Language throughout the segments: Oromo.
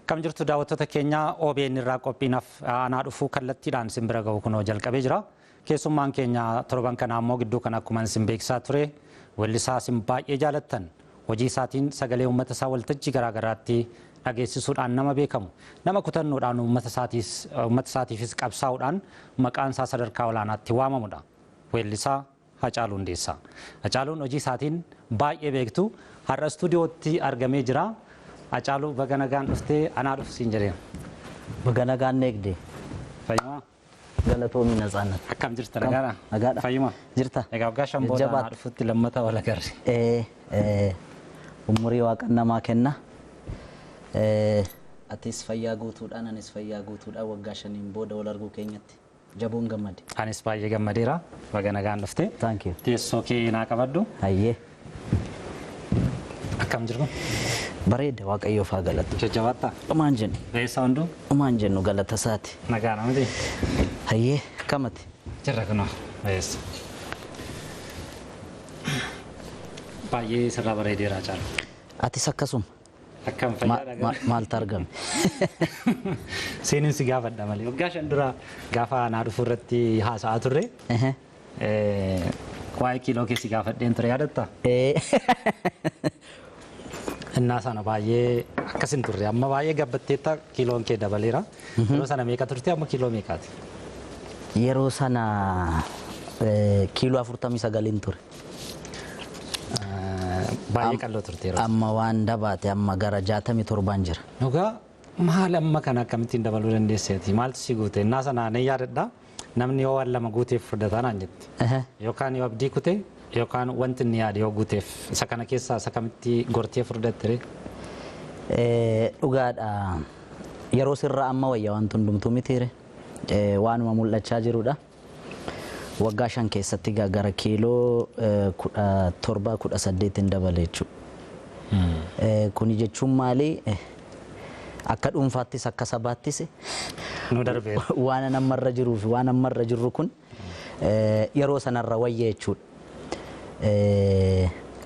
Kam jirtu daawwattoota keenya OBN irraa qophiinaaf aanaa dhufuu kallattiidhaan isin bira ga'u kunoo jalqabee jira. Keessummaan keenya torban kanaa immoo gidduu kan akkuma isin beeksisaa ture weellisaa isin baay'ee jaalattan hojii isaatiin sagalee uummata isaa waltajjii garaagaraatti dhageessisuudhaan nama beekamu nama kutannoodhaan uummata isaatiifis qabsaa'uudhaan maqaan isaa sadarkaa olaanaatti waamamudha. Weellisaa Haacaaluu Hundeessaa. Haacaaluun hojii isaatiin baay'ee beektu har'a istuudiyootti argamee jira. Haacaaluu baga nagaan dhuftee anaa dhufu siin jedheen. Baga nagaan eegde. Fayyumaa. Galatoomii Natsaannat. Akkam jirta nagaadha? Nagaadha. Fayyumaa. Jirta. Egaa waggaa 5 booda anaa dhufutti lammata wal agarre. Umurii waaqan namaa kenna. Atis fayyaa guutuudhaan anis fayyaa guutuudhaan waggaa 5 booda wal arguu keenyatti jaboon gammade. Anis baay'ee gammadeera. Baga nagaan dhuftee. Thank you. Teessoo kee naa qabadhu. Hayyee. Akkam jirtu? Bareeda waaqayyoof haa galatu. Jajjabaattaa? Dhumaan jennu. Reessaa hunduu? Dhumaan jennu galata isaati. Nagaadha miti? Hayyee kamati? Jirra kunoo reessa. Baay'ee sirraa bareedeera Haacaaluu. Atis akkasuma. Akkam fayyaadha gara? Maaltu argame? Seenin si gaafadha malee. Waggaa 5 dura gaafa anaa dhufu irratti haasa'aa turre. Waa'ee kiiloo keessi gaafadheen ture yaadattaa? Innaa sana baay'ee akkas hin turre. Amma baay'ee gabbatteetta kiiloon kee dabaleera. Yeroo sana meeqa turte amma kiiloo meeqaati? Yeroo sana kiiloo 49 ture. Baay'ee qalloo turte yeroo. Amma waan dabaate amma gara 67 jira. Dhugaa maal amma kana akkamittiin dabaluu dandeesseeti? Maaltu si guute? Innaa sana nan yaadadha. Namni yoo waan lama guuteef furdataa naan jette. Yookaan yoo abdii kute yookaan wanti inni yaade yoo guuteef isa kana keessaa isa kamitti gortee furdatte ree? Dhugaadha. Yeroo sirraa amma wayya wanti hundumtuu mitiire. Waanuma mul'achaa jirudha. Waggaa 5 keessatti gara kiiloo 17 18 dabale jechuudha. Kuni jechuun maali? Akka dhuunfaattis akka sabaattis nu darbeera. Waan ammarra jiruu fi waan ammarra jirru kun yeroo sanarra wayya jechuudha.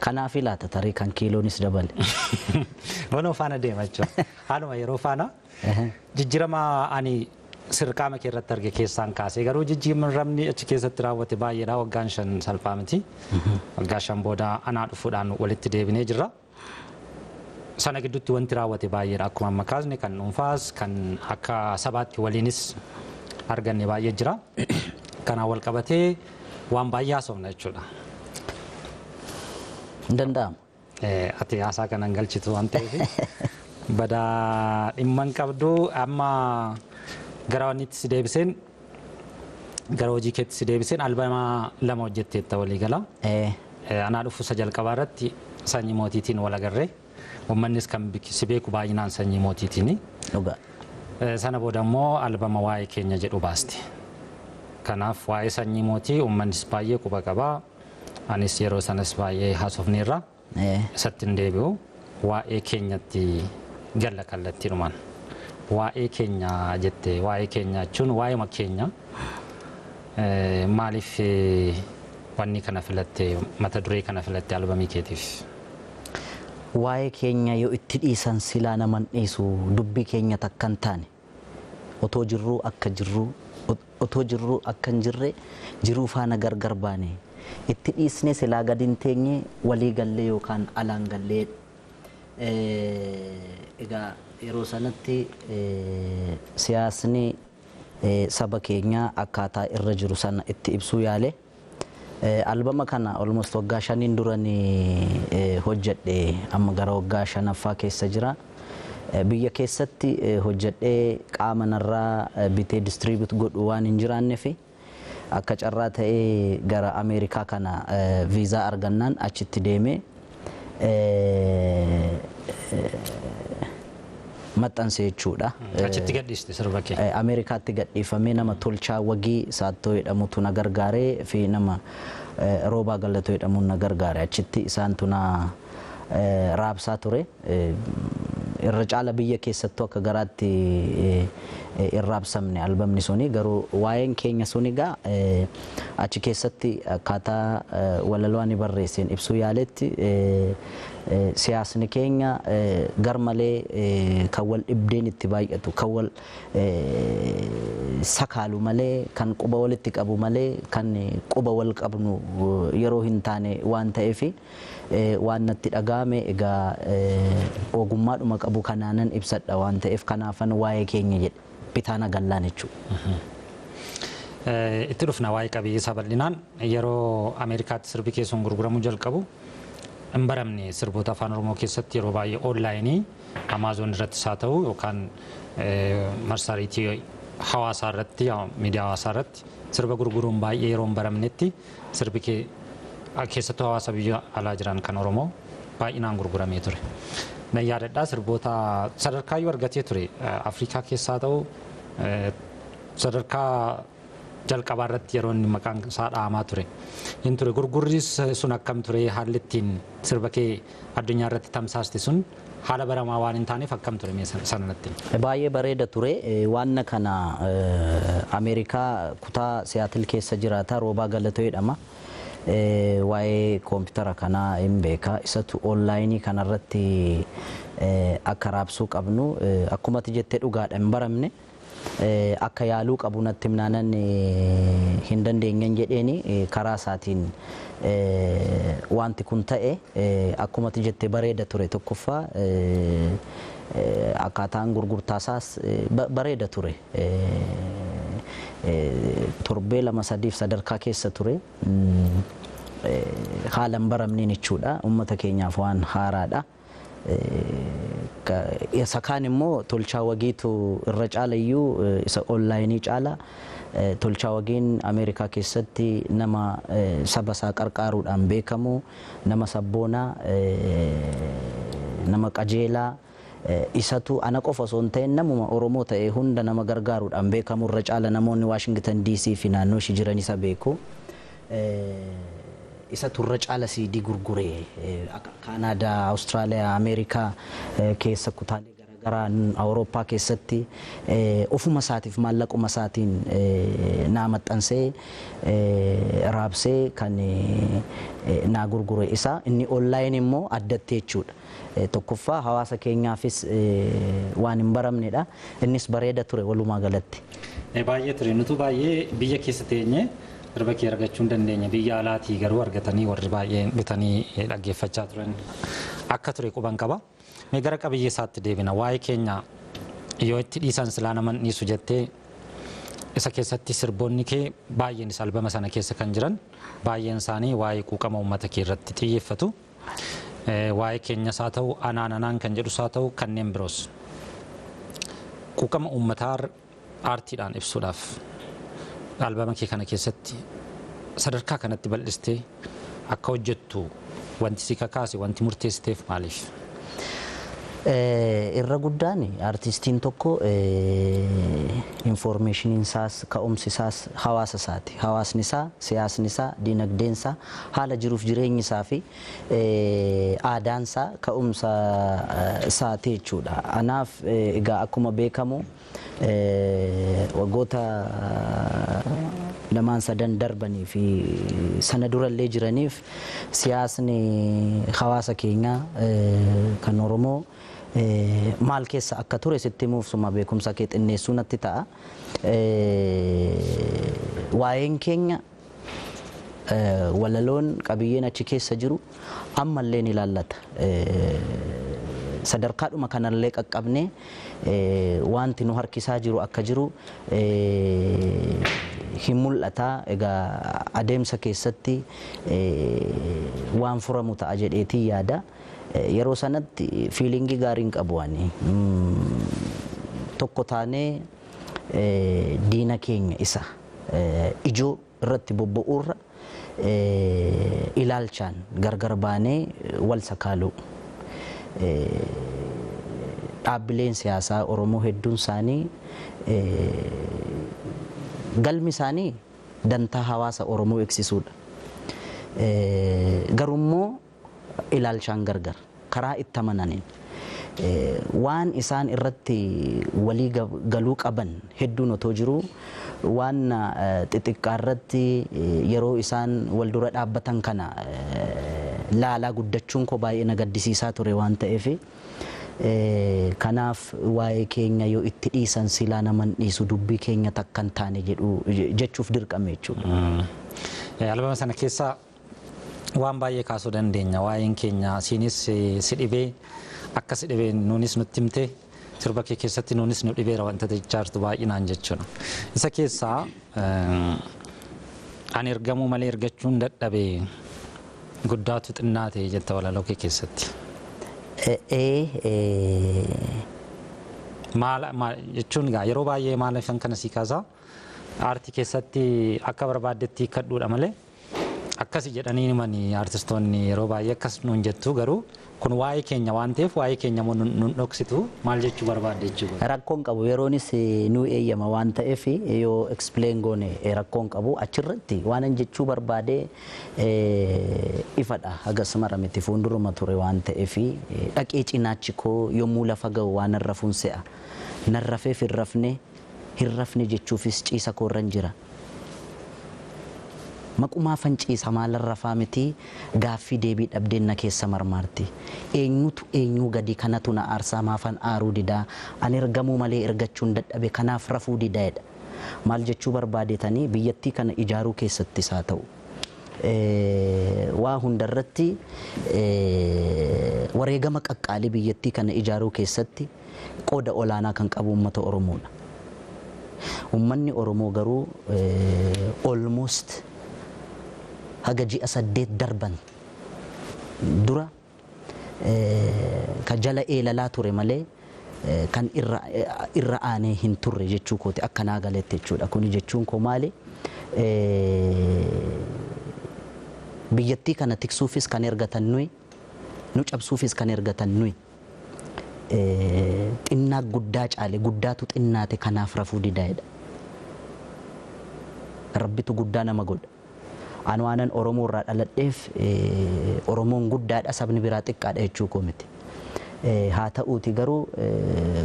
Kanaaf ilaata tarii kan kiiloonis dabale. Wanoo faana deema jechuudha. Haaluma yeroo faana jijjiirama ani sirqaama kee irratti arge keessaan kaasee garuu jijjiiramni achi keessatti raawwate baay'eedha. Waggaan 5 salphaa miti. Waggaa 5 booda anaa dhufuudhaan walitti deebinee jirra. Sana gidduutti wanti raawwate baay'eedha. Akkuma amma kaasne kan dhuunfaas kan akka sabaatti waliinis arganne baay'ee jira. Kanaan wal qabatee waan baay'ee haasofna jechuudha. Hin danda'amu. Ati haasaa kanan galchitu waan ta'eef badaa dhimma hin qabdu amma gara wanniitti si deebiseen gara hojii keetti si deebiseen albama 2 hojjetteetta walii gala. Anaa dhufu isa jalqabaa irratti sanyii mootiitiin wal agarree uummannis kan si beeku baay'inaan sanyii mootiitiini. Dhugaa. Sana booda immoo albama waa'ee keenya jedhu baaste. Kanaaf waa'ee sanyii mootii uummannis baay'ee quba qabaa. Anis yeroo sanas baay'ee haasofneerra. Isatti hin deebi'u. Waa'ee keenyatti galla kallattiidhumaan. Waa'ee keenya jette waa'ee keenya jechuun waa'eema keenya. Maaliif wanni kana filatte mata duree kana filatte albamii keetiif? Waa'ee keenya yoo itti dhiisan silaa naman dhiisu dubbii keenya takka hin taane otoo jirruu akka jirruu otoo jirruu akka hin jirre jiruu faana gargar baane itti dhiisne silaa gadi hin teenye walii gallee yookaan alaan gallee. Egaa yeroo sanatti siyaasni saba keenyaa akkaataa irra jiru sana itti ibsuu yaale. Albama kana almost waggaa 5 duranii hojjedhe amma gara waggaa 5ffaa keessa jira. Biyya keessatti hojjedhee qaama narraa bitee distribute godhu waan hin jiraanneef akka carraa ta'ee gara Ameerikaa kana viizaa argannaan achitti deemee maxxanse jechuudha. Achitti gadhiiste sirba kee? Ameerikaatti gadhiifamee nama Tolchaa Wagii Saattoo jedhamutu na gargaaree fi nama Roobaa Galatoo jedhamuun na gargaare. Achitti isaantu na raabsaa ture. Irra caala biyya keessattuu akka garaatti hin raabsamne albamni suni garuu waa'een keenya suni egaa achi keessatti akkaataa walaloo ani barreesseen ibsuu yaaletti Siyaasni keenya garmalee kan wal dhibdeen itti baay'atu, kan wal sakaalu malee, kan quba walitti qabu malee, kan quba wal qabnu yeroo hin taane waan ta'eef, waan natti dhaga'ame egaa ogummaadhuma qabu kanaanan ibsadha waan ta'eef, kanaafan waa'ee keenya jedhe bitaa nagallaan jechuudha. Itti dhufna waa'ee qabiyyee isaa bal'inaan. Yeroo Ameerikaatti sirbi keessuun gurguramuu jalqabu hin baramne. Sirboota Afaan Oromoo keessatti yeroo baay'ee online Amazon irrattis haa ta'u yookaan marsariitii hawaasaa irratti, miidiyaa hawaasaa irratti sirba gurguruun baay'ee yeroo hin baramnetti, sirbi kee keessattuu hawaasa biyya alaa jiran kan Oromoo baay'inaan gurguramee ture. Nan yaadadhaa, sirboota sadarkaayyuu argatee ture. Afrikaa keessaa ta'u sadarkaa jalqabaa irratti yeroo inni maqaan isaa dhahamaa ture. Hin ture. Gurgurri sun akkam ture? Haalli ittiin sirba kee addunyaa irratti tamsaaste sun haala baramaa waan hin taaneef akkam ture mee sana natti? Baay'ee bareeda ture. Waan kana Ameerikaa kutaa Siyaatil keessa jiraata, Roobaa Galatoo jedhama. Waa'ee koompitara kanaa hin beeka. Isatu online kanarratti akka raabsuu qabnu, akkuma ati jettee dhugaadha, hin baramne. Akka yaaluu qabu natti himnaanan, hin dandeenyen jedheeni, karaa isaatiin wanti kun ta'e. Akkuma ati jette bareeda ture. Tokkoffaa akkaataan gurgurtaa isaas bareeda ture. Torbee 2 sadiif sadarkaa keessa ture. Haala hin baramneen jechuudha. Uummata keenyaaf waan haaraadha. Isa kaan immoo Tolchaa Wagiitu irra caalayyuu, isa online caala. Tolchaa Wagiin Ameerikaa keessatti nama saba isaa qarqaaruudhaan beekamu, nama sabboonaa, nama qajeelaa, isatu ana qofa osoo hin ta'in namuma Oromoo ta'e hunda nama gargaaruudhaan beekamu. Irra caala namoonni Waashingtan DC fi naannoo ishii jiran isa beeku. Isatu irra caala CD gurgure. Kaanaadaa, Awustiraaliyaa, Ameerikaa keessa kutaalee garaagaraa, Awurooppaa keessatti ofuma isaatiif maallaquma isaatiin naa maxxansee raabsee kan naa gurgure isa. Inni online immoo addatti jechuudha. Tokkoffaa hawaasa keenyaafis waan hin baramnedha. Innis bareeda ture walumaa galatti. Baay'ee ture. Nutu baay'ee biyya keessa teenye sirba kee argachuu hin dandeenye. Biyya alaatii garuu argatanii warri baay'ee bitanii dhaggeeffachaa turan akka ture quban qaba. Mee gara qabiyyee isaatti deebina. Waa'ee keenya yoo itti dhiisan silaa nama dhiisu jettee, isa keessatti sirboonni kee baay'een isa albama sana keessa kan jiran baay'een isaanii waa'ee quuqama uummata kee irratti xiyyeeffatu. Waa'ee keenyas haa ta'u, anaan anaan kan jedhus haa ta'u, kanneen biroos. Quuqama uummataa aartiidhaan ibsuudhaaf albama kee kana keessatti sadarkaa kanatti bal'istee akka hojjettu wanti si kakaase, wanti murteessiteef maaliif? Irra guddaan artistiin tokko informationiin isaas ka'umsi isaas hawaasa isaati. Hawaasni isaa, siyaasni isaa, dinagdeen isaa, haala jiruuf jireenyi isaa fi aadaan isaa ka'umsa isaati jechuudha. Anaaf egaa akkuma beekamu waggoota lamaan sadan darbanii fi sana durallee jiraniif siyaasni hawaasa keenyaa kan Oromoo maal keessa akka ture sitti himuuf suma beekumsa kee xinneessuu natti ta'a. Waa'een keenya, walaloon qabiyyeen achi keessa jiru ammallee ni ilaallata. Sadarkaadhuma kanallee qaqqabnee wanti nu harkisaa jiru akka jiru hin mul'ata. Egaa adeemsa keessatti waan furamu ta'a jedheetii yaada. Yeroo sanatti feeling gaarii hin qabu ani. Tokko taanee diina keenya isa ijoo irratti bobba'uurra ilaalchaan gargar baanee wal sakaaluu. Dhaabbileen siyaasaa Oromoo hedduun isaanii galmi isaanii dantaa hawaasa Oromoo eegsisuudha. Garuummoo ilaalchaan gargar karaa itti amananiin waan isaan irratti walii galuu qaban hedduun otoo jiruu, waan xixiqqaa irratti yeroo isaan wal dura dhaabbatan kana Laalaa guddachuun koo baay'ee na gaddisiisaa ture waan ta'eef, kanaaf waa'ee keenya yoo itti dhiisan silaa naman dhiisu, dubbii keenya takka hin taane jedhu jechuuf dirqame jechuudha. Albama sana keessaa waan baay'ee kaasuu dandeenya. Waa'een keenya siinis si dhibee akka si dhibee nuunis nutti himte, sirba kee keessatti nuunis nu dhibeera wanta jechaa jirtu baay'inaan jechuudha. Isa keessaa "Ani ergamuu malee ergachuun dadhabe, guddaatu xinnaa ta'e" jetta walaloo kee keessatti. Maal jechuun egaa yeroo baay'ee maal ifan kana sii kaasaa, aartii keessatti akka barbaaddetti hiikkadhuudha malee akkasi jedhanii himanii aartistoonni yeroo baay'ee akkas nuun jettu, garuu kun waa'ee keenya waan ta'eef waa'ee keenya immoo nun dhoksitu. Maal jechuu barbaadde jechuudha? Rakkoon qabu, yeroonis nu eeyyama waan ta'eef yoo explain goone rakkoon qabu. Achirratti waan an jechuu barbaade ifadha, hagas mara miti, fuulduruma ture waan ta'eef. Dhaqee cinaachi koo yommuu lafa ga'u waan rafuun se'a, nan rafeef hin rafne, hin rafne jechuufis ciisa koorran jira. Maqumaafan ciisa, maalan rafaa miti, gaaffii deebii dhabdeen na keessa marmaarti. Eenyutu eenyuu gadi, kanatu na aarsaa, maafan aaruu didaa, ani ergamuu malee ergachuun dadhabe, kanaaf rafuu didaa'edha. Maal jechuu barbaadetanii, biyyattii kana ijaaruu keessattis haa ta'u, waa hundarratti wareegama qaqqaalii biyyattii kana ijaaruu keessatti qooda olaanaa kan qabu uummata Oromoodha. Uummanni Oromoo garuu almost haga ji'a 8 darban dura ka jala eelalaa ture malee kan irra aanee hin turre jechuu kooti, akka naa galetti jechuudha. Kuni jechuun koo maali? Biyyattii kana tiksuufis kan ergatan nuyi, nu cabsuufis kan ergatan nuyi. Xinnaa guddaa caale, guddaatu xinnaate, kanaaf rafuu didaa'edha. Rabbitu guddaa nama godha. Ani waanan Oromoo irraa dhaladheef Oromoon guddaadha, sabni biraa xiqqaadha jechuu koo miti. Haa ta'uuti garuu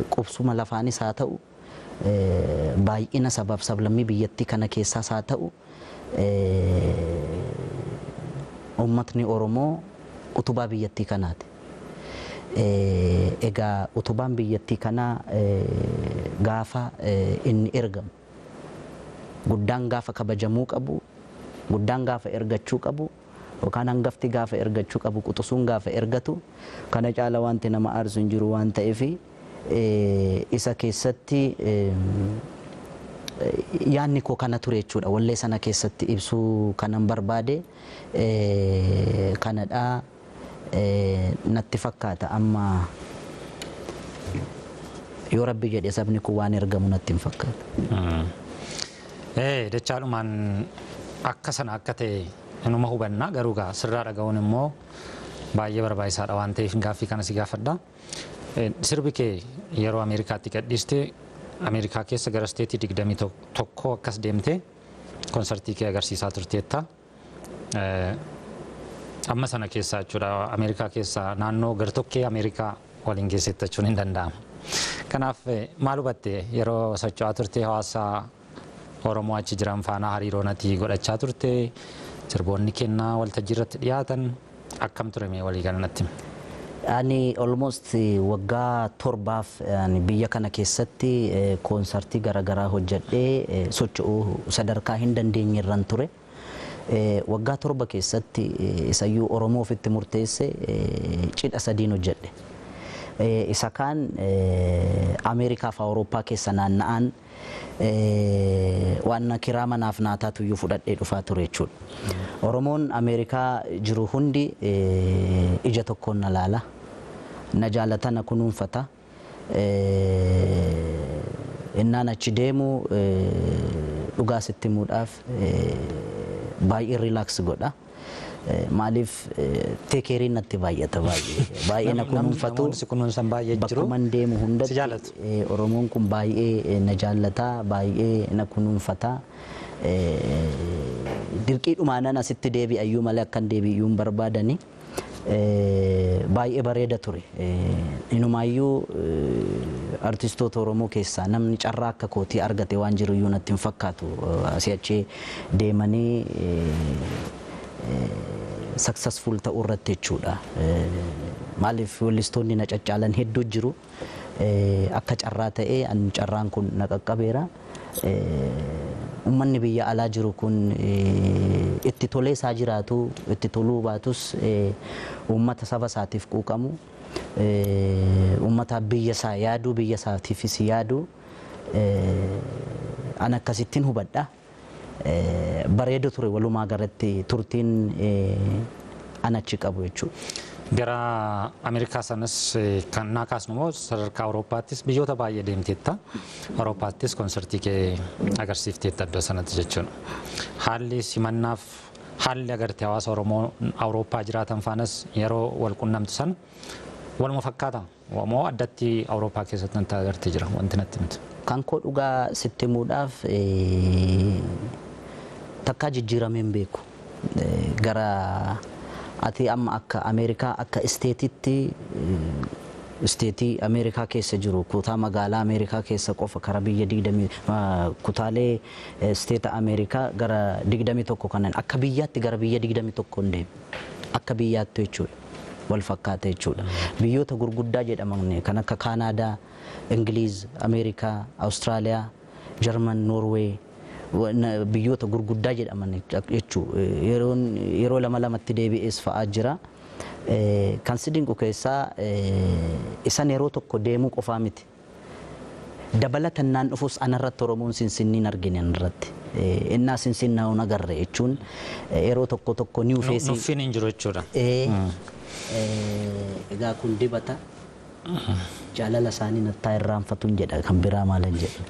qubsuma lafaanis haa ta'u, baay'ina sabaaf sablammii biyyattii kana keessaas haa ta'u, uummatni Oromoo utubaa biyyattii kanaati. Egaa utubaan biyyattii kanaa gaafa inni ergamu, guddaan gaafa kabajamuu qabu, guddaan gaafa ergachuu qabu yookaan hangafti gaafa ergachuu qabu, quxisuun gaafa ergatu, kana caala wanti nama aarsu hin jiru waan ta'eef, isa keessatti yaanni koo kana ture jechuudha. Wallee sana keessatti ibsuu kanan barbaade kanadha natti fakkaata. Amma yoo Rabbi jedhe sabni kun waan ergamu natti hin fakkaatu. Dachaadhumaan akka sana akka ta'e inuma hubanna, garuu gaa sirraa dhaga'uun immoo baay'ee barbaachisaadha waan ta'eef gaaffii kana si gaafadha. Sirbi kee yeroo Ameerikaatti gadhiiste, Ameerikaa keessa gara isteetii 21 akkas deemte konsartii kee agarsiisaa turteetta. Amma sana keessaa jechuudha, Ameerikaa keessaa naannoo gartokkee Ameerikaa waliin geessetta jechuun hin danda'amu. Kanaaf maal hubatte yeroo socho'aa turte? Hawaasa Oromoo achi jiran faana hariiroo nati godhachaa turte, sirboonni kennaa waltajjii irratti dhiyaatan akkam ture, mee walii gala natti? Ani almost waggaa 7f ani biyya kana keessatti koonsartii garaagaraa hojjedhee socho'uu sadarkaa hin dandeenye irran ture. Waggaa 7 keessatti isayyuu Oromoo ofitti murteesse cidha sadiin hojjedhe. Isa kaan Ameerikaa fi Awurooppaa keessa naanna'aan waan kiraa manaaf naataatu iyyuu fudhadhee dhufaa ture jechuudha. Oromoon Ameerikaa jiru hundi ija tokkoon na laala. Na jaalata, na kunuunfata. Innaan achi deemu dhugaa sitti himuudhaaf baay'ee relax godha. Maaliif, take careiin natti baay'ata, baay'ee baay'ee na kunuunfatu. Namoonni si kunuunsan baay'ee jiru. Bakkuman deemu Si hundatti jaallatu. Oromoon kun baay'ee na jaallata, baay'ee na kunuunfata. Dirqiidhumaanan asitti deebi'ayyuu malee akkan deebi'uu hin barbaadani. Baay'ee bareeda ture. Inumaayyuu artistoota Oromoo keessaa namni carraa akka kootii argate waan jiru iyyuu natti hin fakkaatu. Asii achi deemanii Successful ta'uu irratti jechuudha. Maaliif, weellistoonni na caccaalan hedduu jiru. Akka carraa ta'ee an carraan kun na qaqqabeera. Uummanni biyya alaa jiru kun itti tolee isaa jiraatu, itti toluu baatus, uummata saba isaatiif quuqamu, uummata biyya isaa yaadu, biyya isaatiifis yaadu, an akkasittiin hubadha. Bareeda ture walumaa galatti turtiin an achi qabu jechuudha. Gara Ameerikaa sanas kan naa kaasnu immoo sadarkaa Awurooppaattis biyyoota baay'ee deemteetta. Awurooppaattis konsertii kee agarsiifteetta iddoo sanatti jechuudha. Haalli simannaaf haalli agartee hawaasa Oromoo Awurooppaa jiraatan faanas yeroo wal qunnamtu sana waluma fakkaata moo addatti Awurooppaa keessatti wanti agartee jira wanti natti himtu? Kan koo dhugaa sitti himuudhaaf, takkaa jijjiiramee hin beeku. Gara ati amma akka Ameerikaa akka isteetitti, isteetii Ameerikaa keessa jiru, kutaa magaalaa Ameerikaa keessa qofa kara biyya 20, kutaalee isteeta Ameerikaa gara 21 kanan, akka biyyaatti gara biyya 21 hin deemu. Akka biyyaatti jechuudha. Wal fakkaata jechuudha. Biyyoota gurguddaa jedhaman kan akka Kaanaadaa, Ingiliiz, Ameerikaa, Awustiraaliyaa, Jarman, Noorweey, biyyoota gurguddaa jedhaman jechuu, yeroo lama lamatti deebi'ees fa'aa jira. Kan si dinqu keessaa isan yeroo tokko deemuu qofaa miti. Dabalatannaan dhufus anarratti Oromoon sinsinniin argine anarratti. Innaa sinsinnaa agarre jechuun yeroo tokko tokko ni ufeessi. Nuffiin hin jiru jechuudha. Egaa kun dibata. Jaalala isaanii nattaa irraanfatuun jedha, kan biraa maalan jedhu.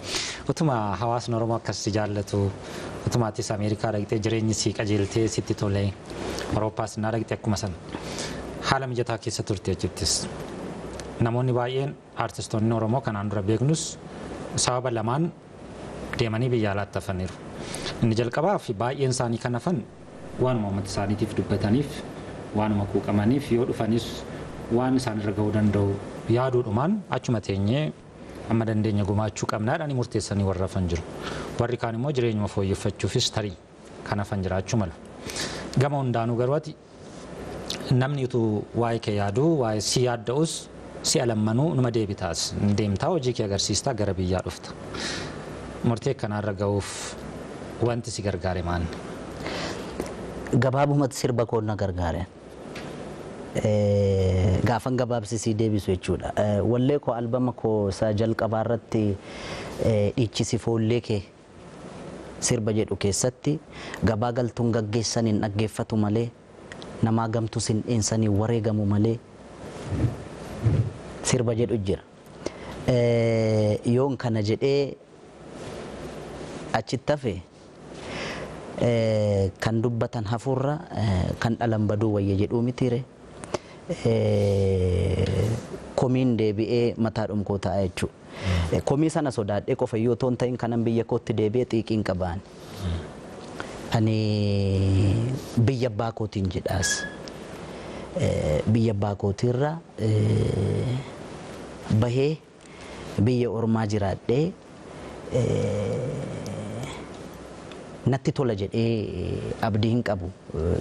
Utuma hawaasni Oromoo akkas si jaallatu, utuma atis Ameerikaa dhaqxee jireenyi si qajeeltee sitti tolee, Awurooppaas naa dhaqxee akkuma sana haala mijataa keessa turte achittis. Namoonni baay'een, aartistoonni Oromoo kanaan dura beeknus, sababa lamaan deemanii biyya alaatti hafaniiru. Inni jalqabaa fi baay'een isaanii kan hafan waanuma uummata isaaniitiif dubbataniif, waanuma quuqamaniif, yoo dhufanis waan isaan irra gahuu danda'u yaaduudhumaan achuma teenyee amma dandeenya gumaachuu qabnaadhaan murteessanii warra hafan jiru. Warri kaan immoo jireenyuma fooyyeffachuufis tarii kan hafan jiraachuu malu. Gama hundaanuu garuu ati namni utuu waa'ee kee yaaduu, waa'ee si yaadda'us, si'a lammanuu numa deebitaas deemtaa, hojii kee agarsiistaa gara biyyaa dhufta. Murtee kanaarra ga'uuf wanti si gargaare maal? Gabaabumatti sirba koo na gargaare. Gaafan gabaabsisii deebisu jechuudha. Wallee koo albama koo isa jalqabaa irratti "Dhiichisi foollee kee" sirba jedhu keessatti, gabaa galtuun gaggeessan hin dhaggeeffatu malee, namaa gamtus hin dheensanii wareegamu malee sirba jedhu jira. Yoon kana jedhee achitti hafe, kan dubbatan hafuurra kan dhalan baduu wayya jedhuu mitiire. Komiin deebi'ee mataa dhumkoo ta'a jechuudha. Komii sana sodaadhee qofa yoo toon ta'in kanan biyya kootti deebi'ee xiiqiin qabaan. Ani biyya abbaa kootiin jedhaas. Biyya abbaa kootiirra bahee biyya ormaa jiraadhee natti tola jedhee abdii hin qabu.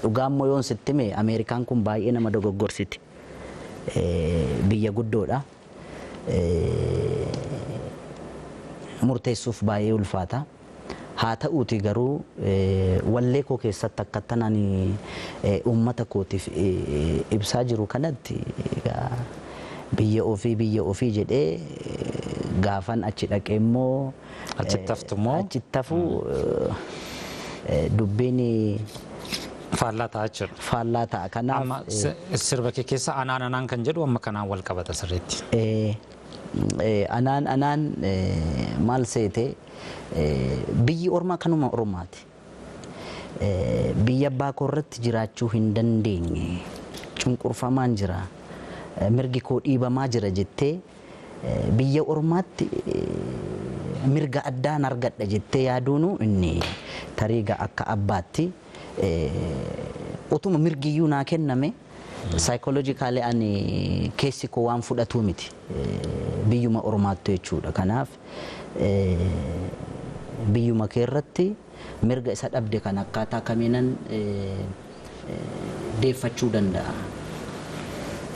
Dhugaa immoo yoon sitti hime, Ameerikaan kun baay'ee nama dogoggorsiti. Biyya guddoodha. Murteessuuf baay'ee ulfaata. Haa ta'uuti garuu wallee koo keessatti akkattan ani uummata kootiif ibsaa jiru kanatti, biyya ofii biyya ofii jedhee gaafan achi dhaqee immoo Achitti haftu immoo? Achitti hafu dubbiin faallaa ta'a jechuudha. Faallaa ta'a. Kanaaf Amma sirba kee keessa "anaan anaan" kan jedhu amma kanaan wal qabata sirriitti. Anaan anaan maal seete, biyyi ormaa kanuma ormaati. Biyya abbaa koo irratti jiraachuu hin dandeenye, cunqurfamaan jira, mirgi koo dhiibamaa jira jettee biyya ormaatti mirga addaan argadha jettee yaaduunu inni tariiga akka abbaatti utuma mirgiyyuu naa kenname psychologically ani keessi koo waan fudhatuu miti biyyuma ormaattu jechuudha. Kanaaf biyyuma kee irratti mirga isa dhabde kan akkaataa kamiinan deeffachuu danda'a?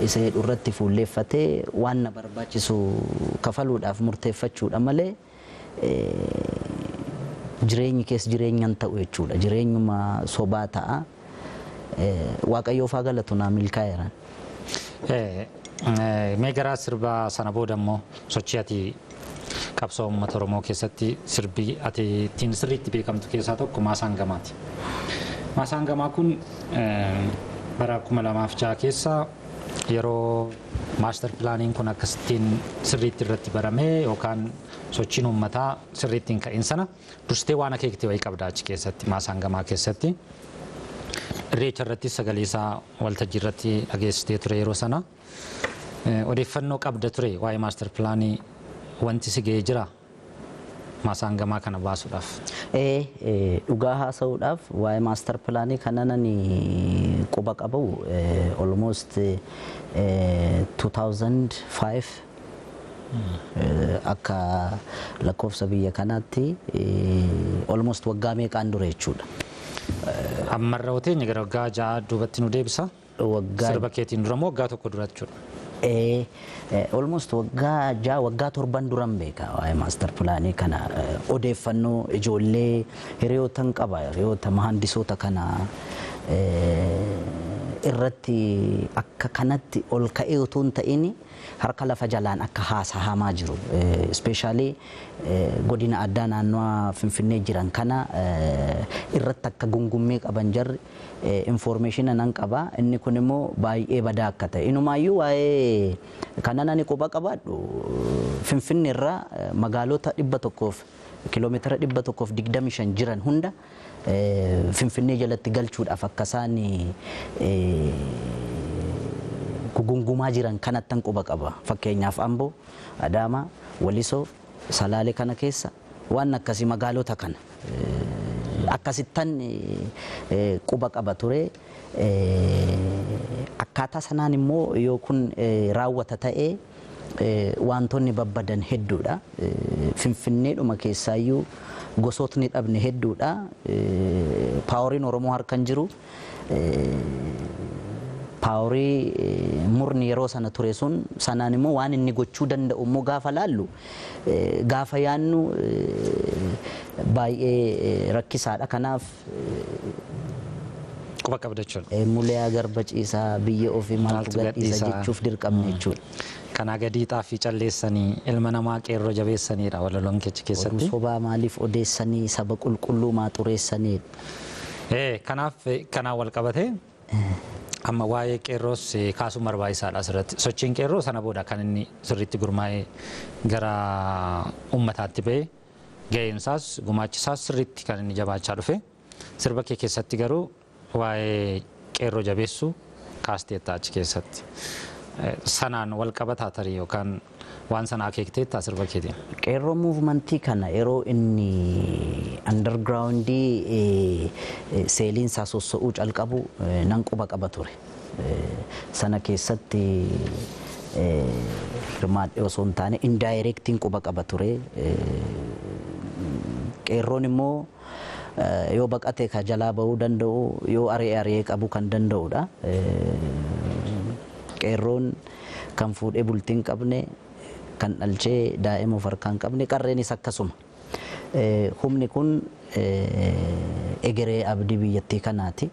Isa jedhu irratti fuulleeffatee waan na barbaachisu kafaluudhaaf murteeffachuudha malee jireenyi keessa jireenyan ta'u jechuudha. Jireenyuma sobaa ta'a. Waaqayyoof haa galatu, naa milkaa'eera. Mee gara sirba sana booda immoo sochii ati qabsoo uummata Oromoo keessatti sirbii ati ittiin sirriitti beekamtu keessaa tokko Maasaan Gamaati. Maasaan Gamaa kun bara 2006 keessa yeroo master planiin kun akkasittiin sirriitti irratti baramee yookaan sochiin uummataa sirriitti hin ka'in sana dursitee waan akeektee wayii qabda achi keessatti, Maasaan Gamaa keessatti. Irreecha irratti sagalee isaa waltajjii irratti dhageessitee ture yeroo sana. Odeeffannoo qabda ture waa'ee master planii, wanti si ga'ee jira Maasaan Gamaa kana baasuudhaaf? Dhugaa haasa'uudhaaf, waa'ee master planii kana nani quba qabu almost 2005 akka lakkoofsa biyya kanaatti, almost waggaa meeqaan dura jechuudha. Ammarra teenya gara waggaa 6 duubatti nu deebisa. Waggaa Sirba keetiin dura moo waggaa 1 dura jechuudha? Almost waggaa 6, waggaa 7n duran beeka waa'ee master planii kana. Odeeffannoo ijoollee hiriyootan qaba, hiriyoota mahandisoota kana irratti akka kanatti ol ka'ee utuu hin ta'in harka lafa jalaan akka haasahamaa jiru. Especially godina addaa naannoo Finfinnee jiran kana irratti akka gungummee qaban jarri information nan qaba. Inni kun immoo baay'ee badaa akka ta'e. Inumaayyuu waa'ee kana nani quba qabaadhu Finfinnee irraa magaalota 100f kiiloomeetira 125 jiran hunda Finfinnee jalatti galchuudhaaf akka isaan gungumaa jiran kanattan quba qaba. Fakkeenyaaf Amboo, Adaamaa, Walisoo, Salaalee kana keessa waan akkasii magaalota kana akkasittan quba qaba ture. Akkaataa sanaan immoo yoo kun raawwata ta'ee wantoonni babbadan hedduudha. Finfinneedhuma keessaayyuu gosootni dhabne hedduudha. Poweriin Oromoo harka hin jiru. Powerii murni yeroo sana ture sun sanaan immoo waan inni gochuu danda'u immoo gaafa laallu, gaafa yaannu, baay'ee rakkisaadha. Kanaaf Quba qabda jechuudha. Mulee garba ciisaa, biyya ofii maaltu gadhiisa jechuuf dirqamne jechuudha. Kanaa gadii xaafii calleessanii ilma namaa qeerroo jabeessaniidha walaloon keechi keessatti. Sobaa maaliif odeessanii, saba qulqulluu maa xureessanii? Kanaaf kanaan wal qabatee amma waa'ee qeerroos kaasuun barbaachisaadha asirratti. Sochiin qeerroo sana booda kan inni sirriitti gurmaa'ee gara uummataatti ba'ee ga'eensaas gumaachisaas sirriitti kan inni jabaachaa dhufe. Sirba kee keessatti garuu waa'ee qeerroo jabeessuu kaasteetta achi keessatti. Sanaan wal qabataa tarii yookaan waan sana akeekteetta sirba keetiin? Qeerroo movementii kana yeroo inni undergroundii seeliinsaa sossa'uu calqabu nan quba qaba ture. Sana keessatti hirmaadhee osoo hin taane indirectiin quba qaba ture. Qeerroon immoo yoo baqate ka jalaa bahuu danda'u, yoo ari'ee ari'ee qabuu kan danda'udha. Qeerroon kan fuudhee bultii hin qabne, kan dhalchee daa'ima of harkaa hin qabne, qarreenis akkasuma. Humni kun egeree abdii biyyattii kanaati.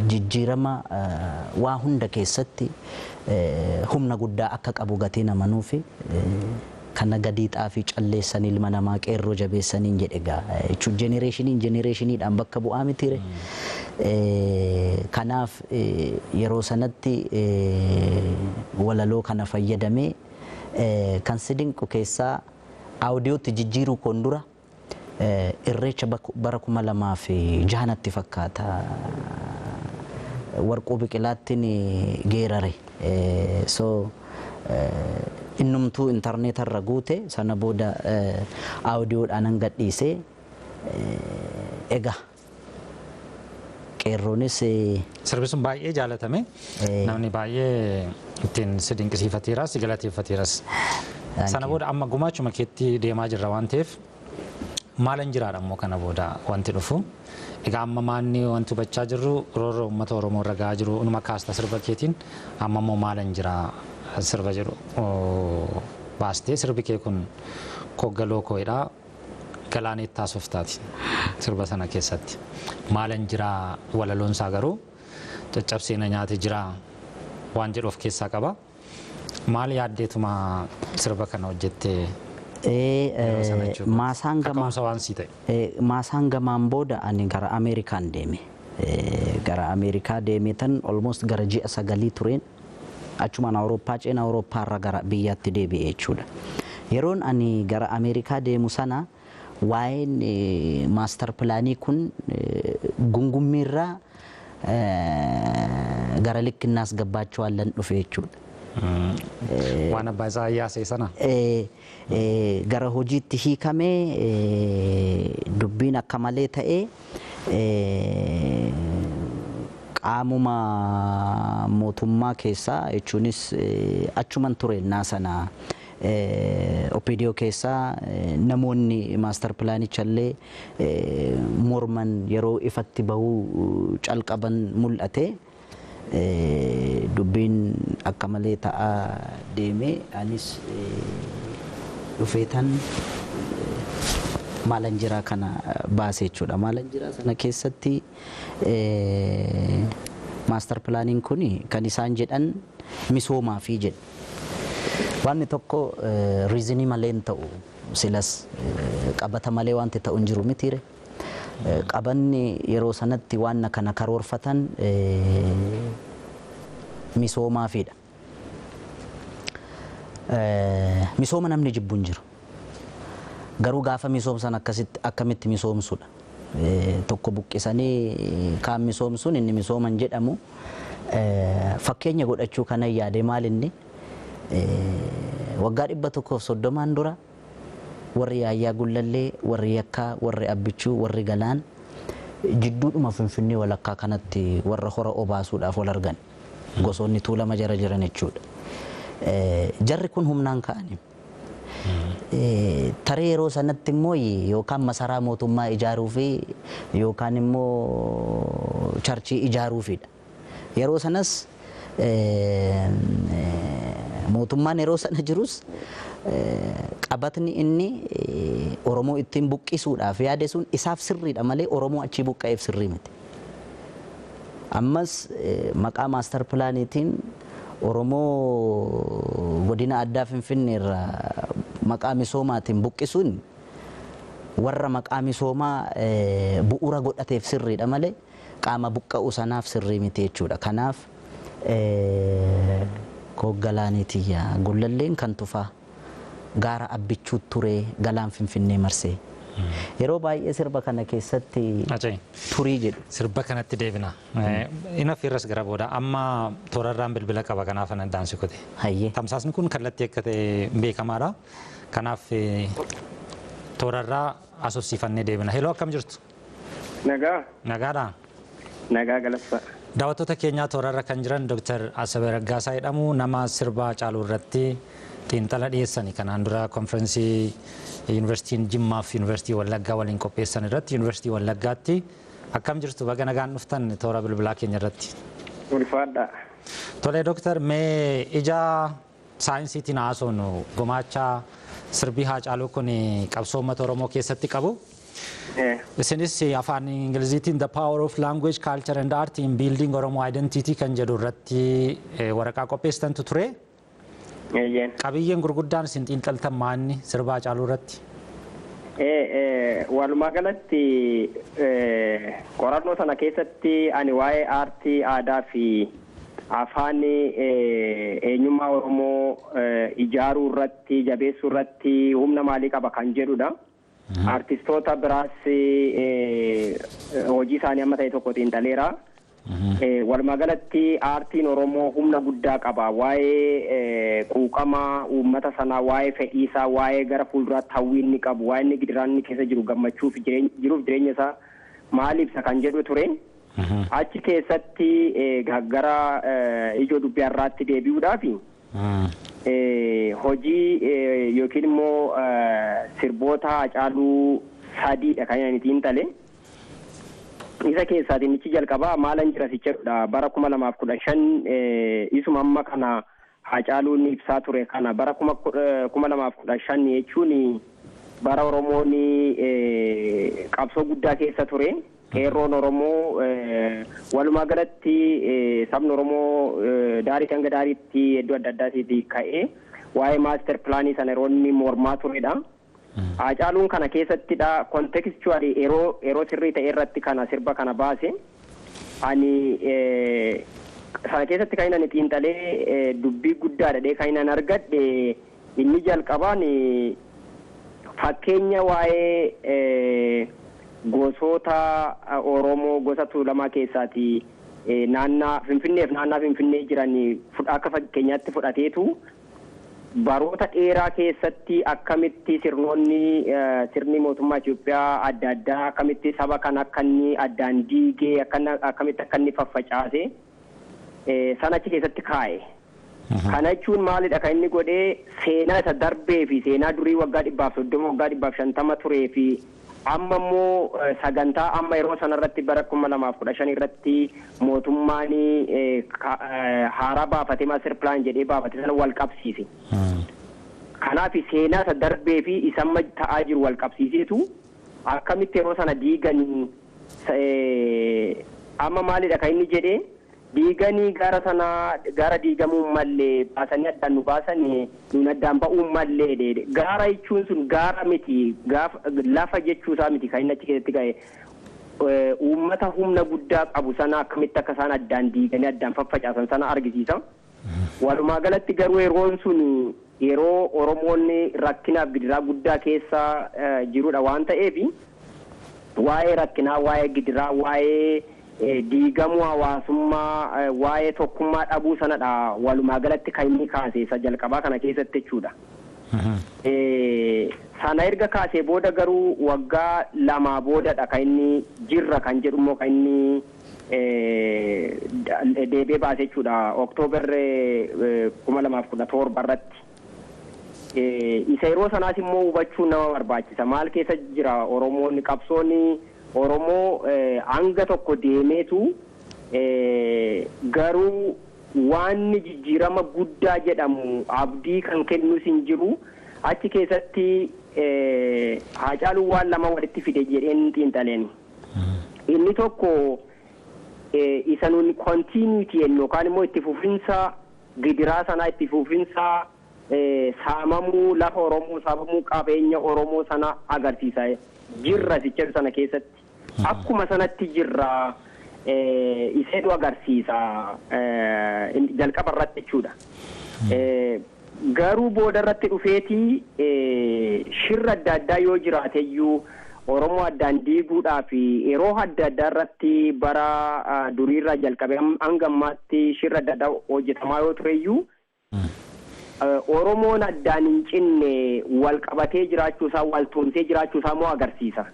Jijjiirama waa hunda keessatti humna guddaa akka qabu gatiin amanuufi kana gadii xaafii calleessan ilma namaa qeerroo jabeessaniin jedhe gaa jechuun generationiin generationiidhaan bakka bu'aa mitiire. Kanaaf yeroo sanatti walaloo kana fayyadamee kan si dinqu keessaa audiotti jijjiiruu koon dura irreecha bara 2006natti fakkaata. Warquu Biqilaattiin geerare. So innumtuu intarneetarra guute, sana booda audiodhaan an gadhiise. Egaa qeerroonis Sirbi sun baay'ee jaalatame. Namni baay'ee ittiin si dinqisiifateeras, si galateeffateeras. Sana booda amma gumaachuma keetti deemaa jirra waan ta'eef Maalan jiraadha immoo kana booda wanti dhufu. Egaa amma maanni wanti hubachaa jirru roorroo uummata Oromoo irra gahaa jiru inuma kaasta sirba keetiin, amma immoo maalan jira sirba jedhu baastee, sirbi kee kun koggaloo koo'edha. Galaaneetti haasoftaati sirba sana keessatti. Maalan jira walaloon isaa garuu caccabsee na nyaate jira waan jedhu of keessaa qaba. Maal yaaddeetuma sirba kana hojjettee yeroo sana jechuudha? Maasaan gamaa Kaka'umsa waan sii ta'e. Maasaan gamaan booda ani gara Ameerikaan deeme. Gara Ameerikaa deeme tan almost gara ji'a 9 tureen, achumaan Awurooppaa ceena, Awurooppaarra gara biyyaatti deebi'e jechuudha. Yeroon ani gara Ameerikaa deemu sana waa'een master planii kun gungummiirraa gara ልክ እናስገባቸዋለን dhufe jechuudha. Waan abbaa isaa yaasee sana. Gara hojiitti hiikamee dubbiin akka malee ta'ee qaamuma mootummaa keessaa jechuunis achuman ture naa sana OPDO keessaa namoonni master planichallee morman yeroo ifatti bahuu calqaban mul'ate. Dubbiin akka malee ta'aa deeme, anis dhufeetan maalan jiraa kana baase jechuudha. Maalan jiraa sana keessatti master planiin kun kan isaan jedhan misoomaafi jedhu. Wanni tokko reasonii malee hin ta'u, silas qabata malee wanti ta'u hin jiru mitiire. Qabanni yeroo sanatti waan kana karoorfatan misoomaafidha. Misooma namni jibbu hin jiru. Garuu gaafa misoomsan akkasitti akkamitti misoomsudha. Tokko buqqisanii kaan misoomsuun inni misooman jedhamu. Fakkeenya godhachuu kana yaade, maal inni waggaa 130n dura warri Yaayyaa Gullallee, warri Yakkaa, warri Abbichuu, warri Galaan jidduudhuma Finfinnee walakkaa kanatti warra hora obaasuudhaaf wal argan. Gosoonni Tuulama jara jiran jechuudha. Jarri kun humnaan ka'ani. Taree yeroo sanatti immoo yookaan masaraa mootummaa ijaaruu fi yookaan immoo churchii ijaaruufidha. Yeroo sanas mootummaan yeroo sana jirus qabatni inni Oromoo ittiin buqqisuudhaaf yaade sun isaaf sirriidha malee Oromoo achii buqqa'eef sirrii miti. Ammas maqaa master planiitiin Oromoo godina addaa Finfinnee irraa maqaa misoomaatiin buqqisuun warra maqaa misoomaa bu'uura godhateef sirriidha malee qaama buqqa'u sanaaf sirrii miti jechuudha. Kanaaf koggalaaniitiyya Gullalleen kan tufaa gaara Abbichuu turee galaan Finfinnee marsee. Yeroo baay'ee sirba kana keessatti turii jedhu. Sirba kanatti deebina. Ina firras gara booda amma toorarraan bilbila qaba, kanaaf anan daansi kote. Hayyee. Tamsaasni kun kallattii akka ta'e beekamaadha. Kanaaf toorarraa asoosiifannee deebina. Heloo, akkam jirtu? Nagaa. Nagaadhaa? Nagaa galassa. Daawwattoota keenyaa, toorarra kan jiran Dr. Asabee Raggaasaa jedhamu, nama sirba Haacaaluu irratti xiinxala dhiyeessani. Kanaan dura konferensii Yuunivarsiitiin Jimmaa fi Yuunivarsiitii Wallaggaa waliin qopheessan irratti Yuunivarsiitii Wallaggaatti. Akkam jirtu? Baga nagaan dhuftan toora bilbilaa keenya irratti. Ulfaadha. Tolee Dooktar, mee ija saayinsiitiin haasofnu gumaacha sirbii Haacaaluu kun qabsoo uummata Oromoo keessatti qabu. Isinis afaan Ingiliziitiin "The Power of Language, Culture and Art in Building Oromo Identity" kan jedhu irratti waraqaa qopheessitantu ture. Qabiyyeen gurguddaan isin xiinxaltan maanni sirba Haacaaluu irratti? Walumaa galatti qorannoo sana keessatti ani waa'ee aartii, aadaa fi afaan eenyummaa Oromoo ijaaruu irratti, jabeessuu irratti humna maalii qaba kan jedhudha. Artistoota biraas hojii isaanii amma ta'e tokko xiinxaleera. Walumaa galatti aartiin Oromoo humna guddaa qaba. Waa'ee quuqama uummata sanaa, waa'ee fedhiisaa, waa'ee gara fuulduraatti hawwii inni qabu, waa'ee inni gidiraan inni keessa jiru, gammachuu fi jiruuf jireenya isaa maal ibsa kan jedhu ture. Achi keessatti gara ijoo dubbii har'aatti deebi'uudhaaf hojii yookiin immoo sirboota Haacaaluu Sadiidha kan inni xiinxale. Isa keessaatiin inni jalqabaa maalan jira si jedhudha. Bara 2015 isuma amma kana Haacaaluun ibsaa ture kana, bara 2015 jechuun bara Oromoon qabsoo guddaa keessa ture. Qeerroon Oromoo, walumaa galatti sabni Oromoo daarii hanga daariitti iddoo adda addaatiitti ka'ee waa'ee master planii sana yeroo inni mormaa turedha. Haacaaluun kana keessattidha contextually yeroo sirrii ta'e irratti kana sirba kana baase. Ani sana keessatti kan inni xiinxalee dubbii guddaadha dhee kan inni argadhe, inni jalqabaan fakkeenya waa'ee gosoota Oromoo gosa Tuulamaa keessaati naannaa Finfinneef naannaa Finfinnee jiran akka fakkeenyaatti fudhateetu, baroota dheeraa keessatti akkamitti sirnoonni, sirni mootummaa Itoophiyaa adda addaa akkamitti saba kana akka inni addaan diigee, akkamitti akka inni faffacaase sana achi keessatti kaa'e. Kana jechuun maalidha kan inni godhee? Seenaa isa darbee fi seenaa durii waggaa 130, waggaa 150 turee fi amma immoo sagantaa amma yeroo sanarratti bara 2015 irratti mootummaan haaraa baafatee, master plan jedhee baafate sana wal qabsiise. Kanaaf seenaa isa darbee fi isa amma ta'aa jiru wal qabsiiseetu akkamitti yeroo sana diiganii, amma maalidha kan inni jedhee, diiganii gara sanaa gara diigamuu mallee baasanii addaan nu baasanii, nuun addaan ba'uu mallee. Gaara jechuun sun gaara miti, gaafa lafa jechuusaa miti. Kan inni achi keessatti ga'e uummata humna guddaa qabu sana akkamitti akka isaan addaan diiganii addaan faffacaasan sana argisiisa. Walumaa galatti garuu yeroon sun yeroo Oromoonni rakkinaaf gidiraa guddaa keessa jirudha waan ta'eef, waa'ee rakkinaa, waa'ee gidiraa, waa'ee diigamuu hawaasummaa, waa'ee tokkummaa dhabuu sanadha walumaa galatti kan inni kaase isa jalqabaa kana keessatti jechuudha. Sana erga kaasee booda garuu waggaa 2 boodadha kan inni jirra kan jedhu immoo kan inni deebi'ee baase jechuudha. Oktoobar 2017 irratti. Isa yeroo sanaas immoo hubachuu nama barbaachisa. Maal keessa jira Oromoonni? Qabsoonni Oromoo hanga tokko deemeetu garuu waanni jijjiirama guddaa jedhamu abdii kan kennus hin jiru. Achi keessatti Haacaaluun waan lama walitti fide jedheen xiinxaleen. Inni tokko isa nuuni continuity jennu yookaan immoo itti fufinsa gidiraa sanaa, itti fufinsa saamamuu lafa Oromoo, saamamuu qabeenya Oromoo sana agarsiisa. Jirra sicha sana keessatti. Akkuma sanatti jirra iseedhu agarsiisa jalqaba irratti jechuudha. Garuu booda irratti dhufeetii shirra adda addaa yoo jiraateyyuu Oromoo addaan diiguudhaaf yeroo adda addaa irratti bara duriirraa jalqabee hanga ammaatti shirra adda addaa hojjetamaa yoo tureyyuu, Oromoon addaan hin cinne, wal qabatee jiraachuusaa, wal tumsee jiraachuusaa immoo agarsiisa.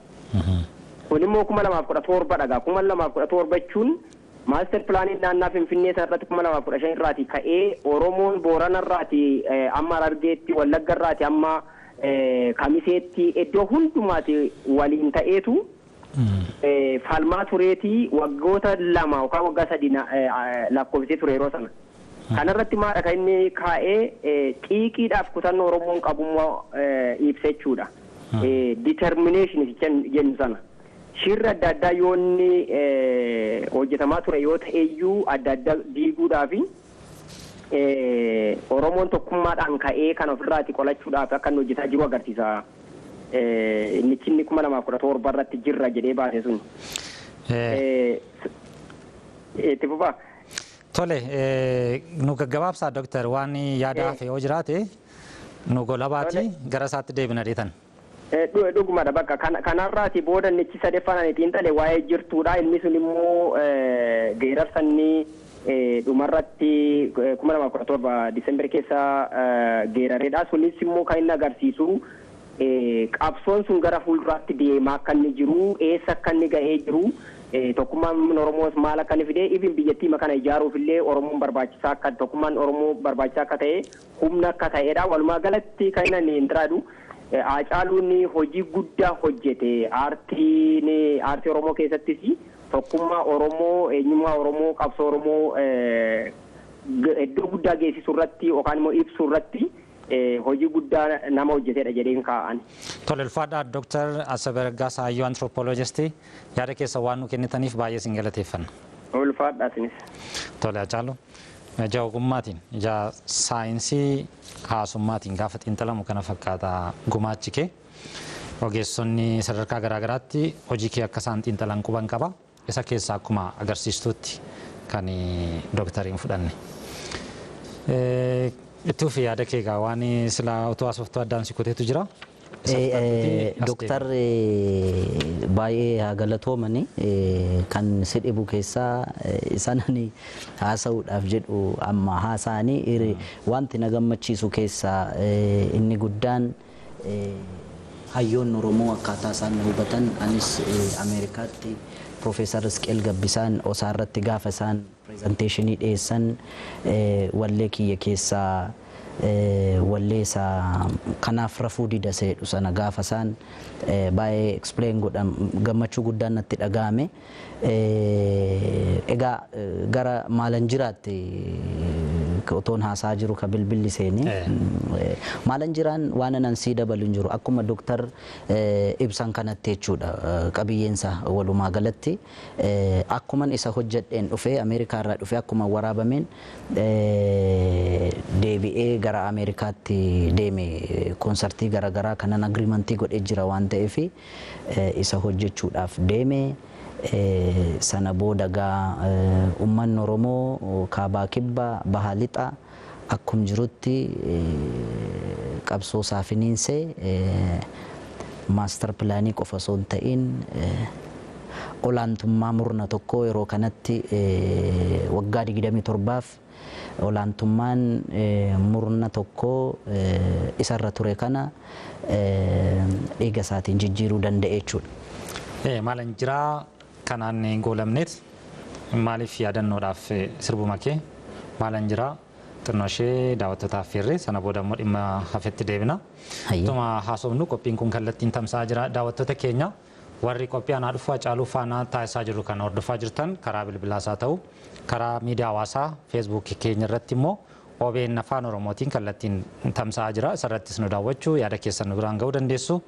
Kun immoo 2017 dhagaa. 2017 jechuun master planiin naannaa Finfinnee sana irratti 2015 irraati ka'ee Oromoon Boorana irraati amma Harargeetti, Wallagga irraati amma Kamiseetti iddoo hundumaati waliin ta'eetu falmaa tureetii waggoota 2 yookaan waggaa 3 lakkoofsee ture yeroo sana. Kanarratti maadha kan inni kaa'ee? Xiiqiidhaaf kutannoo Oromoon qabummoo ibsa jechuudha. Determination jennu sana. Shirri adda addaa yoo inni hojjetamaa ture yoo ta'eyyuu adda adda diiguudhaafi Oromoon tokkummaadhaan ka'ee kan ofirraati qolachuudhaaf akka inni hojjetaa jiru agarsiisa. Inni inni 2017 irratti jirra jedhee baase sun. Itti fufaa. Tole, nu gaggabaabsaa dooktar, waan yaada hafe yoo jiraate nu golabaati gara isaatti deebina dheetan. Dhugumadha, bakka kanarraati booda inni sadaffaan ani xiinxale waa'ee jirtuudha. Inni sun immoo geerarsanni dhumarratti 2017 Disembar keessa geerareedha. Sunis immoo kan inni agarsiisu qabsoon sun gara fuulduraatti deemaa akka inni jiru, eessa akka inni ga'ee jiru, tokkummaan Oromoos maal akka inni fide, ifin biyyattii kana ijaaruuf illee Oromoon barbaachisaa akka, tokkummaan Oromoo barbaachisaa akka ta'e, humna akka ta'edha. Walumaa galatti kan inni hin xiraadu. Haacaaluun hojii guddaa hojjete aartiin aartii Oromoo keessattis tokkummaa Oromoo, eenyummaa Oromoo, qabsoo Oromoo iddoo guddaa geessisuu irratti yookaan immoo ibsuu irratti hojii guddaa nama hojjetedha jedheen kaa'an. Tole, ulfaadhaa Dooktar Asabe Raggaasaa, hayyuu antiroopooloojistii, yaada keessa waan nu kennitaniif baay'ee isin galateeffanna. Ulfaadhaa isinis. Tole Hacaaluu, ija ogummaatiin, ija saayinsii hawaasummaatiin gaafa xiinxalamu kana fakkaata gumaachi kee. Ogeessonni sadarkaa garaagaraatti hojii kee akka isaan xiinxalan quban qaba. Isa keessaa akkuma agarsiistuutti kan dooktariin fudhanne. Itti fufi yaada kee egaa, waan silaa utuu haasoftuu addaan si kuteetu jira. Dooktar baay'ee haa galatoomani. Kan si dhibu keessaa isaan ani haasa'uudhaaf jedhu amma haasa'anii. Wanti na gammachiisu keessaa inni guddaan hayyoonni Oromoo akkaataa isaan na hubatan. Anis Ameerikaatti Profeesar Isqeel Gabbisaan osaa irratti gaafa isaan pirezenteeshinii dhiyeessan wallee kiyya keessaa wallee isaa "Kanaaf rafuu dida" seedhu sana gaafa isaan baay'ee explain godhan gammachuu guddaan natti dhaga'ame. Egaa gara maalan jiraatte otoon haasaa jiru ka bilbilli seene. Maalan jiraan waan anan sii dabalu hin jiru, akkuma dooktar ibsan kanatti jechuudha. Qabiyyeensa walumaa galatti akkuman isa hojjedheen dhufee, Ameerikaa irraa dhufee akkuma waraabameen deebi'ee gara Ameerikaatti deeme. Koonsartii garaagaraa kanan agreement godhee jira waan ta'eef isa hojjechuudhaaf deeme. Sana booda gaa uummanni Oromoo kaabaa, kibba, bahaa, lixa akkum jirutti qabsoo isaa finiinsee master plan qofa osoo hin ta'in olaantummaa murna tokkoo yeroo kanatti waggaa 27f olaantummaan murna tokkoo isarra ture kana dhiiga isaatiin jijjiiruu danda'e jechuudha. Maalan jiraa kanaan hin goolamneet maaliif yaadannoodhaaf sirbuma kee "Maalan jiraa" xinnoo ishee daawwattootaaf affeerree sana booda immoo dhimma hafetti deebina. Utuma haasofnu qophiin kun kallattiin tamsa'aa jira. Daawwattoota keenya, warri qophii "Anaa Dhufu Hacaaluu faana taasisaa jiru kana hordofaa jirtan, karaa bilbilaas haa ta'u karaa miidiyaa hawaasaa Feesbuukii keenya irratti immoo OBN Afaan Oromootiin kallattiin tamsa'aa jira. Isarrattis nu daawwachuu, yaada keessan nu biraan ga'uu dandeessu.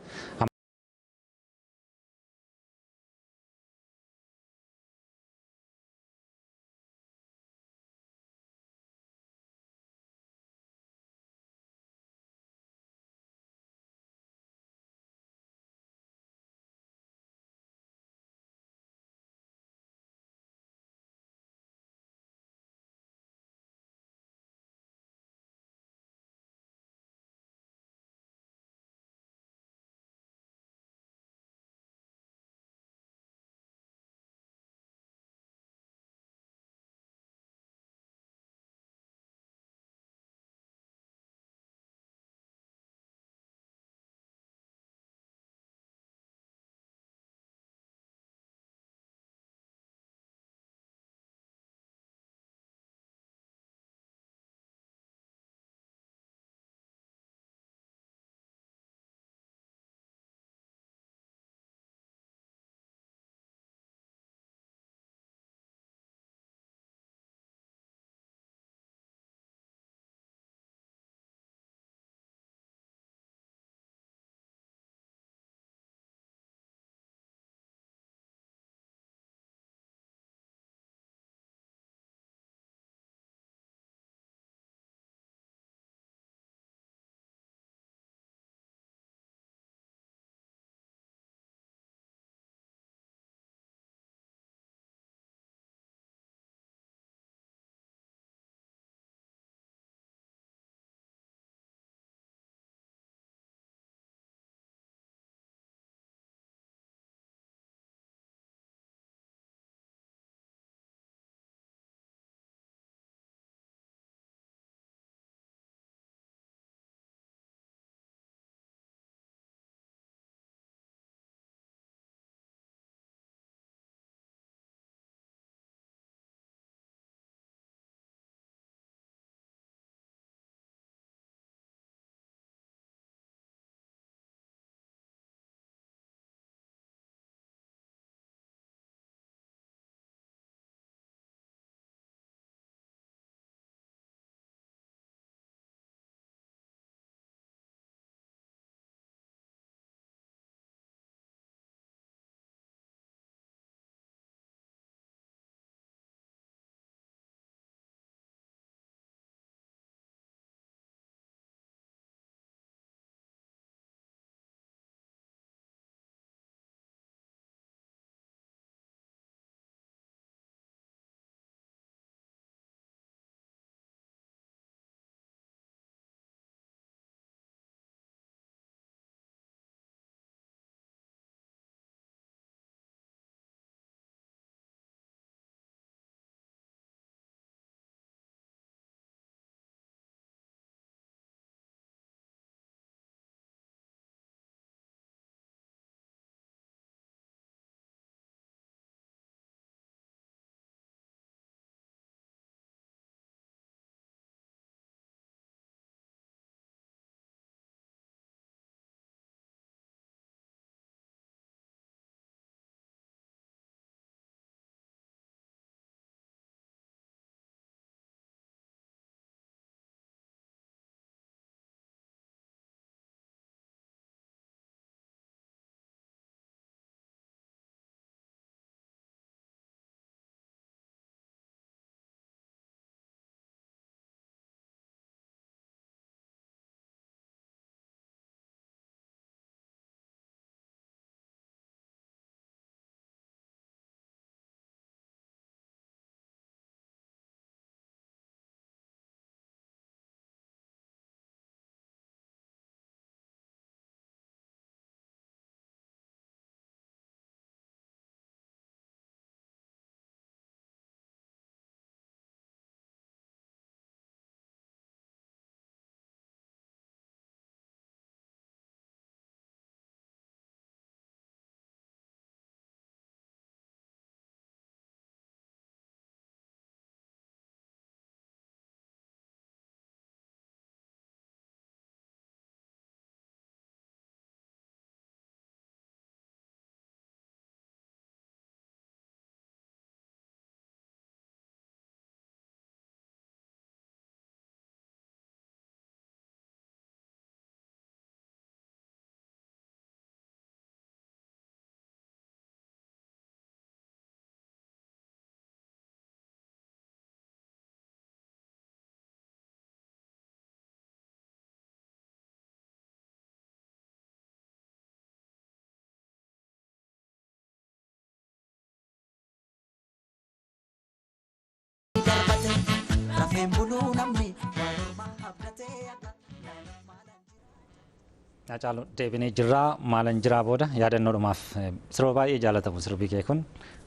Hacaaluu, deebinee jirraa. Maalan jiraa booda yaadannoodhumaaf sirba baay'ee jaalatamu sirbi kee kun.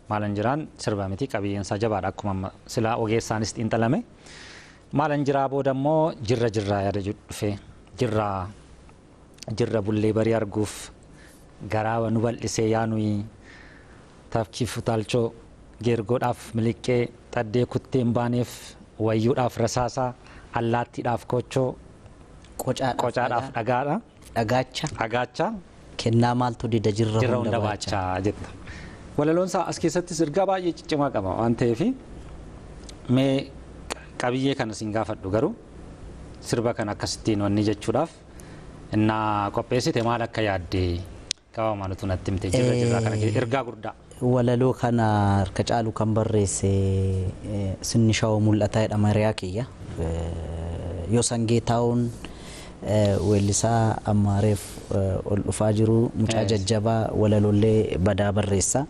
Maalan jiraan sirba miti, qabiyyeensaa jabaadha, akkuma amma silaa ogeessaanis xiinxalame. Maalan jiraa booda immoo jirra jirraa yaada jedhu dhufee, jirraa jirra bullee barii arguuf garaa nu bal'isee yaanuyi tafkiif utaalchoo geergoodhaaf miliqqee xaddee kutteen baaneef wayyuudhaaf rasaasaa allaattiidhaaf koochoo qocaadhaaf dhagaadha. Dhagaacha. Dhagaacha. Kennaa maaltu dida jirra jirra hunda baachaa jetta. Walaloon isaa as keessattis ergaa baay'ee ciccimaa qaba waan ta'eef, mee qabiyyee kana siin gaafadhu. Garuu sirba kana akkasittiin wanni jechuudhaaf innaa qopheessite maal akka yaadde qabamaan utuu natti himte, jirra jirraa kana ergaa guddaa. Walaloo kana harka caalu kan barreesse Sinnishaawoo Mul'ataa jedhama, hiriyaa kiyya. Yoo Sangeetaawun weellisaa ammaareef ol dhufaa jiru, mucaa jajjabaa walalollee badaa barreessa.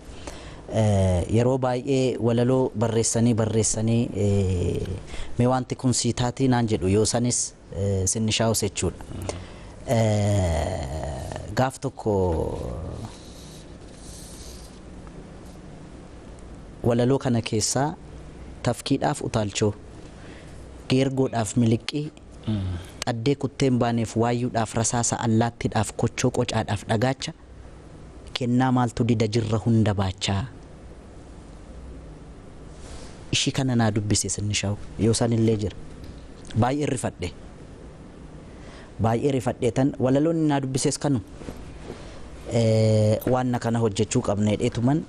Yeroo baay'ee walaloo barreessanii barreessanii mee wanti kun sii taatii naan jedhu, yoo sanis Sinnishaawus jechuudha. Gaaf tokko walaloo kana keessaa tafkiidhaaf utaalchoo, geergoodhaaf miliqqii, xaddee kutteen baaneef waayyuudhaaf rasaasa, allaattiidhaaf kochoo, qocaadhaaf dhagaacha, kennaa maaltu dida jirra hunda baachaa. Ishii kana naa dubbise Sinnishaa'u, yoo san illee jira. Baay'ee rifadhe. Baay'ee rifadhe tan walaloonni naa dubbises kanu waan kana hojjechuu qabna jedheetuman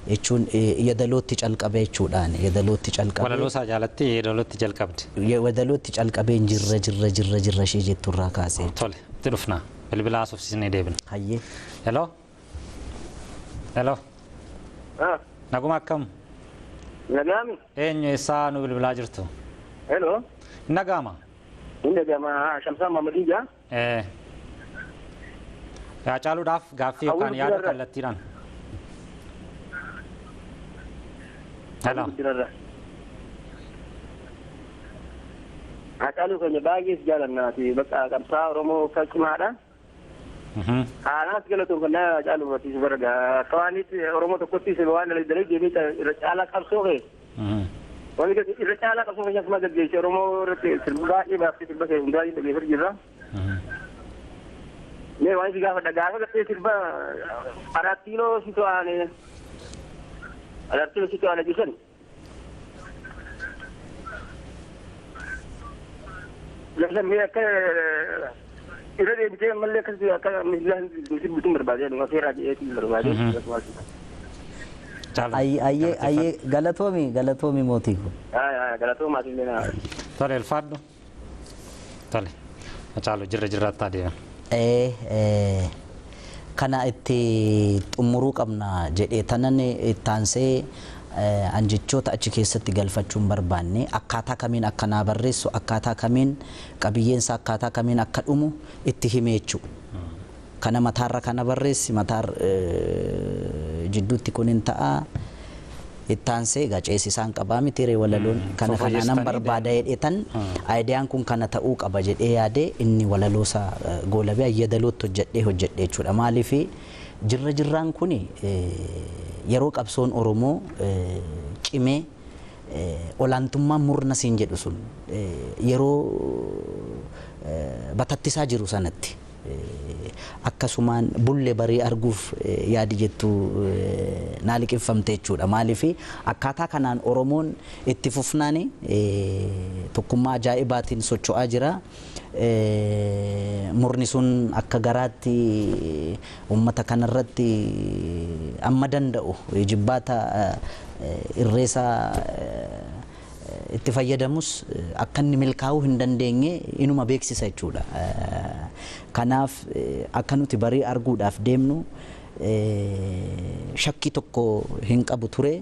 jechuun yadalootti calqabe jechuudhaan yadalootti calqabe. Walaloo isaa jaalatti yadalootti jalqabde. Yadalootti calqabeen jirra jirra jirra jirra ishee jetturraa kaasee. Tole, itti dhufna. Bilbila haasofsiisnee deebina. Hayyee. Hello. Hello. Naguma, akkam? Nagaami. Eenyu, eessaa nu bilbilaa jirtu? Hello. Nagaama. Inni dhagama, Shamsaa Mamadii. Hacaaluudhaaf gaaffii yookaan yaada kallattiidhaan. Hello. Hacaaluu keenya baay'ee si jaalannaati. Bakka qabsaa Oromoo kan cimaadha. Haalaas galatoonfannaa Hacaaluu barsiisu bara akka waanitti Oromoo tokkotti waan dalagee deemee irra caalaa qabsoo kee. Wanni irra caalaa qabsoo keenya akkuma gaggeesse Oromoo irratti sirba baay'ee baaftee, sirba kee hundaa dhaggeeffatu jirra. Mee waan si gaafadha, gaafa gartee sirba 4 kiiloo si to'aane, 4 kiiloo si to'aane jedhan. Lafa akka irra deebitee ammallee akkasii akka misilaa barbaadee dhuma seeraa jedhee barbaadee. Ayyee ayyee, galatoomi galatoomi mootii ko. Galatoomaa illee naa. Tole, ulfaadhu. Tole. Hacaaluu, jirra jirraatti adeema. Kana itti xumuruu qabna jedhee tanan ittaansee an jechoota achi keessatti galfachuun barbaanne, akkaataa kamiin akka naa barreessu, akkaataa kamiin qabiyyeensa, akkaataa kamiin akka dhumu itti hime jechuudha. Kana mataarra kana barreessi, mataar jidduutti kun hin ta'a. Ittaansee egaa ceesisaan qabaa miti ree, walaloon kana kana nan barbaada jedhee tan ideaan kun kana ta'uu qaba jedhee yaadee, inni walaloosaa goolabee yaadalootti hojjedhee hojjedhee jechuudha. Maaliif jirra jirraan kuni yeroo qabsoon Oromoo cimee olaantummaan murna siin jedhu sun yeroo batattisaa jiru sanatti akkasumaan bulle barii arguuf yaadi jettu naa liqinfamte jechuudha. Maaliif akkaataa kanaan Oromoon itti fufnaani tokkummaa ajaa'ibaatiin socho'aa jira. Murni sun akka garaatti uummata kanarratti amma danda'u jibbaata irreesaa itti fayyadamus akka inni milkaa'uu hin dandeenye inuma beeksisa jechuudha. Kanaaf akka nuti barii arguudhaaf deemnu shakkii tokko hin qabu ture.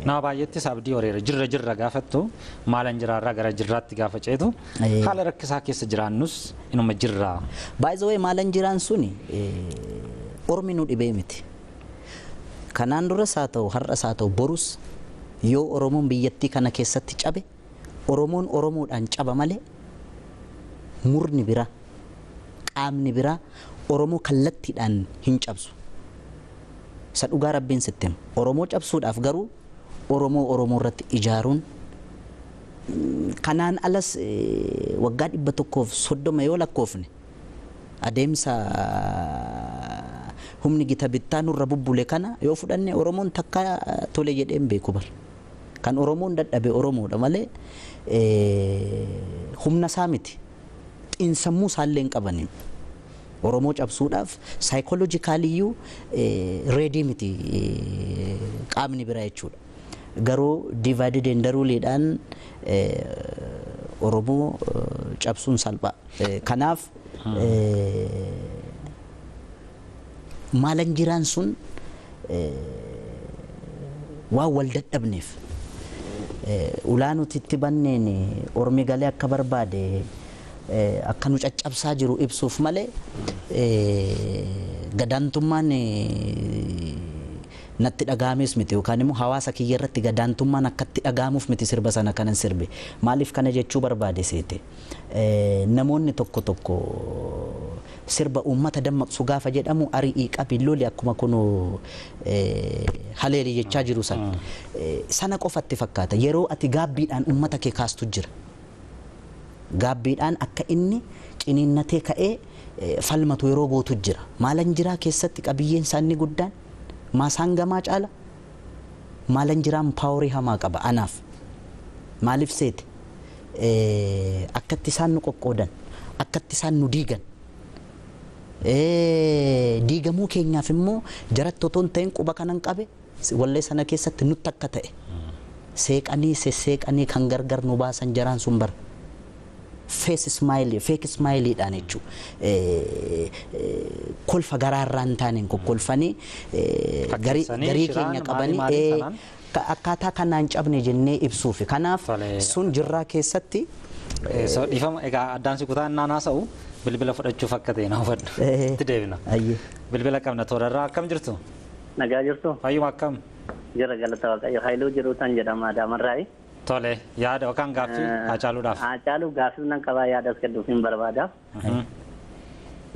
Nama baay'eettis abdii horeera. Jirra jirra gaafattu, maalan jiraarraa gara jirraatti gaafa ceetu, haala rakkisaa keessa jiraannus inuma jirra. By the way, maalan jiraan suni ormi nu dhibee miti. Kanaan duras haa ta'u, har'as haa ta'u, borus yoo Oromoon biyyattii kana keessatti cabe, Oromoon Oromoodhaan caba malee Murni biraa, qaamni biraa Oromoo kallattiidhaan hin cabsu. Isa dhugaa Rabbiin sitti hima. Oromoo cabsuudhaaf garuu Oromoo Oromoo irratti ijaaruun, kanaan alas waggaa 130 yoo lakkoofne, adeemsa humni gita bittaa nurra bubbule kana yoo fudhanne, Oromoon takka tole jedhee hin beeku bar. Kan Oromoon dadhabe Oromoodha malee humna isaa miti. Xiinsammuu isaallee hin qabaniin. Oromoo cabsuudhaaf psychologically ready miti qaamni biraa jechuudha. Garuu divided and ruleedhaan Oromoo cabsuun salphaa. Kanaaf maalan jiraan sun waan wal dadhabneef, ulaa nuti itti banneen ormi galee akka barbaade akka nu caccabsaa jiru ibsuuf malee, gadaantummaan natti dhaga'ames miti, yookaan immoo hawaasa kiyya irratti gadaantummaan akkatti dhaga'amuuf miti sirba sana kanan sirbe. Maaliif kana jechuu barbaade seete? Namoonni tokko tokko sirba uummata dammaqsu gaafa jedhamu, ari'ii qabi, loli, akkuma kunoo haleeli jechaa jiru sana. Sana qofatti fakkaata. Yeroo ati gaabbiidhaan uummata kee kaastu jira. Gaabbiidhaan akka inni ciniinnatee ka'ee falmatu yeroo gootu jira. Maalan jiraa keessatti qabiyyeen isaa inni guddaan maasaan gamaa caala maalan jiraan power hamaa qaba anaaf. Maaliif seete? Akkatti isaan nu qoqqoodan, akkatti isaan nu diigan. Diigamuu keenyaaf immoo jaratti otoo hin ta'in quba kanan qabe wallee sana keessatti nutti akka ta'e. Seeqanii sesseeqanii kan gargar nu baasan jaraan sun bara. Face smile, fake smileidhaan jechuudha. Kolfa garaarraa hin taaneen kokkolfanii garii Fakkeessanii garii shiraan keenya maalii qabanii maalii sanaan? Akkaataa kanaan cabne jennee ibsuufi. Kanaaf sun jirraa keessatti So dhiifama egaa, addaan si kutaa innaan haasa'u bilbila fudhachuuf akka ta'e na hubadhu. Itti deebina. Ayyee. Bilbila qabna toorarraa. Akkam jirtu? Nagaa jirtu? Fayyuma, akkam? Jira, galata Waaqayyo. Haayiluu Jiruutan jedhama, Adaamarraayi. Tole, yaada yookaan gaaffii Haacaaluudhaaf. Haacaaluu gaaffii nan qabaa, yaada as kennuuf hin barbaada.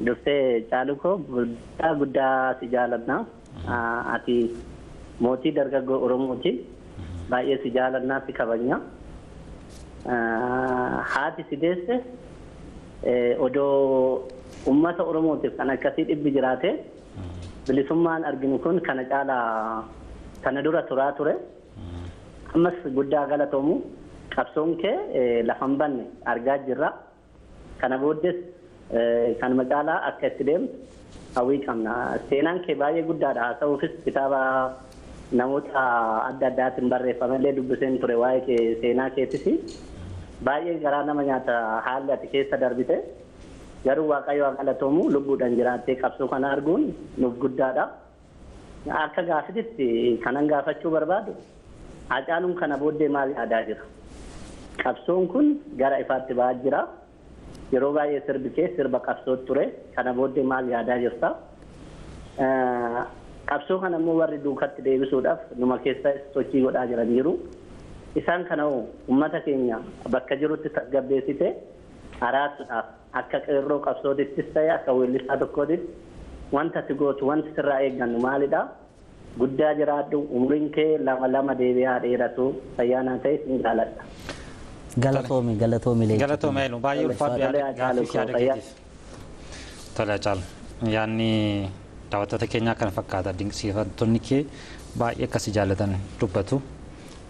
Dursee Caaluu koo, guddaa guddaa si jaalanna. Ati mootii dargaggoo Oromooti. Baay'ee si jaalannaa, si kabajna. Haati si deesse odoo uummata Oromootiif kan akkasii dhibbi jiraate, bilisummaan arginu kun kana caalaa kana dura turaa ture. Ammas guddaa galatoomu, qabsoon kee lafa hin banne argaa jirra. Kana booddees kanuma caalaa akka itti deemtu hawwii qabna. Seenaan kee baay'ee guddaadha. Haasa'uufis kitaaba namoota adda addaatiin barreeffamellee dubbiseen ture waa'ee kee, seenaa keetis. Baay'ee garaa nama nyaata haalli ati keessa darbite. Garuu Waaqayyo haa galatoomu, lubbuudhaan jiraattee qabsoo kana arguun nuuf guddaadha. Akka gaafititti kanan gaafachuu barbaadu, Hacaaluun kana booddee maal yaadaa jira? Qabsoon kun gara ifaatti ba'aa jira. Yeroo baay'ee sirbi kee sirba qabsoo ture. Kana booddee maal yaadaa jirta? Qabsoo kana immoo warri duukatti deebisuudhaaf numa keessa sochii godhaa jiran jiru. Isaan kana hoo uummata keenya bakka jirutti tasgabbeessite araarsuudhaaf akka qeerroo qabsootittis ta'e akka weellisaa tokkootitti wanta ati gootu, wanti sirraa eeggannu maalidha? Guddaa jiraadhu, umriin kee lama lama deebi'aa dheeratu, fayyaanaa ta'e, sin jaaladha. Galatoomi, galatoomi leenca. Galatoomi Haayiluu, baay'ee ulfaadhu Tole, yaada Haacaaluu gaaffii fi yaada koo, fayyaa. keetiif. Tole Hacaalu, yaadni daawwattoota keenyaa kana fakkaata. Dinqisiifattoonni kee baay'ee akkasi jaallatan dubbatu.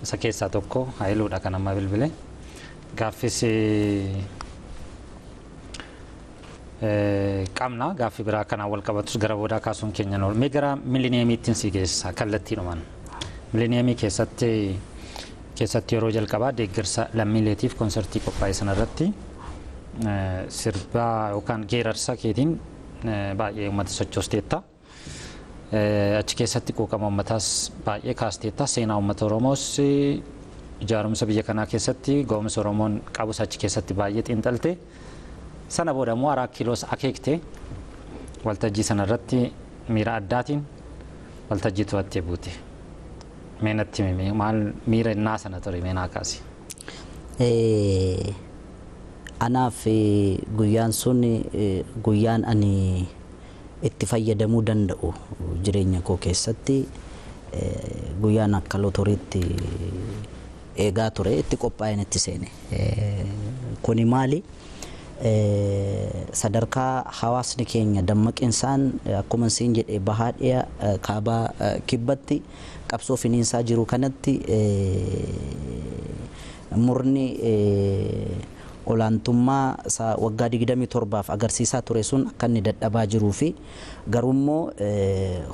Isa keessaa tokko Haayiluudha kan amma bilbile. Gaaffis qabna, gaaffii biraa kanaan wal qabatus gara boodaa kaasuun keenya noolu. Mee gara millenniumiittiin si geessa kallattiidhumaan. Millenniumii keessatti yeroo jalqabaa deeggarsa lammiileetiif konsertii qophaa'e sanarratti sirbaa yookaan geerarsa keetiin baay'ee uummata sochoosteetta. Achi keessatti quuqama uummataas baay'ee kaasteetta. Seenaa uummata Oromoos, ijaarumsa biyya kanaa keessatti ga'umsa Oromoon qabus achi keessatti baay'ee xiinxalte. Sana booda immoo Araa Kiiloos akeekte, waltajjii sanarratti miira addaatiin waltajjii to'attee buute. Mee natti himi, maal miira innaa sana ture, mee naa kaasi. Anaaf guyyaan sun guyyaan ani itti fayyadamuu danda'u jireenya koo keessatti guyyaan akka lotoriitti eegaa ture itti qophaa'een itti seene. Kuni maali? Sadarkaa hawaasni keenya dammaqinsaan akkuma siin jedhe bahaa dhiya kaabaa kibbatti qabsoo finiinsaa jiru kanatti murni olaantummaa isaa waggaa 27 agarsiisaa ture sun akka inni dadhabaa jiruu fi garuummoo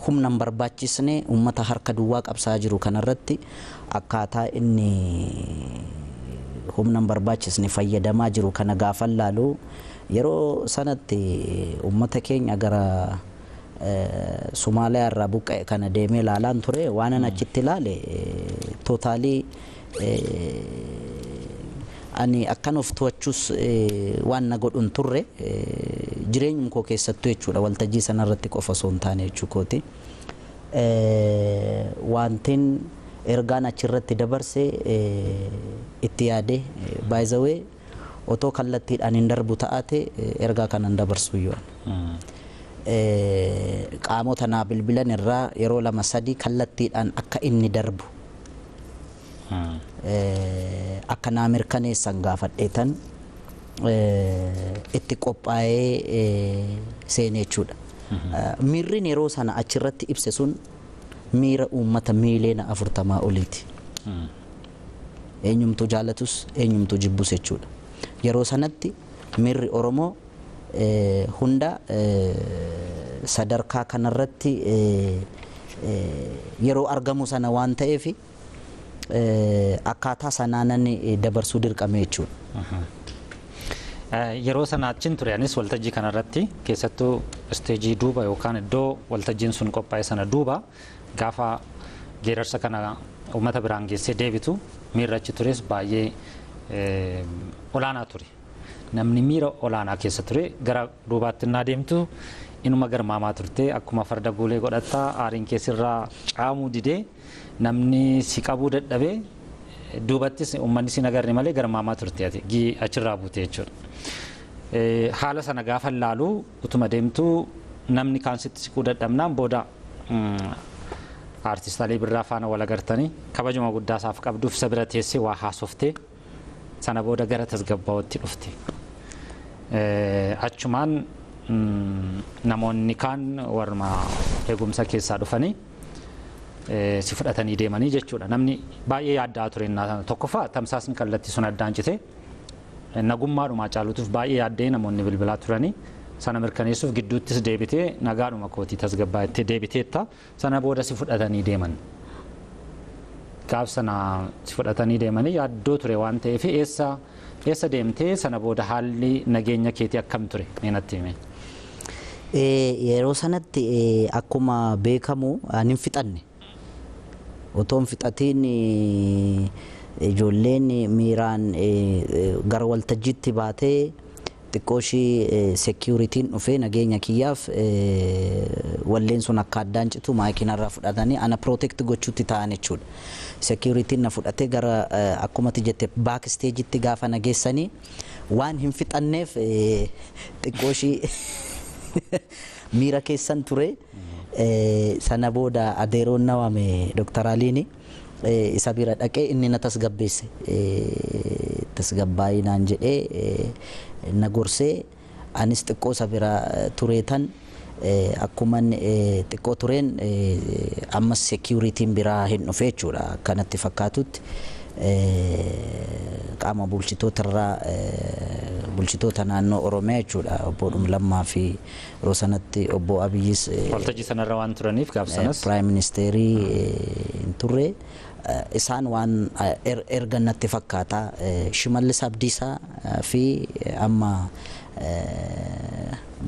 humna hin barbaachisne uummata harka duwwaa qabsaa jiru kanarratti akkaataa inni humna hin barbaachisne fayyadamaa jiru kana gaafa laalu yeroo sanatti uummata keenya gara Somaaliyaa irraa buqqa'e kana deemee ilaalaan ture waan an achitti ilaale tootaalii ani akkan of to'achuus waan na godhun turre jireenyum koo keessattuu jechuudha waltajjii sanarratti qofa osoo hin taane jechuu kooti. Wantin ergaan achirratti dabarse itti yaade by the way otoo kallattiidhaan hin darbu ta'ate ergaa kanan dabarsu iyyuu. Qaamota naa bilbilan irraa yeroo lama sadi kallattiidhaan akka inni darbu akka naa mirkaneessan gaafadheetan itti qophaa'ee seene jechuudha. Miirriin yeroo sana achirratti ibse sun miira uummata miiliyoona 40 oliiti. Eenyumtuu jaalatus eenyumtuu jibbus jechuudha. Yeroo sanatti miirri Oromoo hunda sadarkaa kanarratti yeroo argamu sana waan ta'eef akkaataa sanaanan dabarsuu dirqame jechuudha. Yeroo sana achiin ture anis waltajjii kanarratti keessattuu isteejii duuba yookaan iddoo waltajjiin sun qophaa'e sana duuba gaafa geerarsa kana uummata biraan geessee deebitu miirri achi tures baay'ee olaanaa ture. Namni miira olaanaa keessa ture gara duubaatti innaa deemtu inuma garmaamaa turte akkuma farda guulee godhattaa aariin keessirraa caamuu didee namni si qabuu dadhabee duubattis uummanni si nagarre malee garmaamaa turte ati achirraa buute jechuudha. Haala sana gaafa laalu utuma deemtu namni kaan sitti siquu dadhabnaan booda aartist Alii Birraa faana wal agartanii kabajuma guddaa isaaf qabduuf isa bira teessee waa haasoftee sana booda gara tasgabbaa'ootti dhufte. Achumaan namoonni kaan warma eegumsa keessaa dhufanii si fudhatanii deemanii jechuudha. Namni baay'ee yaaddaa ture tokkoffaa tamsaasni kallattii sun addaan cite nagummaadhuma caalutuuf baay'ee yaaddee namoonni bilbilaa turanii sana mirkaneessuuf gidduuttis deebitee nagaadhuma kootii tasgabbaa'ettee deebiteetta sana booda si fudhatanii deeman. Gaaf sana si fudhatanii deemanii yaaddoo ture waan ta'eef eessa deemtee sana booda haalli nageenya keetii akkam ture mee natti hime. Yeroo sanatti akkuma beekamu ani hin fixanne. Otoo hin fixatiin ijoolleen miiraan gara waltajjiitti baatee xiqqoo ishii seekiyuritiin dhufee nageenya kiyyaaf walleen sun akka addaan citu maakinarraa fudhatanii ana protect gochuutti ta'an jechuudha. Seekiyuritiin na fudhatee gara akkuma ati jette baak isteejitti gaafa na geessanii waan hin fixanneef xiqqoo ishii miira keessan ture. Sana booda adeeroon na waame Dr. Aliini isa bira dhaqee inni na tasgabbeesse. Tasgabbaa'ii naan jedhee na gorsee anis xiqqoo isa bira tureetan akkuman xiqqoo tureen ammas seekiyuritiin biraa hin dhufe jechuudha. Akkanatti fakkaatutti qaama bulchitoota irraa bulchitoota naannoo Oromiyaa jechuudha. Obbo Lammaa fi yeroo sanatti obbo Abiyyis waltajjii sanarra waan turaniif gaaf sanas Piraayim Ministeerii hin turre. Isaan waan erga natti fakkaata Shimallis Abdiisaa fi amma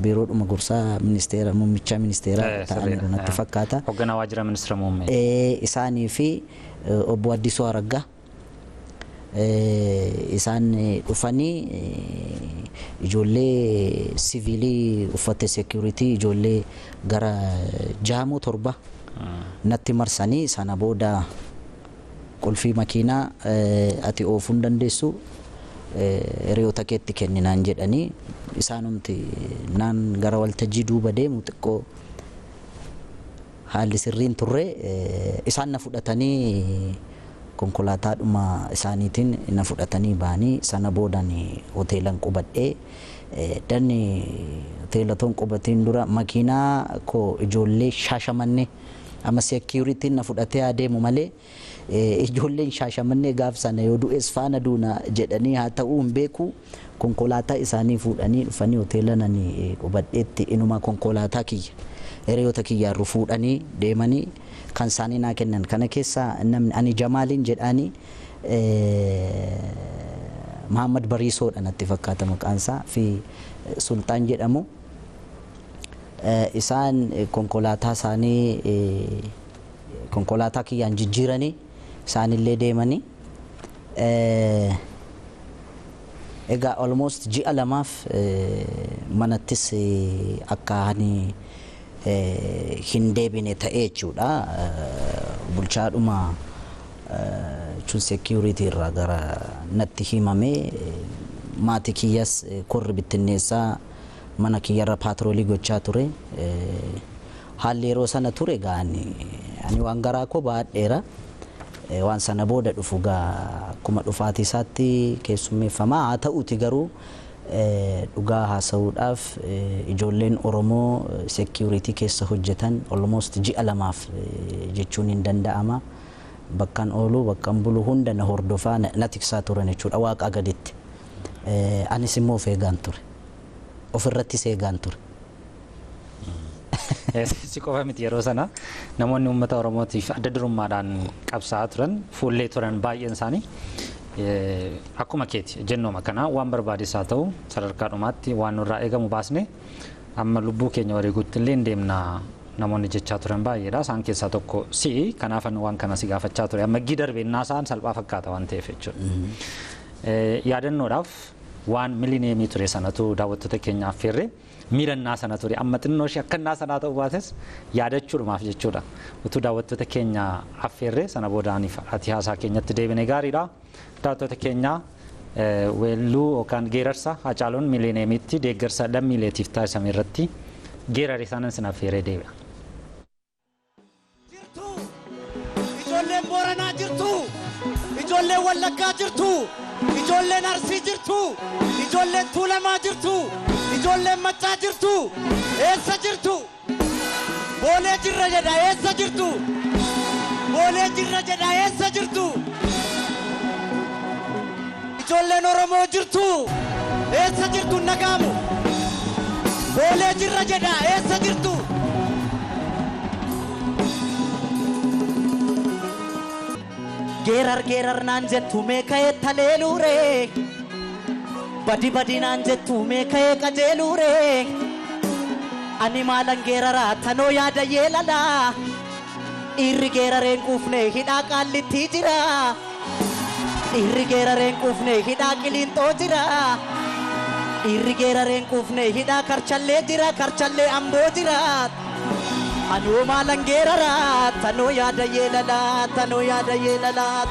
biiroodhuma gorsaa ministeera muummicha ministeeraa ta'aniiru natti fakkaata. Hoogganaa waajjira ministeera muummee. Isaanii fi obbo Addisuu Araggaa isaan dhufanii ijoollee siviilii uffata seekuritii ijoollee gara 6 7 natti marsanii sana booda qulfii makiinaa ati oofuu hin dandeessu Hiriyoota keetti kenninaan jedhanii isaanumti naan gara waltajjii duuba deemu xiqqoo haalli sirriin turre, isaan na fudhatanii konkolaataadhuma isaaniitiin na fudhatanii ba'anii. Sana boodan hoteelan qubadhee, danni hoteela toon qubatiin dura makiinaa koo ijoollee Shaashamannee, amma seekiyuritiin na fudhatee adeemu malee, ijoolleen Shaashamannee gaaf sana yoo du'es faana duuna jedhanii haa ta'uu hin beeku, konkolaataa isaanii fuudhanii dhufanii hoteela nani qubadheetti inuma konkolaataa kiyya hiriyoota kiyyaarru fuudhanii deemanii kan isaanii naa kennan. Kana keessa namni ani Jamaaliin jedhaanii, Muhammad Bariisoodha natti fakkaata maqaan isaa, fi Sultaan jedhamu. Isaan konkolaataa isaanii konkolaataa kiyyaan jijjiiranii isaanillee deemanii. Egaa almost ji'a 2f manattis akka ani hin deebine ta'ee jechuudha. Bulchaadhuma jechuun security irraa gara natti himame, maatii kiyyas korri bittinneessaa mana kiyyarra paatroolii gochaa ture. Haalli yeroo sana ture gaa ani waan garaa koo baadheera. Waan sana booda dhufu gaa akkuma dhufaatii isaatti keessummeeffamaa haa ta'uti, garuu dhugaa haasa'uudhaaf ijoolleen Oromoo security keessa hojjetan almost ji'a 2f jechuun hin danda'ama. Bakkan oolu, bakkan bulu hunda na hordofaa, na tiksaa turan jechuudha waaqaa gaditti. Anis immoo of eegaan ture. Ofirrattis eegaan ture. Si qofa miti, yeroo sana namoonni uummata Oromootiif adda durummaadhaan qabsaa'aa turan, fuullee turan baay'een isaanii akkuma keeti jennooma kana waan barbaachisaa ta'u sadarkaa dhumaatti waan nurraa eegamu baasne amma lubbuu keenya wareeguutti illee deemna namoonni jechaa turan baay'eedha. Isaan keessaa tokko si'i, kanaafan waan kana si gaafachaa ture. Amma darbeenyaa isaan salphaa fakkaata waan ta'eef jechuudha. Yaadannoodhaaf waan milineemii ture sanatu daawwattoota keenya affeerre, miirannaa sana ture amma xinnoo ishee akkannaa sanaa ta'uu baates yaadachuudhumaaf jechuudha. Utuu daawwattoota keenya affeerre sana boodaaniif ati haasaa keenyatti deebine gaariidha. Daawwattoota keenya, weelluu yookaan geerarsa Hacaaluun milineemiitti deeggarsa lammiileetiif taasisame irratti geerare sanan sin affeeree deebi'a. Ijoolleen Booranaa jirtu, ijoolleen Wallaggaa jirtu, ijoolleen Arsii jirtu, ijoolleen Tuulamaa jirtu, ijoolleen Maccaa jirtu, eessa jirtu? Boolee jirra jedha, eessa jirtu? Boolee jirra jedha, eessa jirtu? Ijoolleen Oromoo jirtu, eessa jirtu? Nagaamu. Boolee jirra jedha, eessa jirtu? Geerar geerar naan jettu, mee ka'ee taleeluure? Badi badi naan jettu, mee ka'ee qajeeluure? Ani maalan geeraraa, tanoo yaada yeelalaa? Dhiirri geerareen quufne hidhaa Qaallittii jira. Dhiirri geerareen quufne hidhaa Qiliinxoo jira. Dhiirri geerareen quufne hidhaa Karchallee jira, Karchallee Amboo jira. Anoo maalan geeraraa, tanoo yaada yeelalaa, tanoo yaada yeelalaa?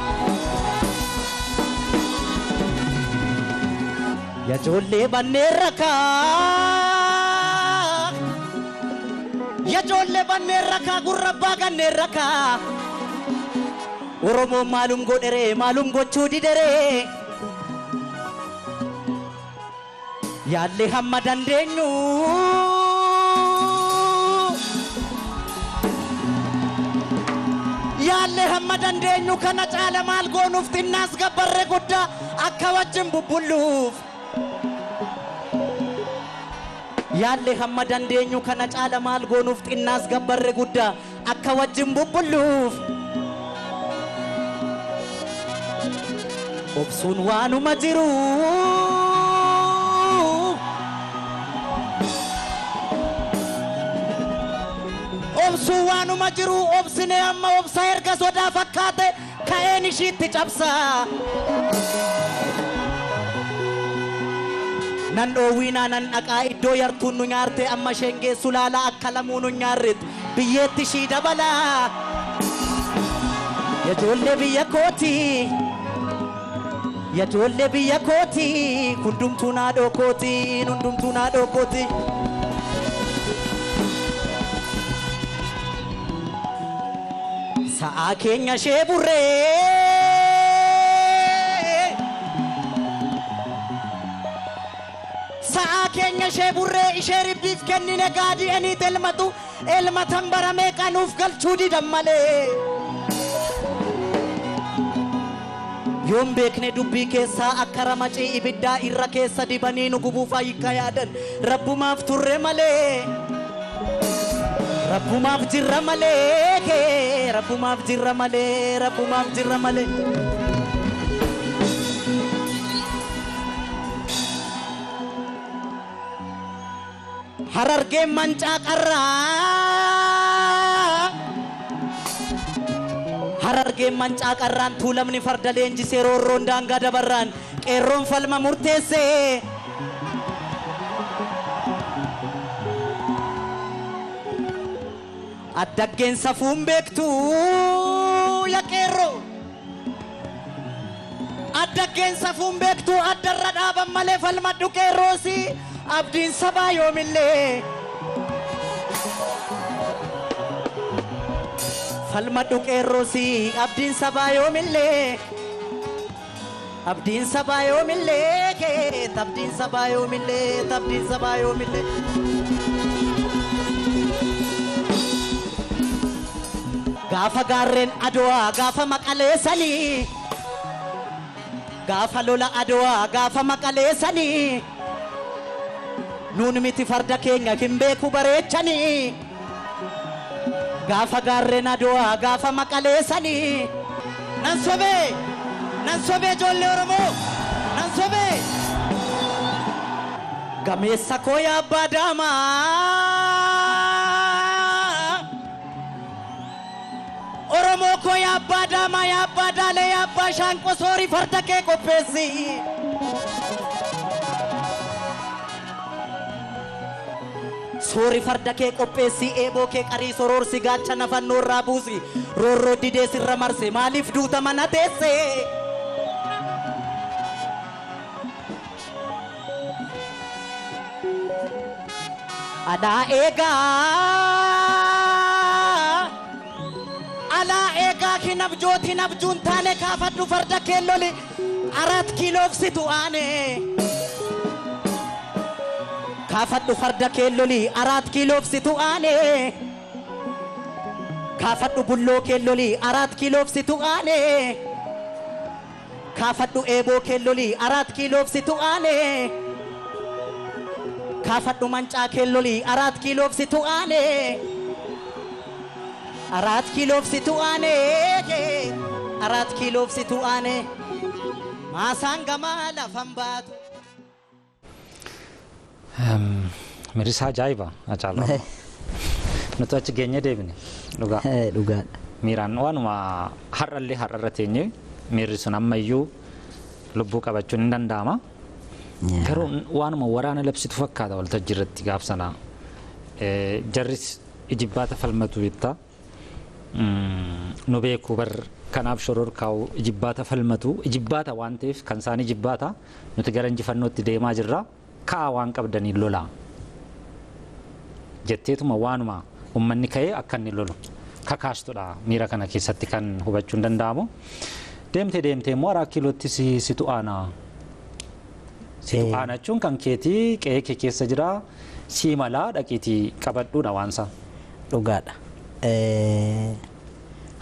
Yajoollee banneerra kaa. Yajoollee banneerra kaa, gurra abbaa ganneerra kaa. Oromoon maalum godheree, maalum gochuu dideree? Yaallee hamma dandeenyu. Yaallee hamma dandeenyu, kana caala maal goonuuf? Xinnaas gabbarre guddaa akka wajjin bubbulluuf. Yaallee hamma dandeenyu, kana caala maal goonuuf? Xinnaas gabbarre guddaa akka wajjin bubbulluuf. Obsuun waanuma jiru. Obsuun waanuma jiru, obsine amma obsa erga sodaa fakkaate ka'een ishiitti cabsaa. Nan dhoowwiinaa, nan dhaqaa iddoo yartuun nu nyaarte, amma isheen geessu laala, akka lamuu nu nyaarret biyyeetti ishii dabalaa. Yajoollee biyya kooti. Yajoollee biyya kooti hundumtuu naadhoo kooti hundumtuu naadhoo kooti. Sa'aa keenya ishee burree. Sa'aa keenya ishee burree ishee ribbiif kennine gaadi'anii elmatu elmatan baramee qanuuf galchuu didan malee. Yoon beekne dubbii keessaa akka ramacii ibiddaa irra keessa dibanii nu gubuuf hiika yaadan rabbumaaf turre malee. Rabbumaaf jirra malee rabbumaaf jirra malee rabbumaaf jirra malee. Harargeen mancaa qarraa. Harargeen mancaa qarraan tuulamni farda leenjisee roorroon daangaa dabarraan qeerroon falma murteessee. Addaggeen safuun beektu ya qeerroo. Addaggeen safuun beektu addarra dhaaban malee falmadhu qeerroosi abdiin sabaa yoomillee. Falmadhu qeerroosi abdiin sabaa yoomillee. Abdiin sabaa yoomillee abdiin sabaa yoomillee abdiin sabaa yoomillee. Gaafa gaarreen Adowaa gaafa maqaleessanii gaafa lola Adowaa gaafa maqaleessanii nuun miti farda keenya hin beeku bareechanii gaafa gaarreen Adowaa gaafa maqaleessanii nan sobee ijoollee Oromoo nan sobee gameessa koo yaa abbaa daamaa. Oromoo koo yaa abbaa daamaa yaa abbaa daalee yaa abbaa shaanqoo soorii farda kee qopheessi. Soori farda kee qopheessi eeboo kee qarii soroorsi gaachana fannoo irraa buusi roorroo didee sirra marse maaliif duuta mana teesse. Alaa eegaa. Alaa eegaa hin abjooti hin abjuun taane kaafadhu farda kee loli 4 kiiloof situ aane. Kaafadhu farda kee loli 4 kiiloof situ aane. Kaafadhu bulloo kee loli 4 kiiloof situ aane. Kaafadhu eeboo kee loli 4 kiiloof situ aane. Kaafadhu mancaa kee loli 4 kiiloof situ aane. 4 kiiloof situ aane 4 kiiloof situ aane maasaan gamaa lafan baatu. Mirisa ajaa'iba Hacaaluu. Nuti achi geenyee deebine dhugaa. Dhugaadha. Miiraan waanuma har'allee har'arra teenyee miirri sun ammayyuu lubbuu qabachuun hin danda'ama. Garuu waanuma waraana labsitu fakkaata waltajjii irratti gaaf sana. Jarris ijibbaata falmatu jettaa. Nu beeku bar kanaaf shororkaa'u ijibbaata falmatu ijibbaata waan ta'eef kan isaan ijibbaata nuti gara injifannootti deemaa jirra ka'a waan qabdaniin lolaa jetteetuma waanuma uummanni ka'ee akka inni lolu kakaastudha miira kana keessatti kan hubachuun danda'amu. Deemtee deemtee immoo 4 kiilootti situ aana. Situ aana jechuun kan keetii qe'ee kee keessa jira sii malaa dhaqiitii qabadhuudha waan isaa. Dhugaadha.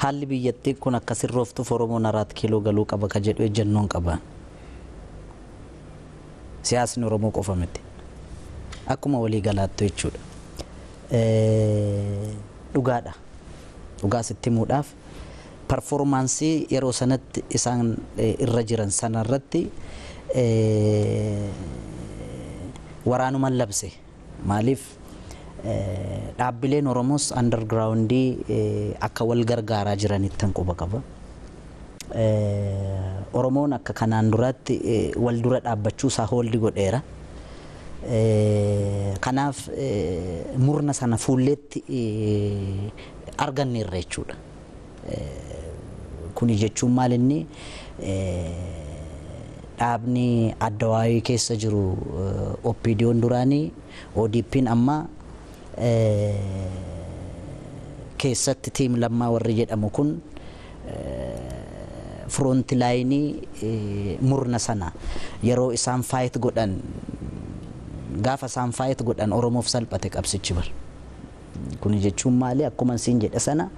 Haalli biyyattii kun akka sirrooftuuf Oromoon 4 kiiloo galuu qaba ka jedhu ejjennoon qaba. Siyaasni Oromoo qofa miti. Akkuma walii galaattu jechuudha. Dhugaadha. Dhugaa sitti himuudhaaf performaansii yeroo sanatti isaan irra jiran sanarratti waraanuman labse. Maaliif dhaabbileen Oromoos undergroundii akka wal gargaaraa jiranittan quba qaba. Oromoon akka kanaan duraatti wal dura dhaabbachuu isaa hooldi godheera. Kanaaf murna sana fuulleetti arganneerra jechuudha. Kuni jechuun maal inni Dhaabni addawaayii keessa jiru OPDO'n duraanii, ODP'n amma keessatti Team Lammaa warri jedhamu kun front line murna sana yeroo isaan fight godhan, gaafa isaan fight godhan Oromoof salphate qabsichi bar. Kuni jechuun maali? Akkuma siin jedhe sana,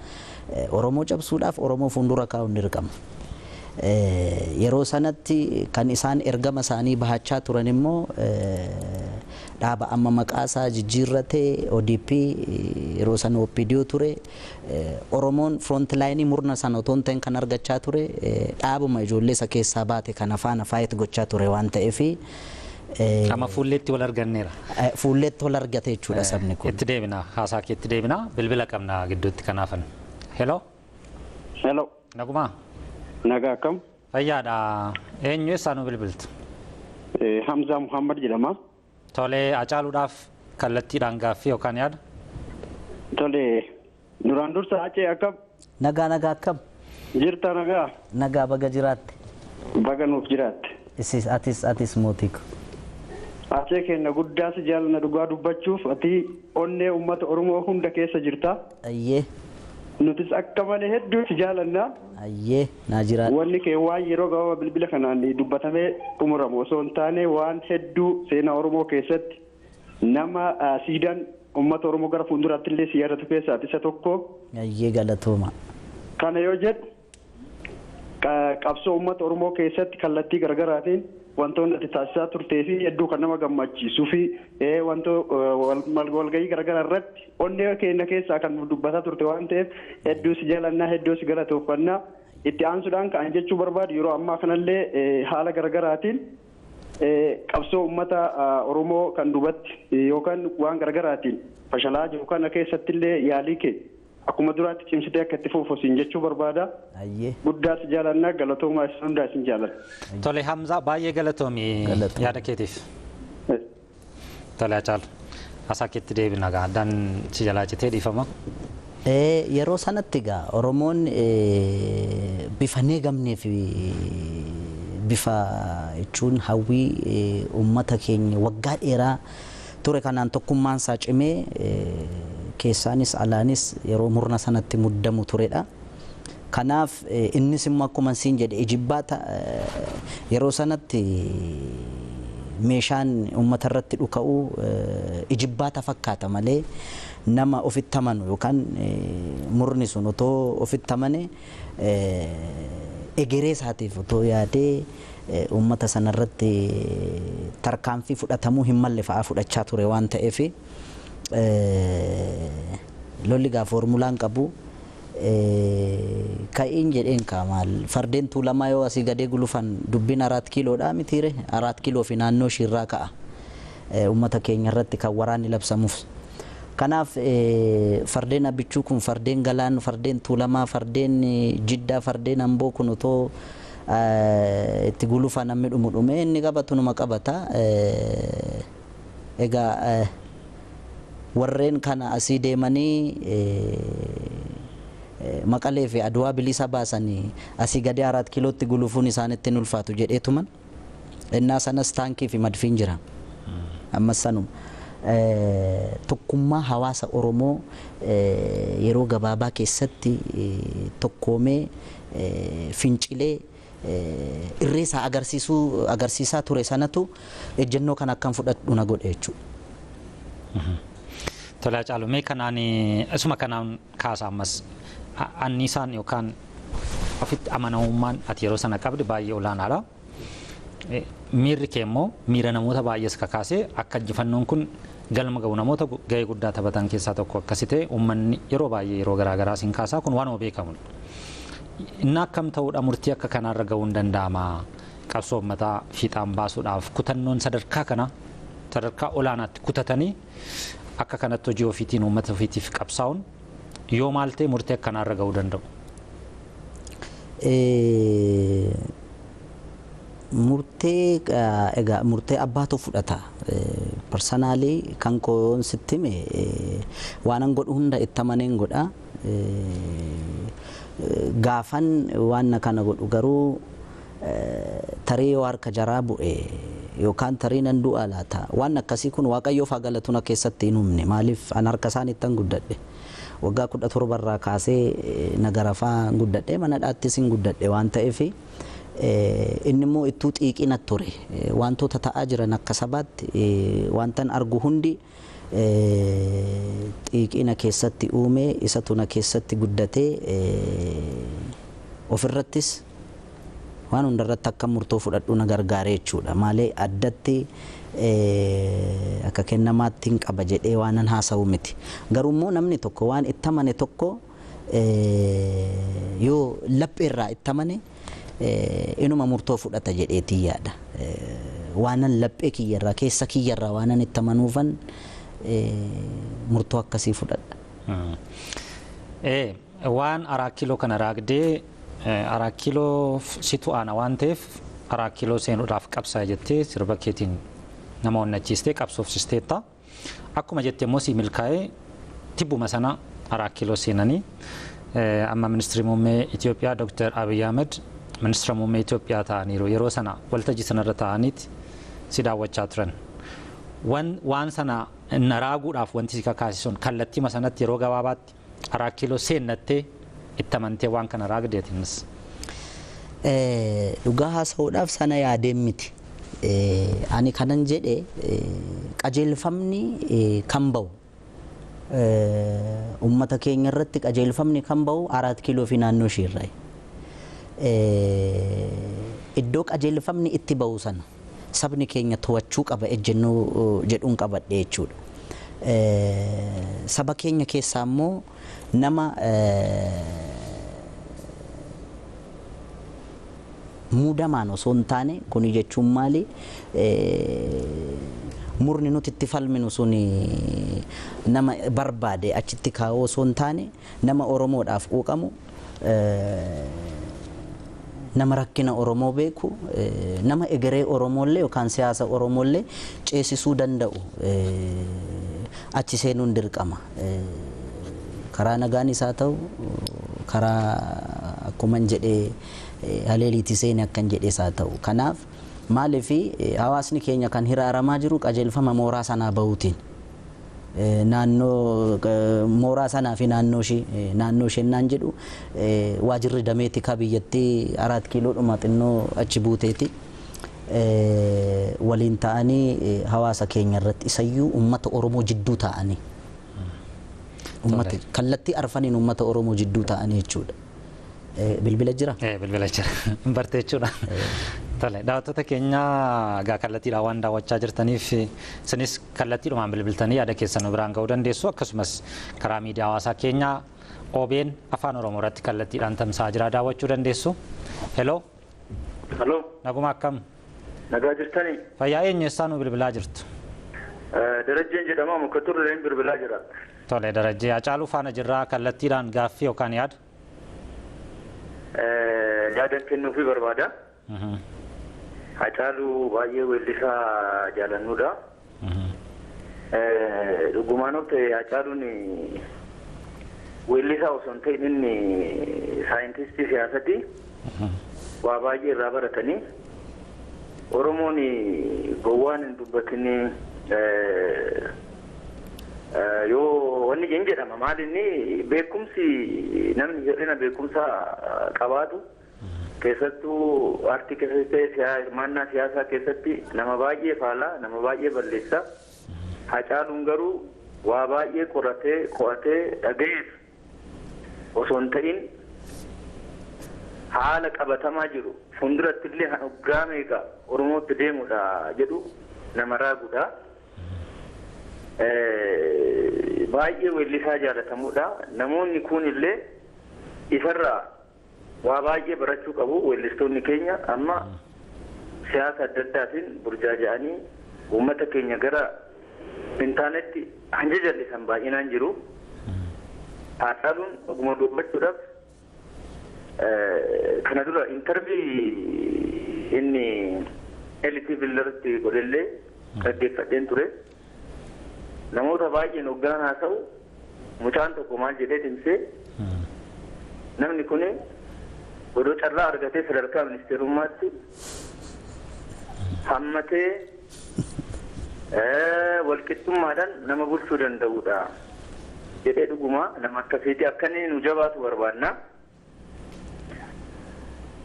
Oromoo cabsuudhaaf Oromoo fuuldura kaa'uun dirqama. Yeroo sanatti kan isaan ergama isaanii bahachaa turan immoo dhaaba amma maqaa isaa jijjiirratee ODP, yeroo sana OPDO ture. Oromoon front line murna sana otoo hin ta'in kan argachaa ture dhaabuma ijoollee isa keessaa baate kana faana fight gochaa ture waan ta'eef. Amma fuulleetti wal arganneera. Fuulleetti wal argate jechuudha sabni kun. Itti deebina, haasaa kee itti deebina, bilbila qabna gidduutti kanaafan. Hello. Hello. Nagumaa. Nagaa, akkam? Fayyaadha. Eenyu, eessaa nu bilbiltu? Hamzaa Muhammad jedhama. Tolee, Hacaaluudhaaf kallattiidhaan gaaffii yookaan yaada? Tole, duraan dursa Hacee, akkam? Nagaa, nagaa, akkam? Jirta, nagaa? Nagaa, baga jiraatte. Baga nuuf jiraatte. Isis, atis mootii ko. Hacee keenya, guddaa si jaallanna. Dhugaa dubbachuuf ati onnee uummata Oromoo hunda keessa jirta. Ayyee. Nutis akka malee hedduu si jaalanna. Ayyee, naa jiraadha. Wanni kee waan yeroo gabaabaa bilbila kanaan dubbatamee xumuramu osoo hin taane, waan hedduu seenaa Oromoo keessatti nama siidaan uummata Oromoo gara fuulduraatti illee si yaadatu keessaa isa tokko. Ayyee, galatooma. Kana yoo jedhu, qabsoo uummata Oromoo keessatti kallattii garaagaraatiin wantoonni ati taasisaa turtee fi hedduu kan nama gammachiisuu fi wantoo walgahii garaagaraa irratti onnee keenya keessaa kan dubbataa turte waan ta'eef, hedduu si jalannaa, hedduu si galatoofannaa. Itti aansuudhaan kan jechuu barbaadu, yeroo ammaa kanallee haala garaagaraatiin qabsoo uummata Oromoo kan duubatti yookaan waan garaagaraatiin fashalaa jiru kana keessatti illee yaalii kee akkuma duraatti cimsitee akka itti fufu siin jechuu barbaada. Guddaa si jaalannaa, galatoomaa, isin hundaa isin jaalladha. Tole Hamzaa, baay'ee galatoomi yaada keetiif. Tole Hacaalu, haasaa keetti deebina gaa, addaan si jalaa citee, dhiifama. Yeroo sanatti egaa Oromoon bifa neegamnee fi bifa jechuun hawwii uummata keenya waggaa dheeraa ture kanaan tokkummaan isaa cimee keessaanis alaanis yeroo murna sanatti muddamu turedha. Kanaaf innis immoo akkuma siin jedhe ijibbaata yeroo sanatti meeshaan uummata irratti dhuka'u ijibbaata fakkaata malee, nama ofitti amanu yookaan murni sun otoo ofitti amane, egeree isaatiif otoo yaadee, uummata sanarratti tarkaanfii fudhatamuu hin malle fa'aa fudhachaa ture waan ta'eef, lolli gaa foormulaan qabu. Ka'iin jedheen kaa, maal, fardeen Tuulamaa yoo asii gadee gulufan dubbiin Araat Kiiloodha mitiire? Araat Kiiloo fi naannoo ishiirraa ka'a uummata keenya irratti kan waraanni labsamuuf. Kanaaf fardeen Abbichuu kun, fardeen Galaan, fardeen Tuulamaa, fardeen Jiddaa, fardeen Amboo kun otoo itti gulufan namni dhumu dhume, inni qabatu numa qabata. Egaa warreen kana asii deemanii Maqalee fi Aduwaa bilisa baasanii asii gadee Araat Kiilootti gulufuun isaanitti hin ulfaatu jedheetuman. Innaa sanas taankii fi madfiin jira. Ammas sanuma. Tokkummaa hawaasa Oromoo yeroo gabaabaa keessatti tokkoomee fincilee irreesaa agarsiisuu agarsiisaa ture sanatu ejjennoo kan akkam fudhadhu na godhe jechuudha. Tole Hacaalu, mee kanaan isuma kanaan kaasa, ammas anniisaan yookaan ofitti amanamummaan ati yeroo sana qabde baay'ee olaanaadha. Miirri kee immoo miira namoota baay'ees kakaasee akka injifannoon kun galma ga'u namoota ga'ee guddaa taphatan keessaa tokko akkasi ta'e, uummanni yeroo baay'ee yeroo garaagaraa siin kaasaa, kun waanuma beekamudha. Inni akkam ta'uudha murtii akka kanaarra ga'uu hin danda'ama? Qabsoo uummataa fiixaan baasuudhaaf kutannoon sadarkaa kana, sadarkaa olaanaatti kutatanii akka kanatti hojii ofiitiin uummata ofiitiif qabsaa'uun yoo maal ta'e murtii akkanaarra ga'uu danda'u? Murtee egaa murtee abbaatu fudhata. Personally kan koon sitti hime, waanan godhu hunda itti amaneen godha. Gaafan waan kana godhu garuu Tarii yoo harka jaraa bu'e yookaan tarii nan du'a laata, waan akkasii kun Waaqayyoof haa galatu na keessatti hin humne. Maaliif an harka isaaniittan guddadhe, waggaa 17 irraa kaasee nagarafaa guddadhe, mana dhaattis hin guddadhe waan ta'eef, inni immoo ittuu xiiqina ture. Wantoota ta'aa jiran akka sabaatti wantan argu hundi xiiqina keessatti uume, isatu na keessatti guddatee ofirrattis waan hundarratti akka murtoo fudhadhu na gargaare jechuudha. Malee addatti akka kennamaatti hin qaba jedhee waanan haasa'u miti. Garuu immoo namni tokko waan itti amane tokko yoo lapheerraa itti amane inuma murtoo fudhata jedheetii yaada. Waanan laphee kiyyarraa, keessa kiyyarraa waanan itti amanuufan murtoo akkasii fudhadha. Waan Araa Kiiloo kana raagdee, Araa Kiiloo situ aana waan ta'eef Araa Kiiloo seenuudhaaf qabsaa jettee sirba keetiin nama onnachiistee qabsoofsisteetta. Akkuma jettee immoo si milkaa'ee, tibbuma sana Araa Kiiloo seenanii amma ministeerri muummee Itoophiyaa Dr. Abiy Ahmed ministeera muummee Itoophiyaa ta'aniiru. Yeroo sana waltajjii sanarra ta'aniiti si daawwachaa turan. Waan sana na raaguudhaaf wanti si kakaasisuun kallattiima sanatti yeroo gabaabaatti Araa Kiiloo seennattee itti amantee waan kana raagdeetiinis. Dhugaa haasa'uudhaaf sana yaadeen miti. Ani kanan jedhe, qajeelfamni kan bahu uummata keenya irratti, qajeelfamni kan bahu Araat Kiiloo fi naannoo ishee irraa. Iddoo qajeelfamni itti bahu sana sabni keenya to'achuu qaba ejjennoo jedhuun qabadhe jechuudha. Saba keenya keessaa immoo nama muudamaan osoo hin taane, kuni jechuun maali, murni nuti itti falminu sun nama barbaade achitti kaa'uu osoo hin taane, nama Oromoodhaaf quuqamu, nama rakkina Oromoo beeku, nama egeree Oromoollee yookaan siyaasa Oromoollee ceesisuu danda'u achi seenuun dirqama. Karaa nagaanis haa ta'u, karaa akkuman jedhee haleeliitti seene akkan jedhees haa ta'u. Kanaaf maaliif hawaasni keenya kan hiraaramaa jiru qajeelfama mooraa sanaa bahuutiin. Naannoo mooraa sanaa fi naannoo ishee, naannoo ishee naan jedhu, waajirri dameeti ka biyyattii Araat Kiiloodhuma xinnoo achi buuteeti. Waliin ta'anii hawaasa keenya irratti, isayyuu uummata Oromoo jidduu ta'anii, uummata kallattii arfaniin uummata Oromoo jidduu ta'anii jechuudha. Bilbila jira? Bilbila jira. Hin barte jechuudha. Tole, daawwattoota keenya egaa kallattiidhaan waan daawwachaa jirtaniif isinis kallattiidhumaan bilbiltanii yaada keessan nu biraan ga'uu dandeessu. Akkasumas karaa miidiyaa hawaasaa keenyaa OBN Afaan Oromoo irratti kallattiidhaan tamsa'aa jira, daawwachuu dandeessu. Heloo. Heloo. Naguma, akkam? Nagaa jirtanii? Fayyaa. Eenyu, eessaa nu bilbilaa jirtu? Darajjeen jedhama, muka turreen bilbilaa jira. Tole Darajjee, Hacaaluu faana jirraa, kallattiidhaan gaaffii yookaan yaada? Yaada kennuufii barbaada. Hacaaluu baay'ee weellisaa jaalannudha. Dhugumaan ta'e, Hacaaluun weellisaa osoo hin ta'in inni saayintistii siyaasati. Waa baay'ee irraa baratanii. Oromoon gowwaan hin dubbatin yoo wanni hin jedhama, maal inni beekumsi namni hir'ina beekumsa qabaatu keessattuu aartii keessatti ta'e hirmaannaa siyaasaa keessatti nama baay'ee faalaa, nama baay'ee balleessa. Hacaaluun garuu waa baay'ee qoratee qo'atee dhaga'eef osoo hin ta'in haala qabatamaa jiru fuulduratti illee hoggaa meeqa Oromootti deemudha jedhu nama raagudha. Baay'ee weellisaa jaalatamudha. Namoonni kun illee isarraa waa baay'ee barachuu qabu. Weellistoonni keenya amma siyaasa adda addaatiin burjaaja'anii uummata keenya gara intaanetti hanja jallisan baay'inaan jiru. Haacaaluun dhuguma dubbachuudhaaf kana dura interview inni LTV irratti godhellee dhaggeeffadheen ture. Namoota baay'een hoggaan haasa'u mucaan tokko maal jedhee timsee, namni kun Odoo carraa argatee sadarkaa ministeerummaatti hammatee walqixxummaadhaan nama bulchuu danda'udha jedhee dhuguma nama akkasiiti akka inni nu jabaatu barbaanna.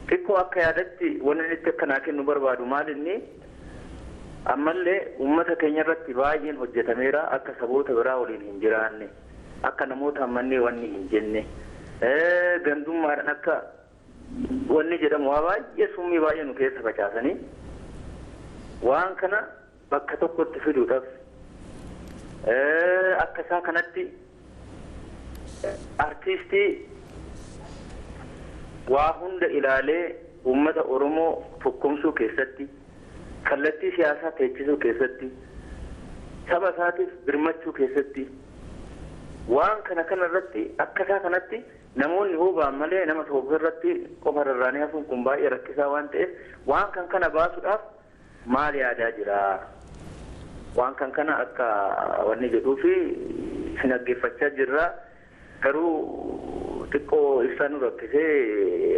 Xiqqoo akka yaadatti wanni inni akka naa kennu barbaadu maal inni ammallee uummata keenya irratti baay'een hojjetameera akka saboota biraa waliin hin jiraanne akka namoota ammannee wanni hin jenne gandummaadhaan akka wanni jedhamu waa baay'ee summii baay'ee nu keessa facaasanii waan kana bakka tokkotti fiduudhaaf akka isaa kanatti artiistii waa hunda ilaalee uummata Oromoo tokkomsuu keessatti kallattii siyaasaa teechisuu keessatti saba isaatiif birmachuu keessatti waan kana kana irratti akka isaa kanatti namoonni hubaan malee nama tokko irratti qofa rarraanii hafuun kun baay'ee rakkisaa waan ta'eef waan kan kana baasuudhaaf maal yaadaa jira waan kan kana akka wanni jedhuu fi isin dhaggeeffachaa jirra garuu xiqqoo ibsaa nu rakkisee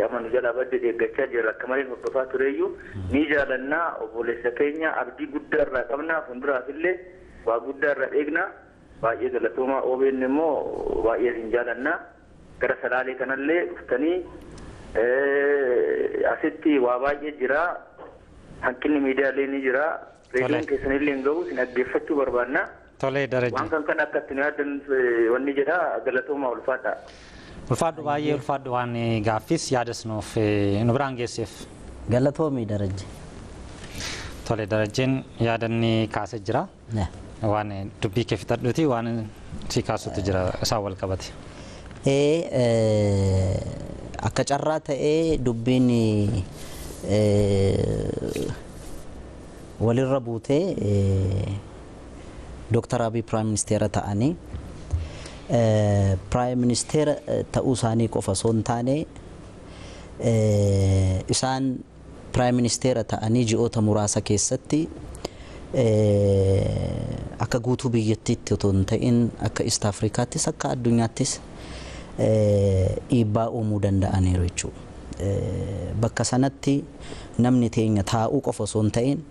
amma nu jalaa badde deeggachaa jirra akka malee hordofaa tureyyuu ni jaalannaa obboleessa keenya abdii guddaa irraa qabna fuulduraaf illee waa guddaa irraa eegna baay'ee galatoomaa OBN immoo baay'ee isin jaalannaa gara Salaalee kanallee dhuftanii asitti waa baay'ee jira hanqinni miidiyaalee ni jira reediyoon keessanillee hin gahu isin dhaggeeffachuu barbaanna. Tolee Darajjee. Waan kan kana akka ittiin yaaddan wanni jedha galatoomaa ulfaadha. Ulfaadhu baay'ee ulfaadhu waan gaaffis yaadas nuuf nu biraan geesseef. Galatoomii Darajjee. Tolee Darajjeen yaadanni kaasee jira. Waan dubbii kee fixadhuuti waan si kaasutu jira isaan wal qabate. Akka carraa ta'ee dubbiin walirra buutee Dooktar Abiy Prime Ministeera ta'anii Prime Ministeera ta'uu isaanii qofa osoo hin taane isaan Prime Ministeera ta'anii ji'oota muraasa keessatti akka guutuu biyyattiitti otoo hin ta'in akka East Afrikaattis akka addunyaattis dhiibbaa uumuu danda'aniiru jechuudha. Bakka sanatti namni teenya taa'uu qofa osoo hin ta'in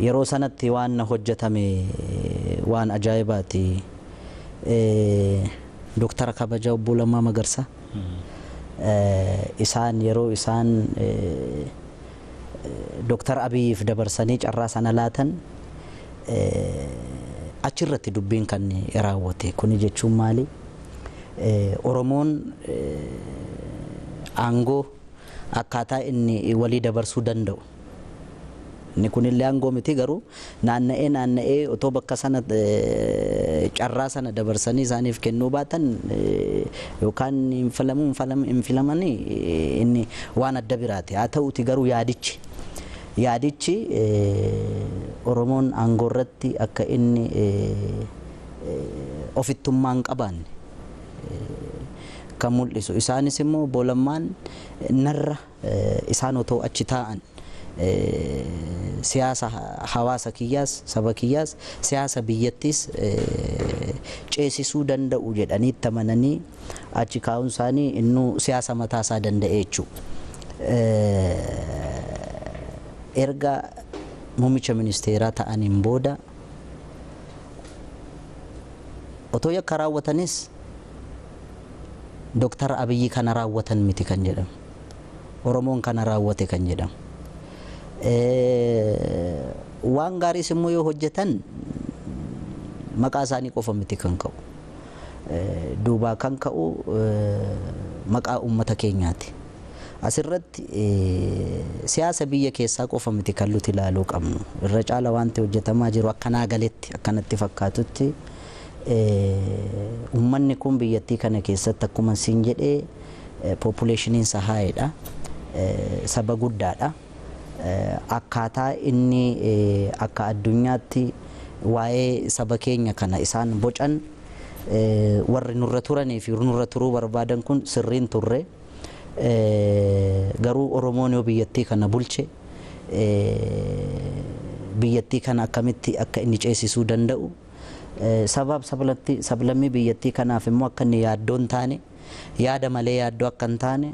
yeroo sanatti waan hojjetame waan ajaa'ibaati. Dooktara kabajaa obbo Lammaa Magarsaa isaan yeroo isaan Dooktar Abiyyiif dabarsanii carraa sana laatan achirratti dubbiin kan raawwate. Kuni jechuun maali? Oromoon aangoo akkaataa inni walii dabarsuu danda'u. Inni kunillee aangoo miti garuu naanna'ee naanna'ee otoo bakka sana carraa sana dabarsanii isaaniif kennuu baatan yookaan hin filamuu hin filamanii inni waan adda biraati. Haa ta'uti garuu yaadichi Oromoon aangoo irratti akka inni ofittummaa hin qabaanne kan mul'isu. Isaanis immoo obbo Lammaan narra isaan otoo achi taa'an siyaasa hawaasa kiyyaas saba kiyyaas siyaasa biyyattis ceesisuu danda'u jedhanii itti amananii achi kaa'uun isaanii innuu siyaasa mataa isaa danda'e jechuudha. Erga muummicha ministeeraa ta'aniin booda otoo yakka raawwatanis Dooktar Abiyyi kana raawwatan miti kan jedhamu. Oromoon kana raawwate kan jedhamu. Waan gaariis immoo yoo hojjetan maqaa isaanii qofa miti kan ka'u. Duubaa kan ka'u maqaa uummata keenyaati. Asirratti siyaasa biyya keessaa qofa miti kan nuti ilaaluu qabnu. Irra caala wanti hojjetamaa jiru akkanaa galetti akkanatti fakkaatutti uummanni kun biyyattii kana keessatti akkuma siin jedhee populationiin isaa haayedha. Saba guddaadha. Akkaataa inni akka addunyaatti waa'ee saba keenya kana isaan bocan warri nurra turanii fi nurra turuu barbaadan kun sirriin turre. Garuu Oromoon yoo biyyattii kana bulche biyyattii kana akkamitti akka inni ceesisuu danda'u Sabaaf sablammii biyyattii kanaaf immoo akka inni yaaddoo hin taane, yaada malee yaaddoo akka hin taane,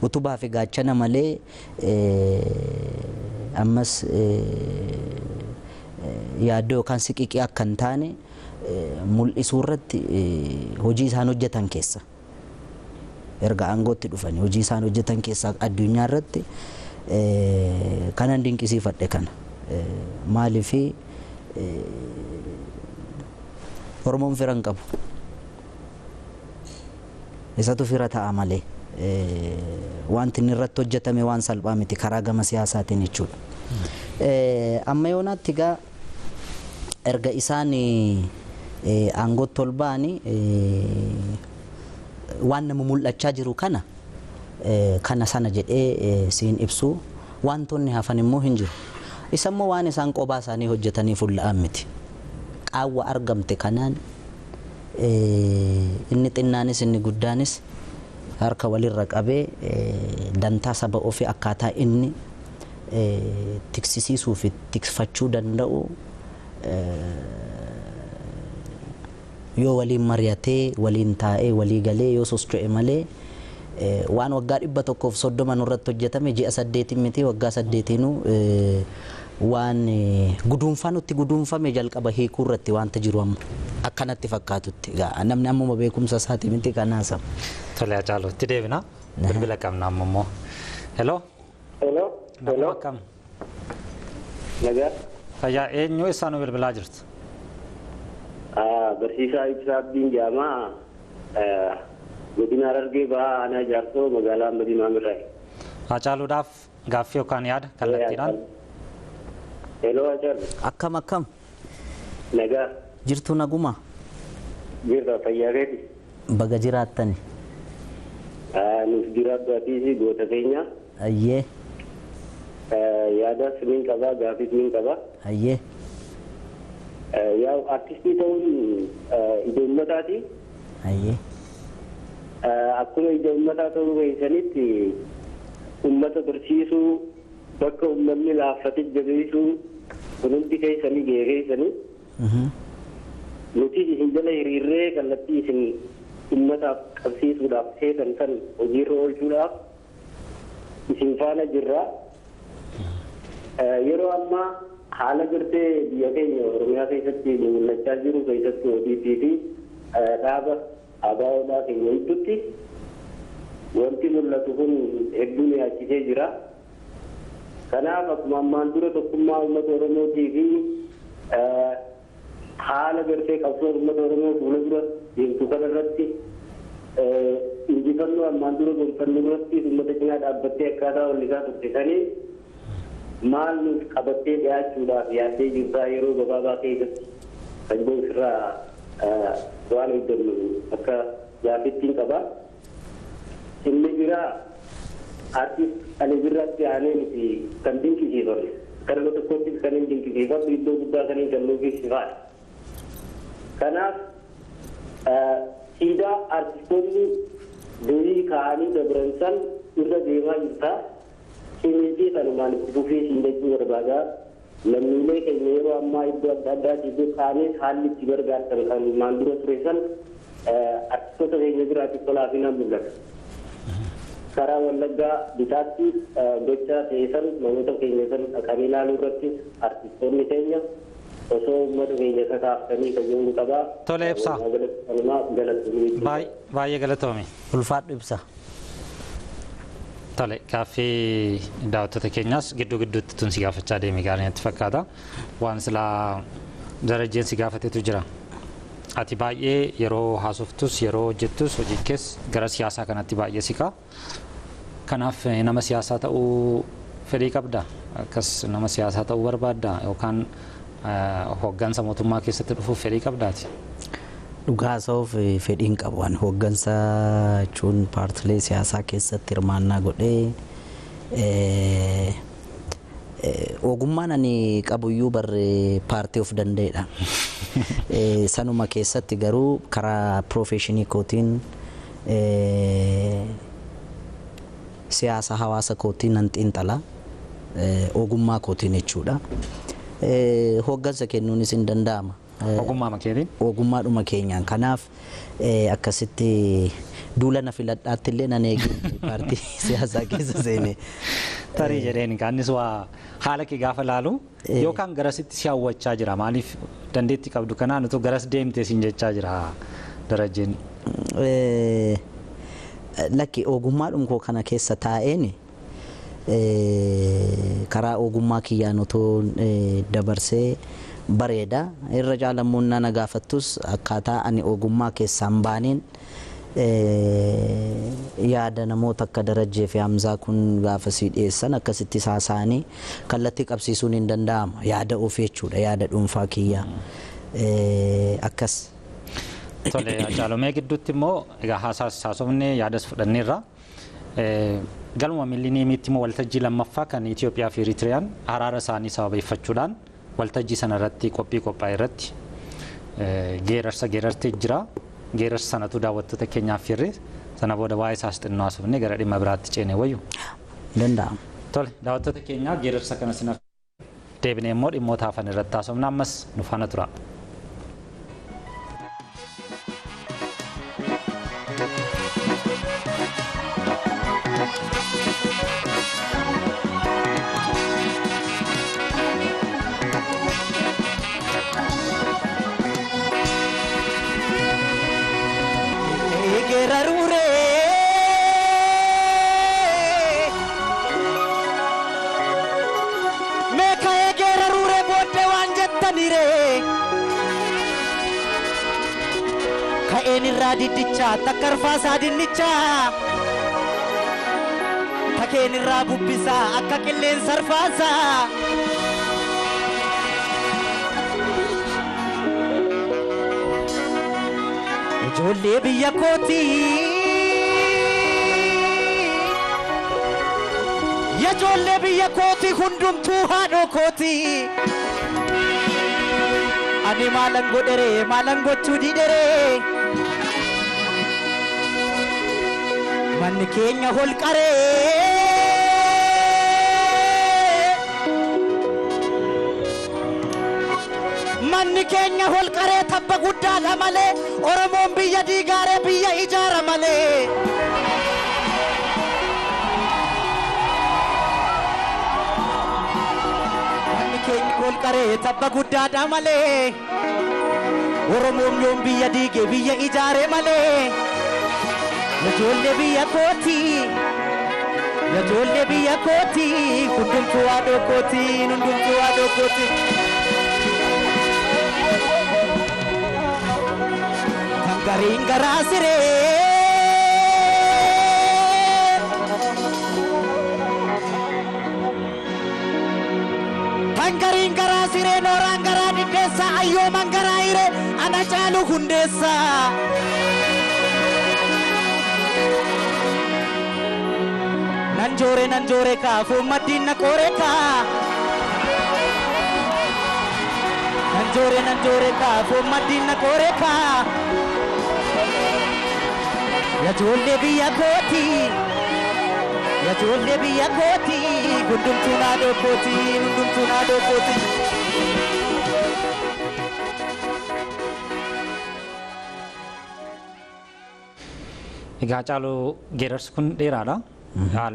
utubaa fi gaachana malee ammas yaaddoo yookaan siqiqii akka hin taane mul'isuu irratti hojii isaan hojjetan keessa erga aangootti dhufanii hojii isaan hojjetan keessa addunyaa irratti kanan dinqisiifadhe kana maaliifi Oromoon fira hin qabu isatu fira ta'a malee wanti inni irratti hojjetame waan salphaa miti karaa gama siyaasaatiin jechuudha. Amma yoonaatti egaa erga isaan aangootti ol ba'anii waan nama mul'achaa jiru kana kana sana jedhee siin ibsu wantoonni hafan immoo hin jiru. Isa immoo waan isaan qobaa isaanii hojjetanii fulla'an miti. Qaawwa argamte kanaan inni xinnaanis inni guddaanis harka walirra qabee dantaa saba ofii akkaataa inni tiksisiisuu fi tiksfachuu danda'u yoo waliin mari'atee waliin taa'ee walii galee yoo socho'e malee waan waggaa 130 nurratti hojjetame ji'a 8 miti waggaa 8 waan guduunfaa nutti guduunfame jalqaba hiikuu irratti wanta jiru amma akkanatti fakkaatutti egaa namni ammuma beekumsa isaati miti kanaasa. Tole Hacaaluu itti deebina bilbila qabna amma immoo. Hello. Hello. Hello. Akkam? Nagaa. Fayyaa eenyu isaan bilbilaa jirtu? Barsiisaa Ibsaa Abdiin Jaamaa godina Harargee Bahaa Aanaa Jaarsoo magaalaa Madiinaa Mirraayi. Hacaaluudhaaf gaaffii yookaan yaada kallattiidhaan. Hello Hacaaluu. Akkam akkam? Nagaa. Jirtu naguma? Jirra fayyaa keeti. Baga jiraattani. Nuuf jiraadhu atiis goota keenya. Ayyee. Yaada siniin qabaa gaaffii siniin qabaa. Ayyee. Yaa artistii ta'uun ija uummataati. Ayyee. Akkuma ija uummataa ta'uu keessanitti uummata barsiisuu bakka uummanni laaffate jabeessuu kun hundi keessanii gahee keessanii. Nuti isin jala hiriirree kallattii isin uummataaf qabsiisuudhaaf seetan kan hojiirra oolchuudhaaf isin faana jirra. Yeroo ammaa haala gartee biyya keenya Oromiyaa keessatti mul'achaa jiru keessatti ODP fi dhaaba ABO'dhaa keenya gidduutti wanti mul'atu kun hedduu nu yaachisee jira. Kanaaf akkuma ammaan dura tokkummaa uummata Oromootii fi haala gartee qabsoo uummata Oromoo fuula dura deemtu kanarratti injifannoo ammaan dura gonfannoo irratti uummata cinaa dhaabbattee akkaataa wallisaa turte sanii maal nuuf qabattee dhiyaachuudhaaf yaaddee jirtaa yeroo gabaabaa keessatti kan jiru ofirraa waan hojjennu akka gaaffiittiin qaba. Inni biraa artist Ali Birraatti aanee nuti kan dinqisiifannu kan nama tokkottis kan hin dinqisiifannu iddoo guddaa kan hin kennuufi sifaadha. Kanaaf siidaa artistoonni durii kaa'anii dabran san irra deemaa jirta. Cimiltii kanumaan itti fufii siin jechuu barbaada. Lammiilee keenya yeroo ammaa iddoo adda addaatii fi kaanis haalli itti gargaartan kan maan dura ture san artistoota keenya biraatti tolaafinaan mul'ata. Karaa Wallaggaa bitaatti gocha ta'e san namoota keenya san dhaqanii ilaaluu irratti artistoonni keenya osoo uummata keenya kakaaftanii kajooluu qabaa. Tole Ibsaa. Baay'ee galatoome. Ulfaadhu Ibsaa. Tole gaaffii daawwattoota keenyaas gidduu gidduutti tun si gaafachaa deeme gaarii natti fakkaata. Waan silaa darajeen si gaafatetu jira. Ati baay'ee yeroo haasoftus yeroo hojjettus hojii kees gara siyaasaa kanatti baay'ee siqa. Kanaaf nama siyaasaa ta'uu fedhii qabda. Akkas nama siyaasaa ta'uu barbaadda yookaan hooggansa mootummaa keessatti dhufuuf fedhii qabdaati. Dhugaa haasa'uuf fedhiin qabu. Ani hooggansa jechuun paartilee siyaasaa keessatti hirmaannaa godhee ogummaan ani qabuyyuu barree paartii of danda'edha. Sanuma keessatti garuu karaa piroofeeshinii kootiin siyaasa hawaasa kootiin nan xiinxala. Ogummaa kootiin jechuudha. Hooggansa kennuunis hin danda'ama. Ogummaa keetiin? Ogummaadhuma keenyaan. Kanaaf akkasitti duula na filadhaatti illee nan eegi paartii siyaasaa keessa seene. Tarii jedheen kaannis waa haala kee gaafa laalu yookaan garasitti si hawwachaa jira maaliif dandeettii qabdu kanaan utuu garas deemtee siin jechaa jira Darajjeen. Lakki ogummaadhuma koo kana keessa taa'een karaa ogummaa kiyyaan otoo dabarsee bareeda. Irra caalammuun na gaafattus akkaataa ani ogummaa keessaan baaneen yaada namoota akka Darajjee fi Hamzaa kun gaafa sii dhiyeessan akkasitti saasaanii kallattii qabsiisuun hin danda'ama. Yaada ofii jechuudha, yaada dhuunfaa kiyyaa akkas. Tole, Hacaaluu gidduutti immoo egaa haasofnee yaadas fudhanneerra. Galma Millenniumitti immoo waltajjii lammaffaa kan Itoophiyaa fi Eritiriyaan araara isaanii sababeeffachuudhaan waltajjii sana irratti qophii qophaa'e irratti geerarsa geerartee jira. Geerarsa sanatu daawwattoota keenyaaf firre sana booda waa'ee isaas xinnoo haasofnee gara dhimma biraatti ceenee wayyu. Danda'ama. Tole, daawwattoota keenyaa geerarsa kana sinaaf deebinee immoo dhimmoota hafan irratti haasofna ammas nu faana tura. Ka'een irraa diddicha takkarfaasaa dinnicha takeen irraa bubbisaa akka qilleensa arfaasaa. Ijoollee biyya kootii ijoollee biyya kootii hundumtuu haadhoo kootii. Ani maalan godheree maalan gochuu didheree manni keenya holqaree manni keenya holqaree tabba guddaadha malee Oromoon biyya diigaaree biyya ijaara malee. Manni keenya holqaree tabba guddaadha malee Oromoon yoom biyya diige biyya ijaare malee. Ijoollee biyya kootii ijoollee biyya kootii hundumtuu haadhoo kootii hundumtuu haadhoo kootii. Kan gariin garaa siree kan gariin garaa siree nooraan garaa diddeessa ayyooman garaa hiree ana caalu hundeessa. Nan joore kaa foon maddiin na qoore kaa. Nan joore kaa foon maddiin na qoore kaa. Ijoollee biyya kootii ijoollee biyya kootii hundumtuu naadhoo kootii hundumtuu naadhoo kootii. Egaa Hacaaluu geerarsi kun dheeraadha.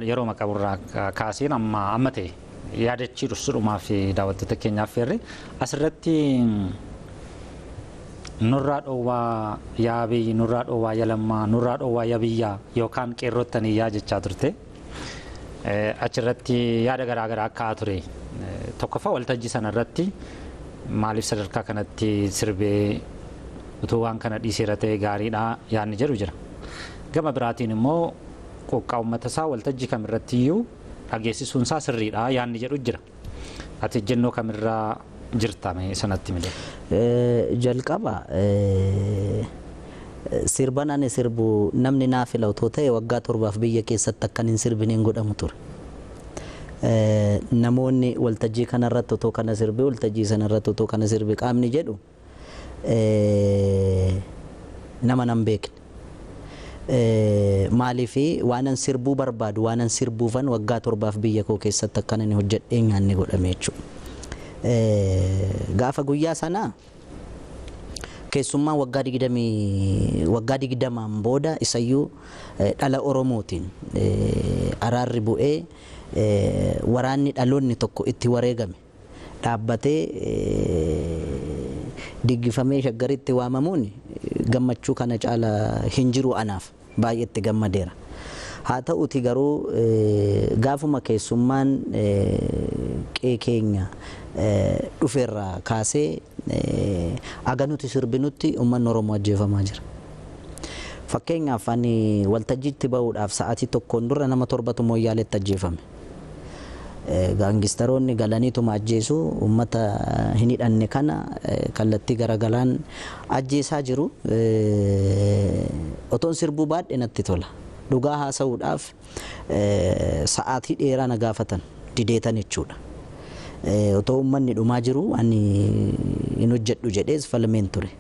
Yeroo qaburraa kaaseen amma ta'e yaadachiisuudhumaa fi daawwattoota keenyaaf feerre asirratti nurraa dhoowwaa yaa biyyi nurraa dhoowwaa yaa lammaa nurraa dhoowwaa yaa biyyaa yookaan qeerrottanii yaa jechaa turte achirratti yaada garaagaraa ka'aa ture tokkoffaa waltajjii sanarratti maaliif sadarkaa kanatti sirbee utuu waan kana dhiiseera ta'e gaariidha yaadni jedhu jira. Gama biraatiin immoo qoqqaa uummata isaa waltajjii kamirratti iyyuu dhageessisuun isaa sirriidha yaadni jedhu jira. Ati ejjennoo kamirraa jirta sanatti miidhe? Jalqaba sirban ani sirbu namni naa fila otoo ta'e waggaa 7 biyya keessatti akkan hin sirbineen godhamu ture. Namoonni waltajjii kanarratti otoo kana sirbe waltajjii sanarratti otoo kana sirbe qaamni jedhu nama nan beekne. Maaliif waanan sirbuu barbaadu waanan sirbuufan waggaa 7 biyya koo keessatti akkan inni hojjedhee nyaanni godhame jechuudha. Gaafa guyyaa sanaa keessummaa waggaa 20n booda isayyuu dhala Oromootiin araarri bu'ee waraanni dhaloonni tokko itti wareegame dhaabbatee diggifamee Shaggaritti waamamuun gammachuu kana caala hin jiru anaaf baay'eetti gammadeera. Haa ta'uti garuu gaafuma keessummaan qe'ee keenya dhufeerraa kaasee aga nuti sirbinutti uummanni Oromoo ajjeefamaa jira. Fakkeenyaaf ani waltajjiitti bahuudhaaf sa'aatii tokkoon dura nama 7tu Mooyyaaleetti ajjeefame. Gaangistaroonni galaniituma ajjeesu, uummata hin hidhanne kana kallattii garagalaan ajjeesaa jiru. Otoon sirbuu baadhee natti tola. Dhugaa haasa'uudhaaf sa'aatii dheeraa na gaafatan dideetan jechuudha. Otoo uummanni dhumaa jiru ani hin hojjedhu jedhees falmeen ture.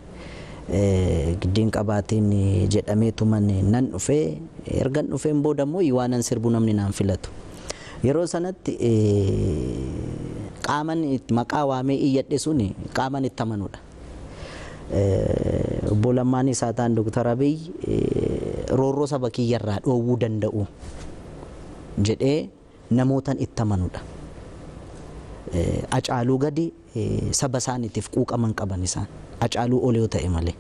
Giddiin qabaatiin jedhameetuman nan dhufee, ergan dhufeen booda immoo waanan sirbu namni naan filatu. Yeroo sanatti qaaman maqaa waamee iyyadhe suni qaaman itti amanudha. Obbo Lammaan isaa ta'an Dr. Abiy roorroo saba kiyyarraa dhoowwuu danda'u jedhee namootan itti amanudha. Acaaluu gadi saba isaaniitiif quuqaman qaban isaan. Acaaluu ol yoo ta'e malee.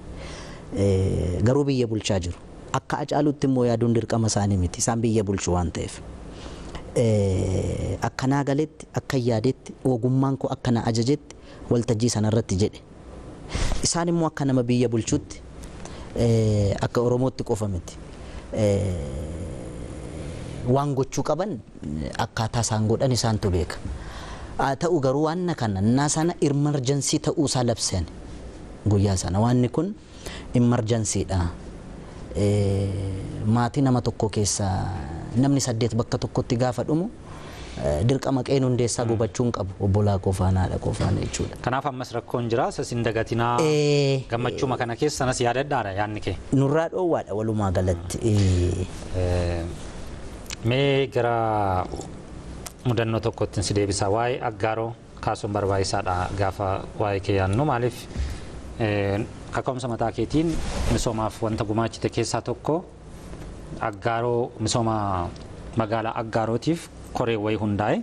Garuu biyya bulchaa jiru. Akka Acaaluutti immoo yaaduun dirqama isaanii miti. Isaan biyya bulchu waan ta'eef. Akkanaa galetti, akka yaadetti, ogummaan koo akkana ajajetti waltajjii sanarratti jedhe. Isaan immoo akka nama biyya bulchuutti akka Oromootti qofa miti. Waan gochuu qaban akkaataa isaan godhan isaantu beeka. Haa ta'u garuu waan kana innaa sana emergency ta'uu isaa labsan guyyaa sana waanni kun emergencyidha. Maatii nama tokko keessa namni 8 bakka tokkotti gaafa dhumu dirqama qeen hundeessaa gubachuu hin qabu obbolaa qofaan haadha qofaan jechuudha. Kanaaf ammas rakkoon jira isa sin dagatinaa gammachuma kana keessa sanas yaadadhaadha yaadni kee. Nurraa dhoowwaadha walumaa galatti. Mee gara mudannoo tokkotti si deebisa. Waa'ee Aggaaroo kaasuun barbaachisaadha gaafa waa'ee kee yaadnu, maaliif kaka'umsa mataa keetiin misoomaaf wanta gumaachite keessaa tokko Aggaaroo, misooma magaalaa Aggaarootiif koree wayii hundaa'e.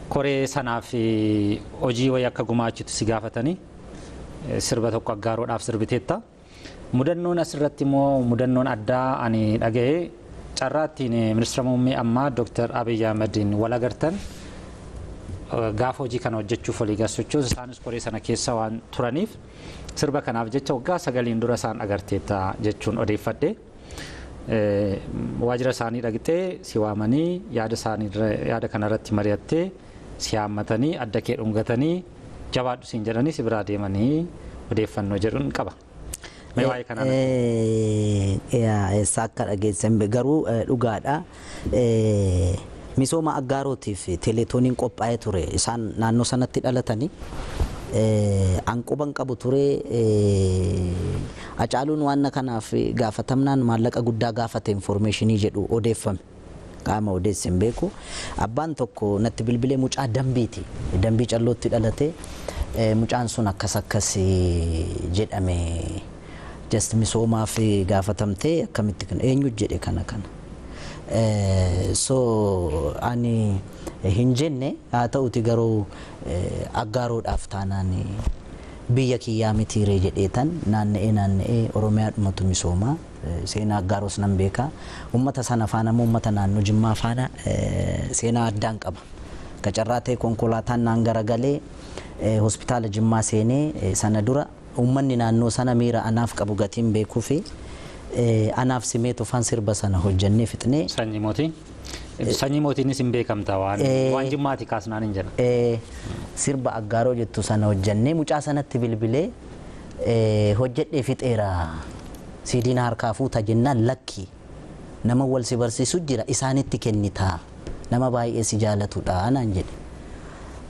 Koree sanaaf hojii wayii akka gumaachitu si gaafatanii sirba tokko Aggaaroodhaaf sirbiteetta. Mudannoon asirratti immoo mudannoon addaa ani dhaga'e carraa ittiin ministeera muummee ammaa Dr. Abiy Ahmediin wal agartan gaafa hojii kana hojjechuuf walii galchuus isaanis koree sana keessa waan turaniif sirba kanaaf jecha waggaa 9 dura isaan agarteetta jechuun odeeffadhe. Waajjira isaanii dhaqxee si waamanii yaada isaanii yaada kanarratti mari'attee si haammatanii adda kee dhungatanii jabaadhu siin jedhanii si biraa deemanii odeeffannoo jedhuun qaba. Mee waa'ee kanaa Eessa akka dhageessan garuu dhugaadha. Misooma Aggaarotiif teeleetooniin qophaa'ee ture. Isaan naannoo sanatti dhalatanii anquban qabu ture. Acaaluun waan kanaaf gaafatamnaan maallaqa guddaa gaafate informeeshinii jedhu odeeffame. Qaama odeesse hin beeku. Abbaan tokko natti bilbilee mucaa Dambiiti. Dambii Callootti dhalate. Mucaan sun akkas akkas jedhame. Just misoomaaf gaafatamtee akkamitti kan eenyu jedhe kana kana. So ani hin jenne, haa ta'uti garuu Aggaaroodhaaf taanaan biyya kiyyaa mitiiree jedheetan naanna'ee naanna'ee Oromiyaa dhumatu misoomaa seenaa Aggaaroos nan beeka. Uummata sana faana immoo uummata naannoo Jimmaa faana seenaa addaan qaba. Qacarraa ta'e konkolaataan naan garagalee hospitaala Jimmaa seenee sana dura uummanni naannoo sana miira anaaf qabu gatiin beekuu fi anaaf simee tufaan sirba sana hojjennee fixnee. Sanyii mootii? Sanyii mootiinis hin beekamta waan Jimmaati kaasnaan hin jedha. Sirba Aggaaroo jettu sana hojjennee mucaa sanatti bilbilee hojjedhee fixeera siidiin harkaa fuuta jennaan lakki nama wal si barsiisu jira isaanitti kennitaa nama baay'ee si jaalatudha naan jedhe.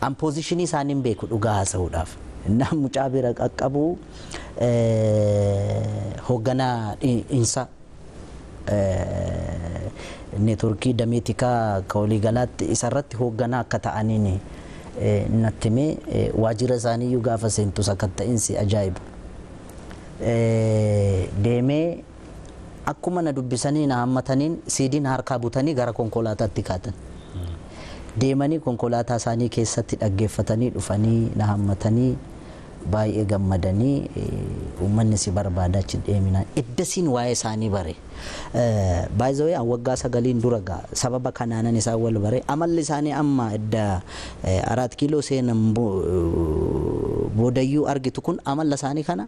An poozishinii isaanii hin beeku dhugaa haasa'uudhaaf. Innaan mucaa bira qaqqabu hoogganaa insa neetworkii dameetikaa akka waliigalaatti isarratti hoogganaa akka ta'aniin Natti himee waajjira isaaniiyyuu gaafa seentu sakatta'insi ajaa'iba. Deemee akkuma na dubbisanii na hammataniin siidiin harkaa butanii gara konkolaataatti kaatan. Deemanii konkolaataa isaanii keessatti dhaggeeffatanii dhufanii na hammatanii baay'ee gammadanii, uummanni si barbaada achi deeminaan iddasiin waa'ee isaanii bare. Baay'ee waggaa 9n dura gaa sababa kanaanan isaan wal bare. Amalli isaanii amma idda 4 kiiloo seenan boodayyuu argitu kun amala isaanii kana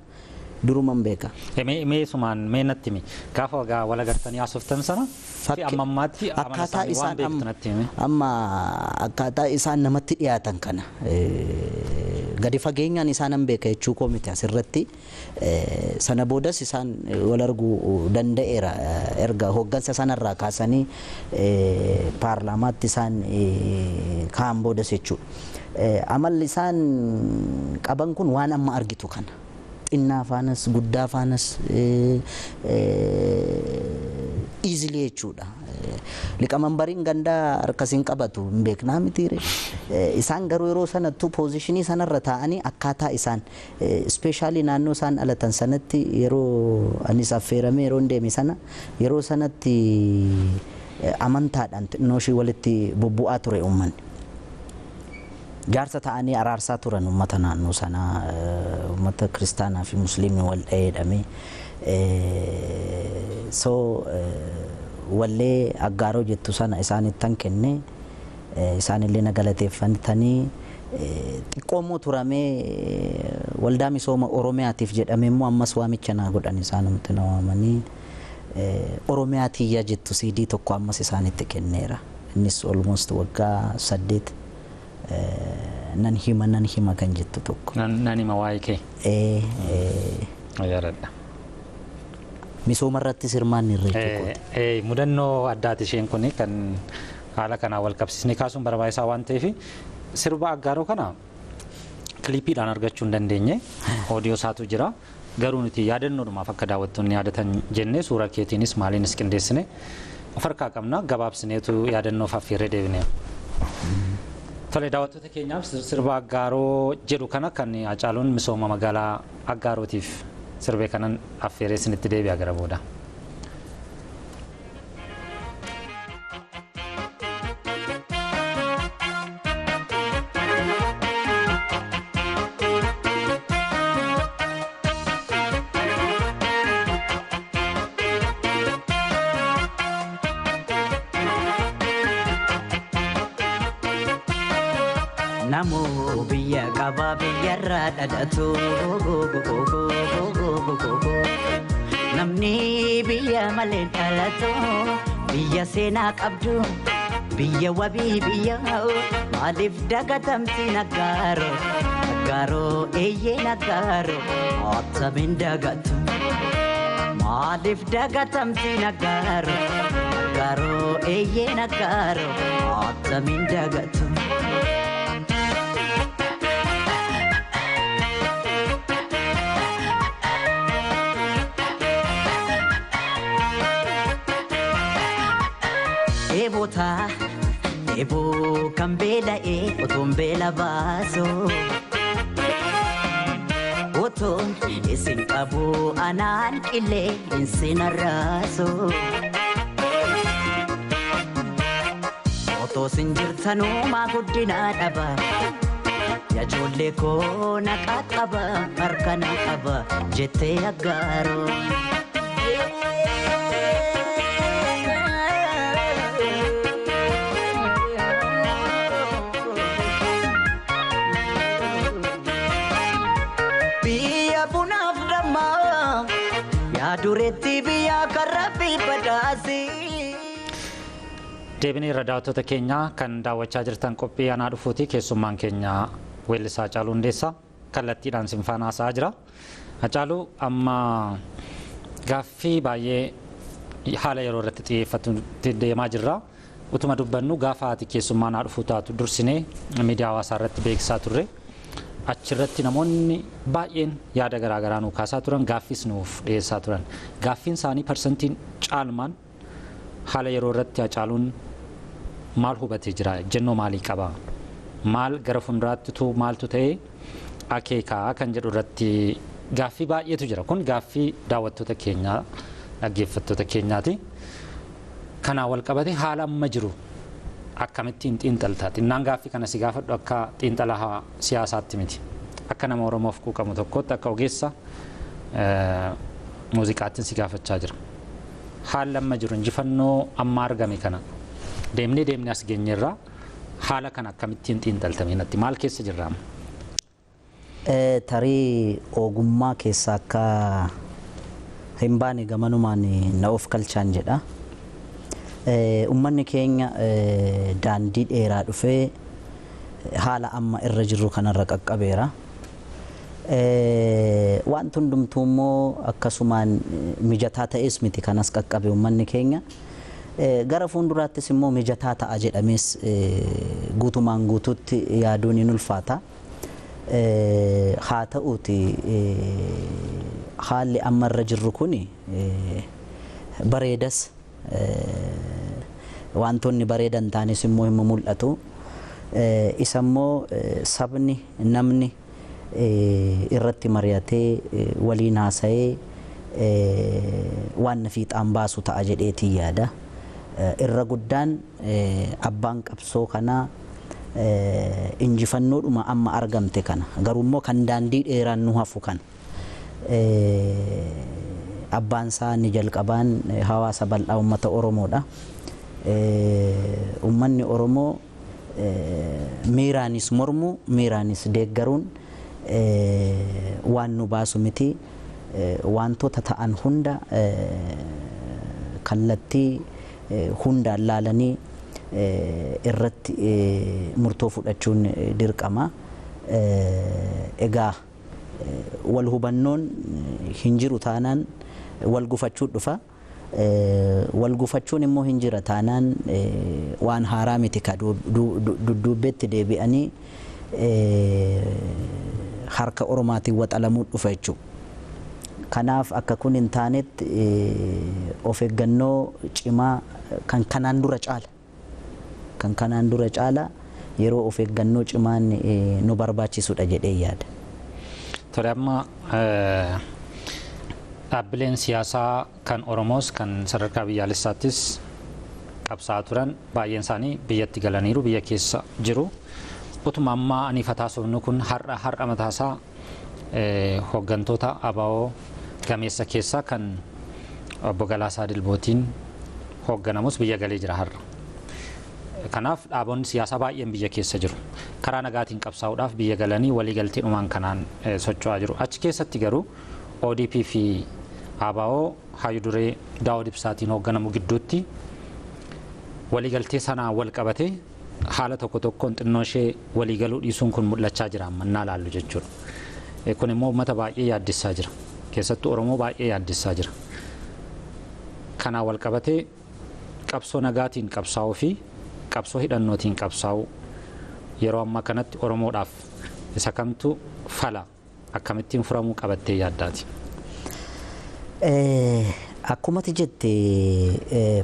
duruman beeka. Mee sumaan mee natti himi, gaafa waggaa wal agartanii haasoftan sana fi amma ammaatti amala Akkaataa isaanii waan isaan beektu natti himi. Amma akkaataa isaan namatti dhiyaatan kana gadi fageenyaan isaanan beeka jechuu koo miti asirratti. Sana boodas isaan wal arguu danda'eera, erga hooggansa sanarraa kaasanii paarlaamaatti isaan kaan boodas jechuudha. Amalli isaan qaban kun waan amma argitu kana. Xinnaa faanas guddaa faanas easily jechuudha. Liqamanbariin gandaa harkasiin qabatu hin beeknaa mitiire. Isaan garuu yeroo sanattuu poozishinii sanarra taa'anii akkaataa isaan ispeeshaalii naannoo isaan dhalatan sanatti yeroo anis affeeramee yeroo deeme sana yeroo sanatti amantaadhaan xinnoo ishii walitti bubbu'aa ture uummanni. Jaarsa ta'anii araarsaa turan uummata naannoo sanaa, uummata kiristaanaa fi musliimni wal dha'eedhame. So wallee Aggaaroo jettu sana isaanittan kenne, isaanillee na galateeffatanii, xiqqoo immoo turamee waldaa misooma Oromiyaatiif jedhamee immoo ammas waamicha naa godhan, isaanumti na waamanii Oromiyaa tiyya jettu CD tokko ammas isaanitti kenneera. Innis almost waggaa 8, nan hima nan hima kan jettu tokko. Nan hima waa'ee kee. Yaadadha. Misooma irratti sirmaan irra. Mudannoo addaati isheen kun kan haala kanaan wal qabsiisnee kaasuun barbaachisaa waan ta'eef, sirba Aggaaroo kana kilipiidhaan argachuu hin dandeenye, oodiyoo isaatu jira. Garuu nuti yaadannoodhumaaf akka daawwattoonni yaadatan jennee suura keetiinis maaliinis qindeessine of harkaa qabna, gabaabsineetu yaadannoof affeerree deebine. Tole, daawwattoota keenyaaf sirba Aggaaroo jedhu kana kan Hacaaluun misooma magaalaa Aggaarootiif sirbee kanan affeeree isinitti deebi'a gara booda. Namoo biyya qabaa biyyarraa dhadhatu. Namni biyya malee dhalatu, biyya seenaa qabdu, biyya wabii, biyya maaliif dagatamti? Naggaaro Aggaaroo eeyyee naggaaro attamiin dagatu? Maaliif dagatamti Naggaaro Aggaaroo eeyyee naggaaro attamiin dagatu? Dheebotaa dheeboo kan beela'ee otoon beela baasu, otoon isin qabu anaan qillee insin arraasu. Otoo isin jirtanumaa guddinaa dhaba. Yajoollee koo na qaqqaba harka na qaba jettee Aggaaroo. Biyya bunaaf dammaa yaa dureetti biyya karra fi badhaasii. Deebinee irra, daawwattoota keenya kan daawwachaa jirtan qophii anaa dhufuuti. Keessummaan keenya weellisaa Hacaaluu Hundeessaa kallattiidhaan sin faana haasa'aa jira. Hacaaluu, amma gaaffii baay'ee haala yeroo irratti xiyyeeffatutti deemaa jirra. Utuma dubbannu gaafa ati keessummaa naa dhufuu taatu dursinee miidiyaa hawaasaa irratti beeksisaa turre. Achirratti namoonni baay'een yaada garaagaraa nuu kaasaa turan, gaaffis nuuf dhiyeessaa turan. Gaaffiin isaanii parsantiin caalmaan haala yeroo irratti Hacaaluun maal hubatee jira, jennoo maalii qaba, Maal gara fuulduraattitu maaltu ta'e akeekaa kan jedhu irratti gaaffii baay'eetu jira. Kun gaaffii daawwattoota keenyaa dhaggeeffattoota keenyaati. Kanaan wal qabate haala amma jiru akkamittiin xiinxaltaa? Xinnaan gaaffii kana si gaafadhu akka xiinxalaa siyaasaatti miti. Akka nama Oromoof quuqamu tokkotti akka ogeessa muuziqaattiin si gaafachaa jira. Haalli amma jiru injifannoo amma argame kana deemnee deemnee as geenyerraa haala kana akkamittiin xiinxaltame natti maal keessa jirra amma? Tarii ogummaa keessa akka hin baane gamanumaan na of kalchaan jedha. Uummanni keenya daandii dheeraa dhufee haala amma irra jirru kanarra qaqqabeera. Wanti hundumtuu immoo akkasumaan mijataa ta'es miti kanas qaqqabe uummanni keenya. Gara fuulduraattis immoo mijataa ta'a jedhamees guutumaan guutuutti yaaduun hin ulfaata. Haa ta'uuti haalli amma irra jirru kuni bareedas wantoonni bareedan taanis immoo hin mul'atu. Isa immoo sabni namni irratti mari'atee waliin haasa'ee waan fiixaan baasu ta'a jedheetii yaada. Irra guddaan abbaan qabsoo kanaa injifannoodhuma amma argamte kana garuu immoo kan daandii dheeraan nu hafu kana abbaan isaa ni jalqabaan hawaasa bal'aa uummata Oromoodha. Uummanni Oromoo miiraanis mormu miiraanis deeggaruun waan nu baasu miti. Wantoota ta'an hunda kallattii hundaan laalanii irratti murtoo fudhachuun dirqama. Egaa wal hubannoon hin jiru taanaan wal gufachuu dhufa. Wal gufachuun immoo hin jira taanaan waan haaraa miti ka dudduubbeetti deebi'anii harka Oromaatiin waxalamuu dhufa jechuudha. Kanaaf akka kun hin taanetti of eeggannoo cimaa kan kanaan dura caala. Kan kanaan dura caala yeroo of eeggannoo cimaan nu barbaachisudha jedhee yaada. Tole amma dhaabbileen siyaasaa kan Oromoos kan sadarkaa biyyaalessaattis qabsaa'aa turan baay'een isaanii biyyatti galaniiru biyya keessa jiru. Utuma ammaa ani fataasofnu kun har'a har'a mataasaa hooggantoota ABO gameessa keessaa kan obbo Galaasaa Dilbootiin hoogganamus biyya galee jira har'a. Kanaaf dhaabonni siyaasaa baay'een biyya keessa jiru. Karaa nagaatiin qabsaa'uudhaaf biyya galanii waliigaltee dhumaan kanaan socho'aa jiru. Achi keessatti garuu ODP fi ABO hayyuu duree Daawud Ibsaatiin hoogganamu gidduutti waliigaltee sanaan wal qabatee haala tokko tokkoon xinnoo ishee waliigaluu dhiisuun kun mul'achaa jira ammannaa laallu jechuudha. Kun immoo uummata baay'ee yaaddessaa jira. Keessattuu Oromoo baay'ee yaaddessaa jira. Kanaan wal qabatee qabsoo nagaatiin qabsaa'uu fi qabsoo hidhannootiin qabsaa'uu yeroo ammaa kanatti Oromoodhaaf isa kamtu fala akkamittiin furamuu qabattee yaaddaati? Akkuma ati jette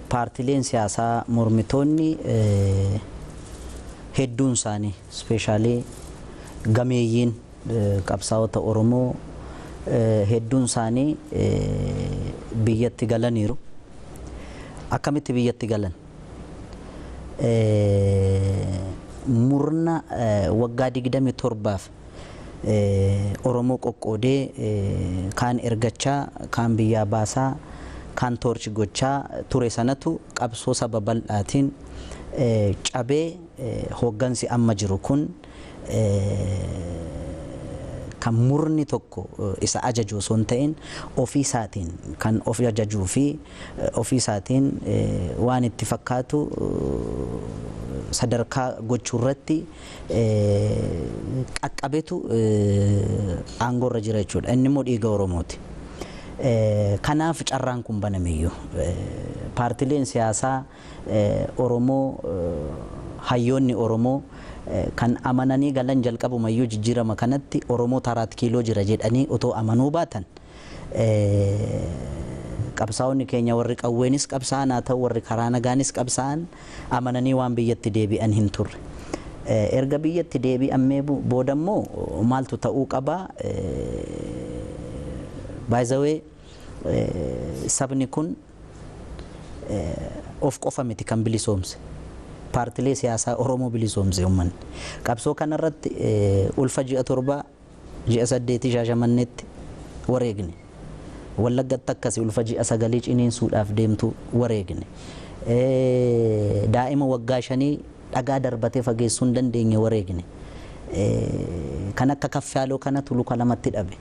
paartileen siyaasaa mormitoonni hedduun isaanii ispeeshaalii gameeyyiin qabsaa'ota Oromoo hedduun isaanii biyyatti galaniiru. Akkamitti biyyatti galan? Murna waggaa 27 Oromoo qoqqoodee kaan ergachaa kaan biyyaa baasaa kaan toorchi gochaa ture sanatu qabsoo saba bal'aatiin cabee hooggansi amma jiru kun kan murni tokko isa ajaju osoo hin ta'in ofii isaatiin kan of ajajuu fi ofii isaatiin waan itti fakkaatu sadarkaa gochuu irratti qaqqabetu aangoorra jira jechuudha. Inni immoo dhiiga Oromooti. Kanaaf carraan kun banameyyuu paartileen siyaasaa Oromoo hayyoonni Oromoo kan amananii galan jalqabumayyuu jijjiirama kanatti Oromoo 4 kiiloo jira jedhanii otoo amanuu baatan qabsaa'onni keenya warri qawweenis qabsaa'an haa ta'u warri karaa nagaanis qabsaa'an amananii waan biyyatti deebi'an hin turre. Erga biyyatti deebi'amee booda immoo maaltu ta'uu qaba? By the way, sabni kun of qofa miti kan bilisoomse. Paartilee siyaasaa Oromoo bilisoomse uummanni. Qabsoo kanarratti ulfa ji'a 7 ji'a 8 Shaashamanneetti wareegne. Wallaggatti akkasii ulfa ji'a 9 ciniinsuudhaaf deemtu wareegne. Daa'ima waggaa 5 dhagaa darbatee fageessuu hin dandeenye wareegne. Kan akka kaffaaloo kanatu luka lamatti dhabe.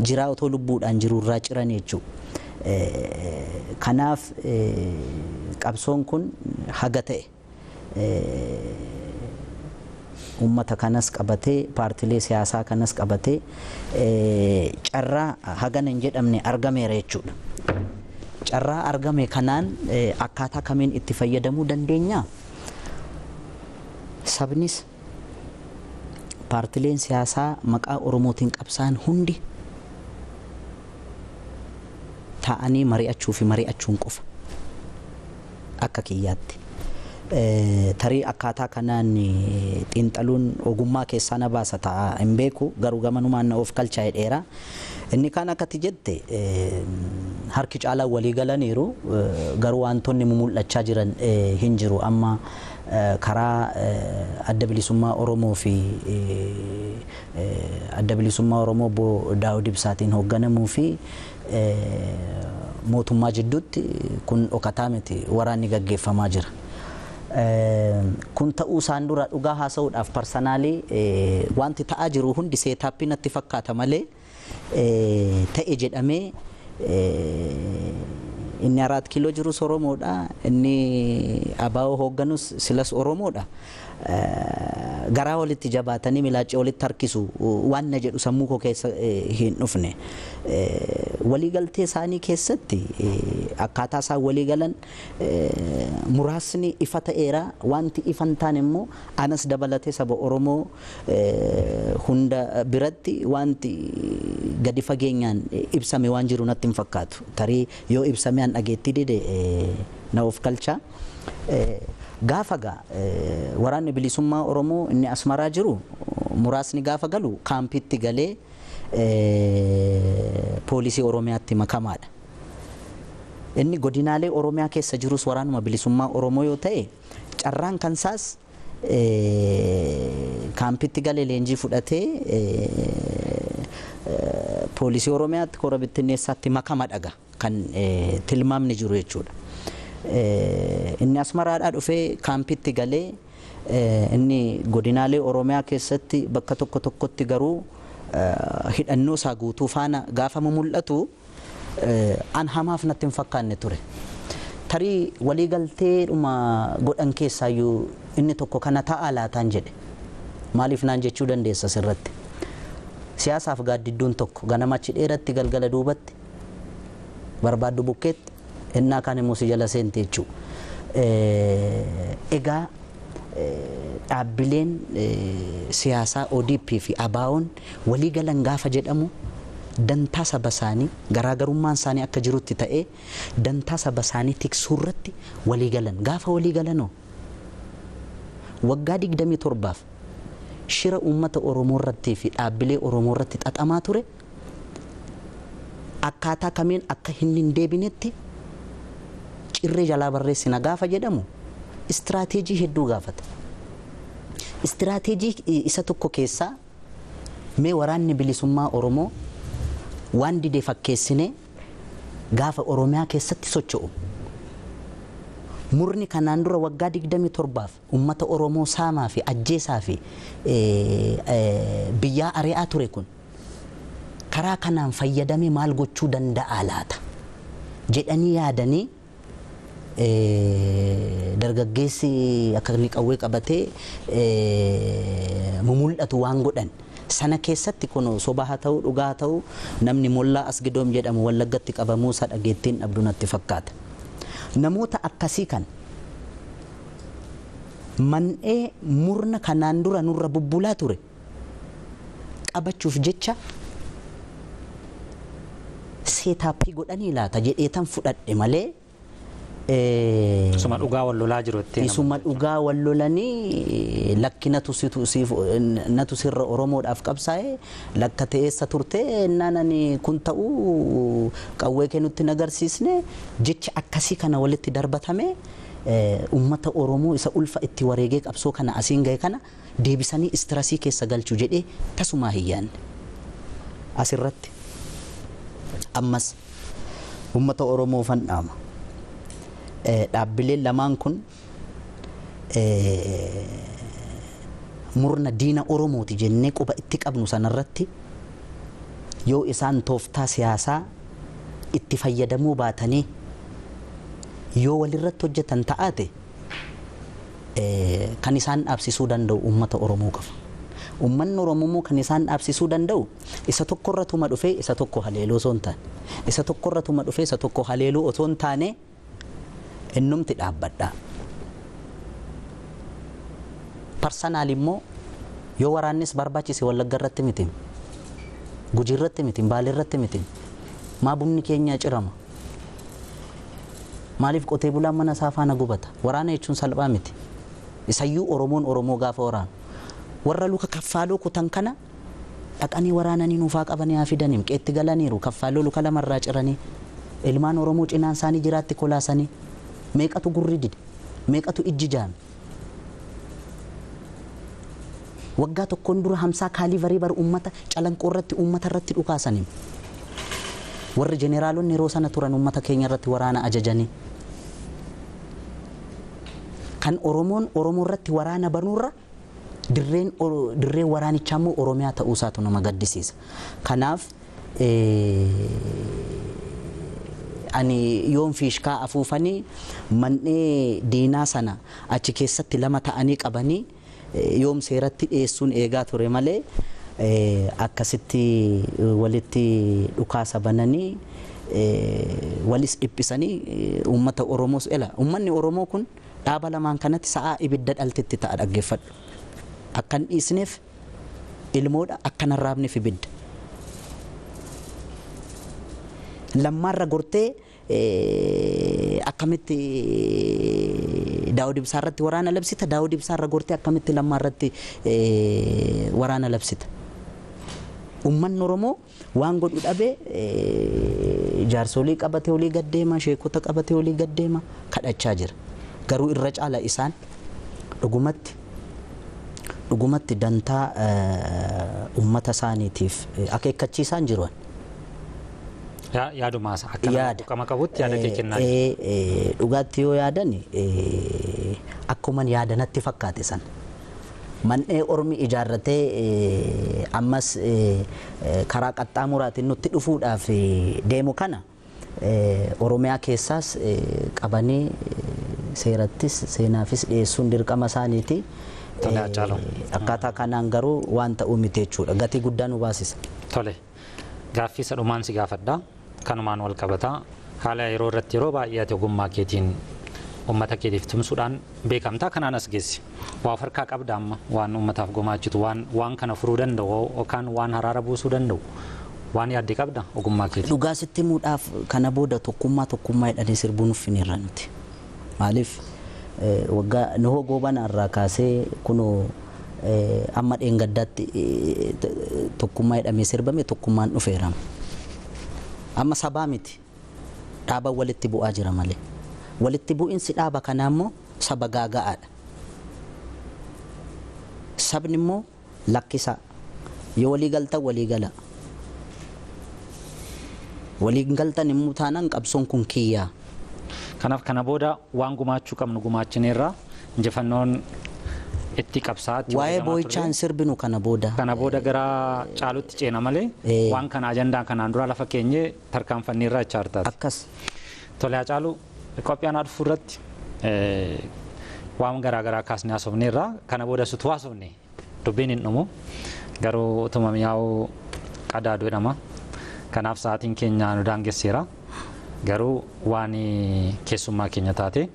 Jiraa otoo lubbuudhaan jirurraa ciran jechuudha. Kanaaf qabsoon kun haga ta'e uummata kanas qabatee paartilee siyaasaa kanas qabatee carraa hagana hin jedhamne argameera jechuudha. Carraa argame kanaan akkaataa kamiin itti fayyadamuu dandeenya? Sabnis paartileen siyaasaa maqaa Oromootiin qabsaan hundi taa'anii mari'achuu fi mari'achuun qofa akka kiyyaatti. Tarii akkaataa kanaan xiinxaluun ogummaa keessaa na baasa ta'a hin beeku, garuu gamanumaan na of kalchaa'e dheera. Inni kaan akkatti jette harki caalaa walii galaniiru, garuu wantoonni mumul'achaa jiran hin jiru. Amma karaa Adda Bilisummaa Oromoo fi Adda Bilisummaa Oromoo Obbo Daawud Ibsaatiin hoogganamuu fi mootummaa jidduutti kun dhokataa miti, waraanni gaggeeffamaa jira. Kun ta'uu isaan dura dhugaa haasa'uudhaaf parsanaalii wanti ta'aa jiru hundi seetaappii natti fakkaata malee ta'e jedhamee inni 4 kiiloo jirus Oromoodha, inni ABO hoogganus silas Oromoodha. Garaa walitti jabaatanii milaacee walitti harkisu waan na jedhu sammuu koo keessa hin dhufne. Waliigaltee isaanii keessatti akkaataa isaan walii galan muraasni ifa ta'eera. Wanti ifa hin taane immoo anas dabalatee saba Oromoo hunda biratti wanti gadi fageenyaan ibsame waan jiru natti hin fakkaatu. Tarii yoo ibsame an dhageetti dide na of kalcha. Gaafa gaa waraanni bilisummaa Oromoo inni Asmaraa jiru muraasni gaafa galu kaampiitti galee poolisii Oromiyaatti makamaadha. Inni godinaalee Oromiyaa keessa jirus waraanuma bilisummaa Oromoo yoo ta'e carraan kansaas kaampiitti galee leenjii fudhatee poolisii Oromiyaatti kora bittinneessaatti makama dhaga kan tilmaamni jiru jechuudha. Inni Asmaraadhaa dhufee kaampiitti galee inni godinaalee Oromiyaa keessatti bakka tokko tokkotti garuu hidhannoo isaa guutuu faana gaafa mul'atu an hamaaf natti hin fakkaanne ture. Tarii waliigalteedhuma godhan keessaayyuu inni tokko kana ta'a laataan jedhe. Maaliif naan jechuu dandeessa sirratti? Siyaasaaf gaaddidduun tokko ganama achi dheeratti galgala duubatti barbaaddu bukkeetti innaa kaan immoo si jala seente jechuudha. Egaa dhaabbileen siyaasaa ODP fi ABO'n walii galan gaafa jedhamu dantaa saba isaanii garaagarummaan isaanii akka jirutti ta'ee dantaa saba isaanii tiksuu irratti walii galan. Gaafa walii galanoo waggaa 27 shira uummata Oromoo irratti fi dhaabbilee Oromoo irratti xaxamaa ture akkaataa kamiin akka hin deebinetti cirree jalaa barreessina gaafa jedhamu istiraateejii hedduu gaafata. Istiraateejii isa tokko keessaa mee waraanni bilisummaa Oromoo waan dide fakkeessine gaafa Oromiyaa keessatti socho'u murni kanaan dura waggaa 27 uummata Oromoo saamaa fi ajjeesaa fi biyyaa ari'aa ture kun karaa kanaan fayyadamee maal gochuu danda'a laata jedhanii yaadanii dargaggeessi akka inni qawwee qabatee mumul'atu waan godhan sana keessatti kun soba haa ta'u dhugaa haa ta'u namni Mollaa Asgidoom jedhamu Wallaggatti qabamuu isaa dhageettiin dhabdu natti fakkaata. Namoota akkasii kan man'ee murna kanaan dura nurra bubbulaa ture qabachuuf jecha seetaappii godhanii laata jedheetan fudhadhe malee Isuma dhugaa wal lolaa jiru ittiin. Isuma dhugaa wal lolanii lakkinatu natu sirra Oromoodhaaf qabsaa'e lakka ta'eessa turte ennaan ani kun ta'uu qawwee kee nutti nagarsiisne jecha akkasii kana walitti darbatame uummata Oromoo isa ulfa itti wareegee qabsoo kana asiin gahe kana deebisanii istirasii keessa galchuu jedhee tasumaa hin yaadne. Asirratti ammas uummata Oromoo fandhaama. Dhaabbileen lamaan kun murna diina Oromooti jennee quba itti qabnu sanarratti yoo isaan tooftaa siyaasaa itti fayyadamuu baatanii yoo walirratti hojjetan ta'aate kan isaan dhaabsisuu danda'u uummata Oromoo qofa. Uummanni Oromoo immoo kan isaan dhaabsisuu danda'u isa tokkorratuma dhufee isa tokko haleeluu osoo hin taane isa tokkorratuma dhufee isa tokko haleeluu osoo hin taane innumti dhaabbadha. Parsanaal immoo yoo waraannis barbaachise Wallagga irratti miti, Gujii irratti miti, Baalee irratti miti, maa bunni keenya cirama? Maaliif qotee bulaan mana isaa faana gubata? Waraana jechuun salphaa miti. Isayyuu Oromoon Oromoo gaafa waraanu. Warra luka kaffaaloo kutan kana dhaqanii waraananii nuufaa qabanii haa fidaniim qeetti galaniiru kaffaaloo luka lamarraa ciranii ilmaan Oromoo cinaan isaanii jiraatti kolaasanii meeqatu gurri dide meeqatu ijji jaame. Waggaa tokkoon dura 50 kaalivarii bar uummata calanqoo irratti uummata irratti dhukaasaniim. Warri jeneraalonni yeroo sana turan uummata keenya irratti waraana ajajanii. Kan Oromoon Oromoo irratti waraana banuurra dirreen waraanichaa immoo Oromiyaa ta'uu isaatu nama gaddisiisa. Kanaaf ani yoon fiishkaa afuufanii man'ee diinaa sana achi keessatti lama ta'anii qabanii yoom seeratti dhiyeessuun eegaa ture malee akkasitti walitti dhukaasa bananii walis dhiphisanii uummata Oromoos ela uummanni Oromoo kun dhaaba lamaan kanatti sa'aa ibidda dhaltetti ta'a dhaggeeffadhu. Akkan dhiisneef ilmoodha akkan arraabneef ibidda. Lammaarra gortee akkamitti Daawud Ibsaa irratti waraana labsita Daawud Ibsaa irra gortee akkamitti lammaarratti waraana labsita. Uummanni Oromoo waan godhu dhabee jaarsolii qabatee olii gad deema sheekota qabatee olii gad deema kadhachaa jira. Garuu irra caala isaan dhugumatti dantaa uummata isaaniitiif akeekkachiisaan jiru. Yaadumaas akka nama qabutti yaada kee kennaa jiru. Dhugaatti yoo yaadan akkuman yaadanatti fakkaate sana. Man'ee ormi ijaarratee ammas karaa qaxxaamuraatiin nutti dhufuudhaaf deemu kana Oromiyaa keessaas qabanii seerattis seenaafis dhiyeessuun dirqama isaaniiti. Akkaataa kanaan garuu waan ta'uu miti jechuudha. Gatii guddaa nu baasisa. Tole. Gaaffii isa dhumaan si gaafadha. Kanumaan wal qabataa. Haala yeroo irratti yeroo baay'ee ati ogummaa keetiin uummata keetiif tumsuudhaan beekamtaa kanaan as geessi. Waa of harkaa qabda amma waan uummataaf gumaachitu waan kana furuu danda'u yookaan waan haraara buusuu danda'u waan yaadde qabda ogummaa keetiin. Dhugaa sitti himuudhaaf kana booda tokkummaa tokkummaa jedhanii sirbuu nuffiniirra nuti. Maaliif waggaa Nuhoo Goobana irraa kaasee kunoo amma dheengaddaatti tokkummaa jedhamee sirbame tokkummaan dhufeera. Amma sabaa miti dhaaba walitti bu'aa jira malee. Walitti bu'insi dhaaba kanaa immoo saba gaaga'aadha. Sabni immoo lakkisaa. Yoo walii galtan walii gala. Walii galtan immoo taanaan qabsoon kun kiyyaa. Kanaaf kana booda waan gumaachuu qabnu gumaachineerra injifannoon itti qabsaatti. Waa'ee boo'ichaan sirbinu kana booda. Kana booda gara caalutti ceena malee waan kana ajandaa kanaan dura lafa keenyee tarkaanfanneerra jechaa jirtaati. Akkas. Tole Haacaaluu qophii anaa dhufuu irratti waan garaagaraa kaasnee haasofneerra kana booda sutuu haasofne dubbiin hin dhumu garuu utuma mi'aawuu qadaadu jedhama. Kanaaf sa'aatiin keenya nu daangesseera. Garuu waan keessummaa keenya taate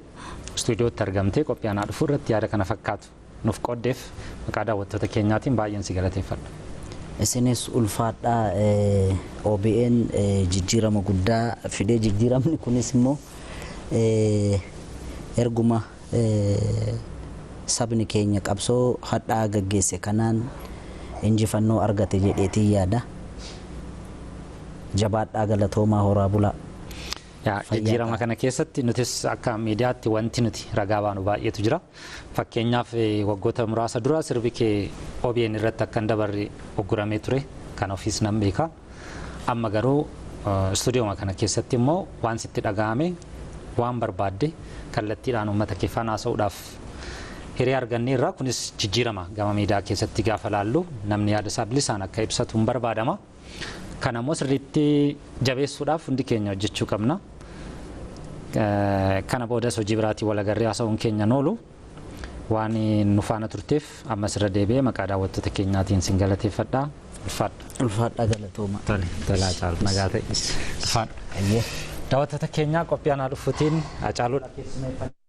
istuudiyootti argamtee qophii anaa dhufuu irratti yaada kana fakkaatu nuuf qooddeef maqaa daawwattoota keenyaatiin baay'een si galateeffadha. Isinis ulfaadhaa OBN jijjiirama guddaa fidee jijjiiramni kunis immoo Erguma sabni keenya qabsoo hadhaa gaggeesse kanaan injifannoo argate jedheetiin yaada. Jabaadhaa, galatoomaa, horaa bulaa. Jijjiirama kana keessatti nutis akka miidiyaatti wanti nuti ragaa baanu baay'eetu jira. Fakkeenyaaf, waggoota muraasa dura sirbi kee OBN irratti akka hin dabarre ogguramee ture, kan ofiis nan beeka. Amma garuu istuudiyooma kana keessatti immoo waan sitti dhaga'ame, waan barbaadde kallattiidhaan uummata kee faana haasa'uudhaaf hiree arganneerra. Kunis jijjiirama gama miidiyaa keessatti gaafa laallu namni yaada isaa bilisaan akka ibsatu hin barbaadama. Kana immoo sirriitti jabeessuudhaaf hundi keenya hojjechuu qabna. Kana boodas hojii biraatiin wal agarree haasa'uun keenya noolu. Waan nu faana turteef ammas irra deebi'ee maqaa daawwattoota keenyaatiin sin galateeffadha. Ulfaadha. Ulfaadha, galatooma. Tole, tolaa caalu, nagaa ta'e. Ulfaadha. Daawwattoota keenyaa, qophii anaa dhufuutiin Hacaaluudha keessumeeffannaa.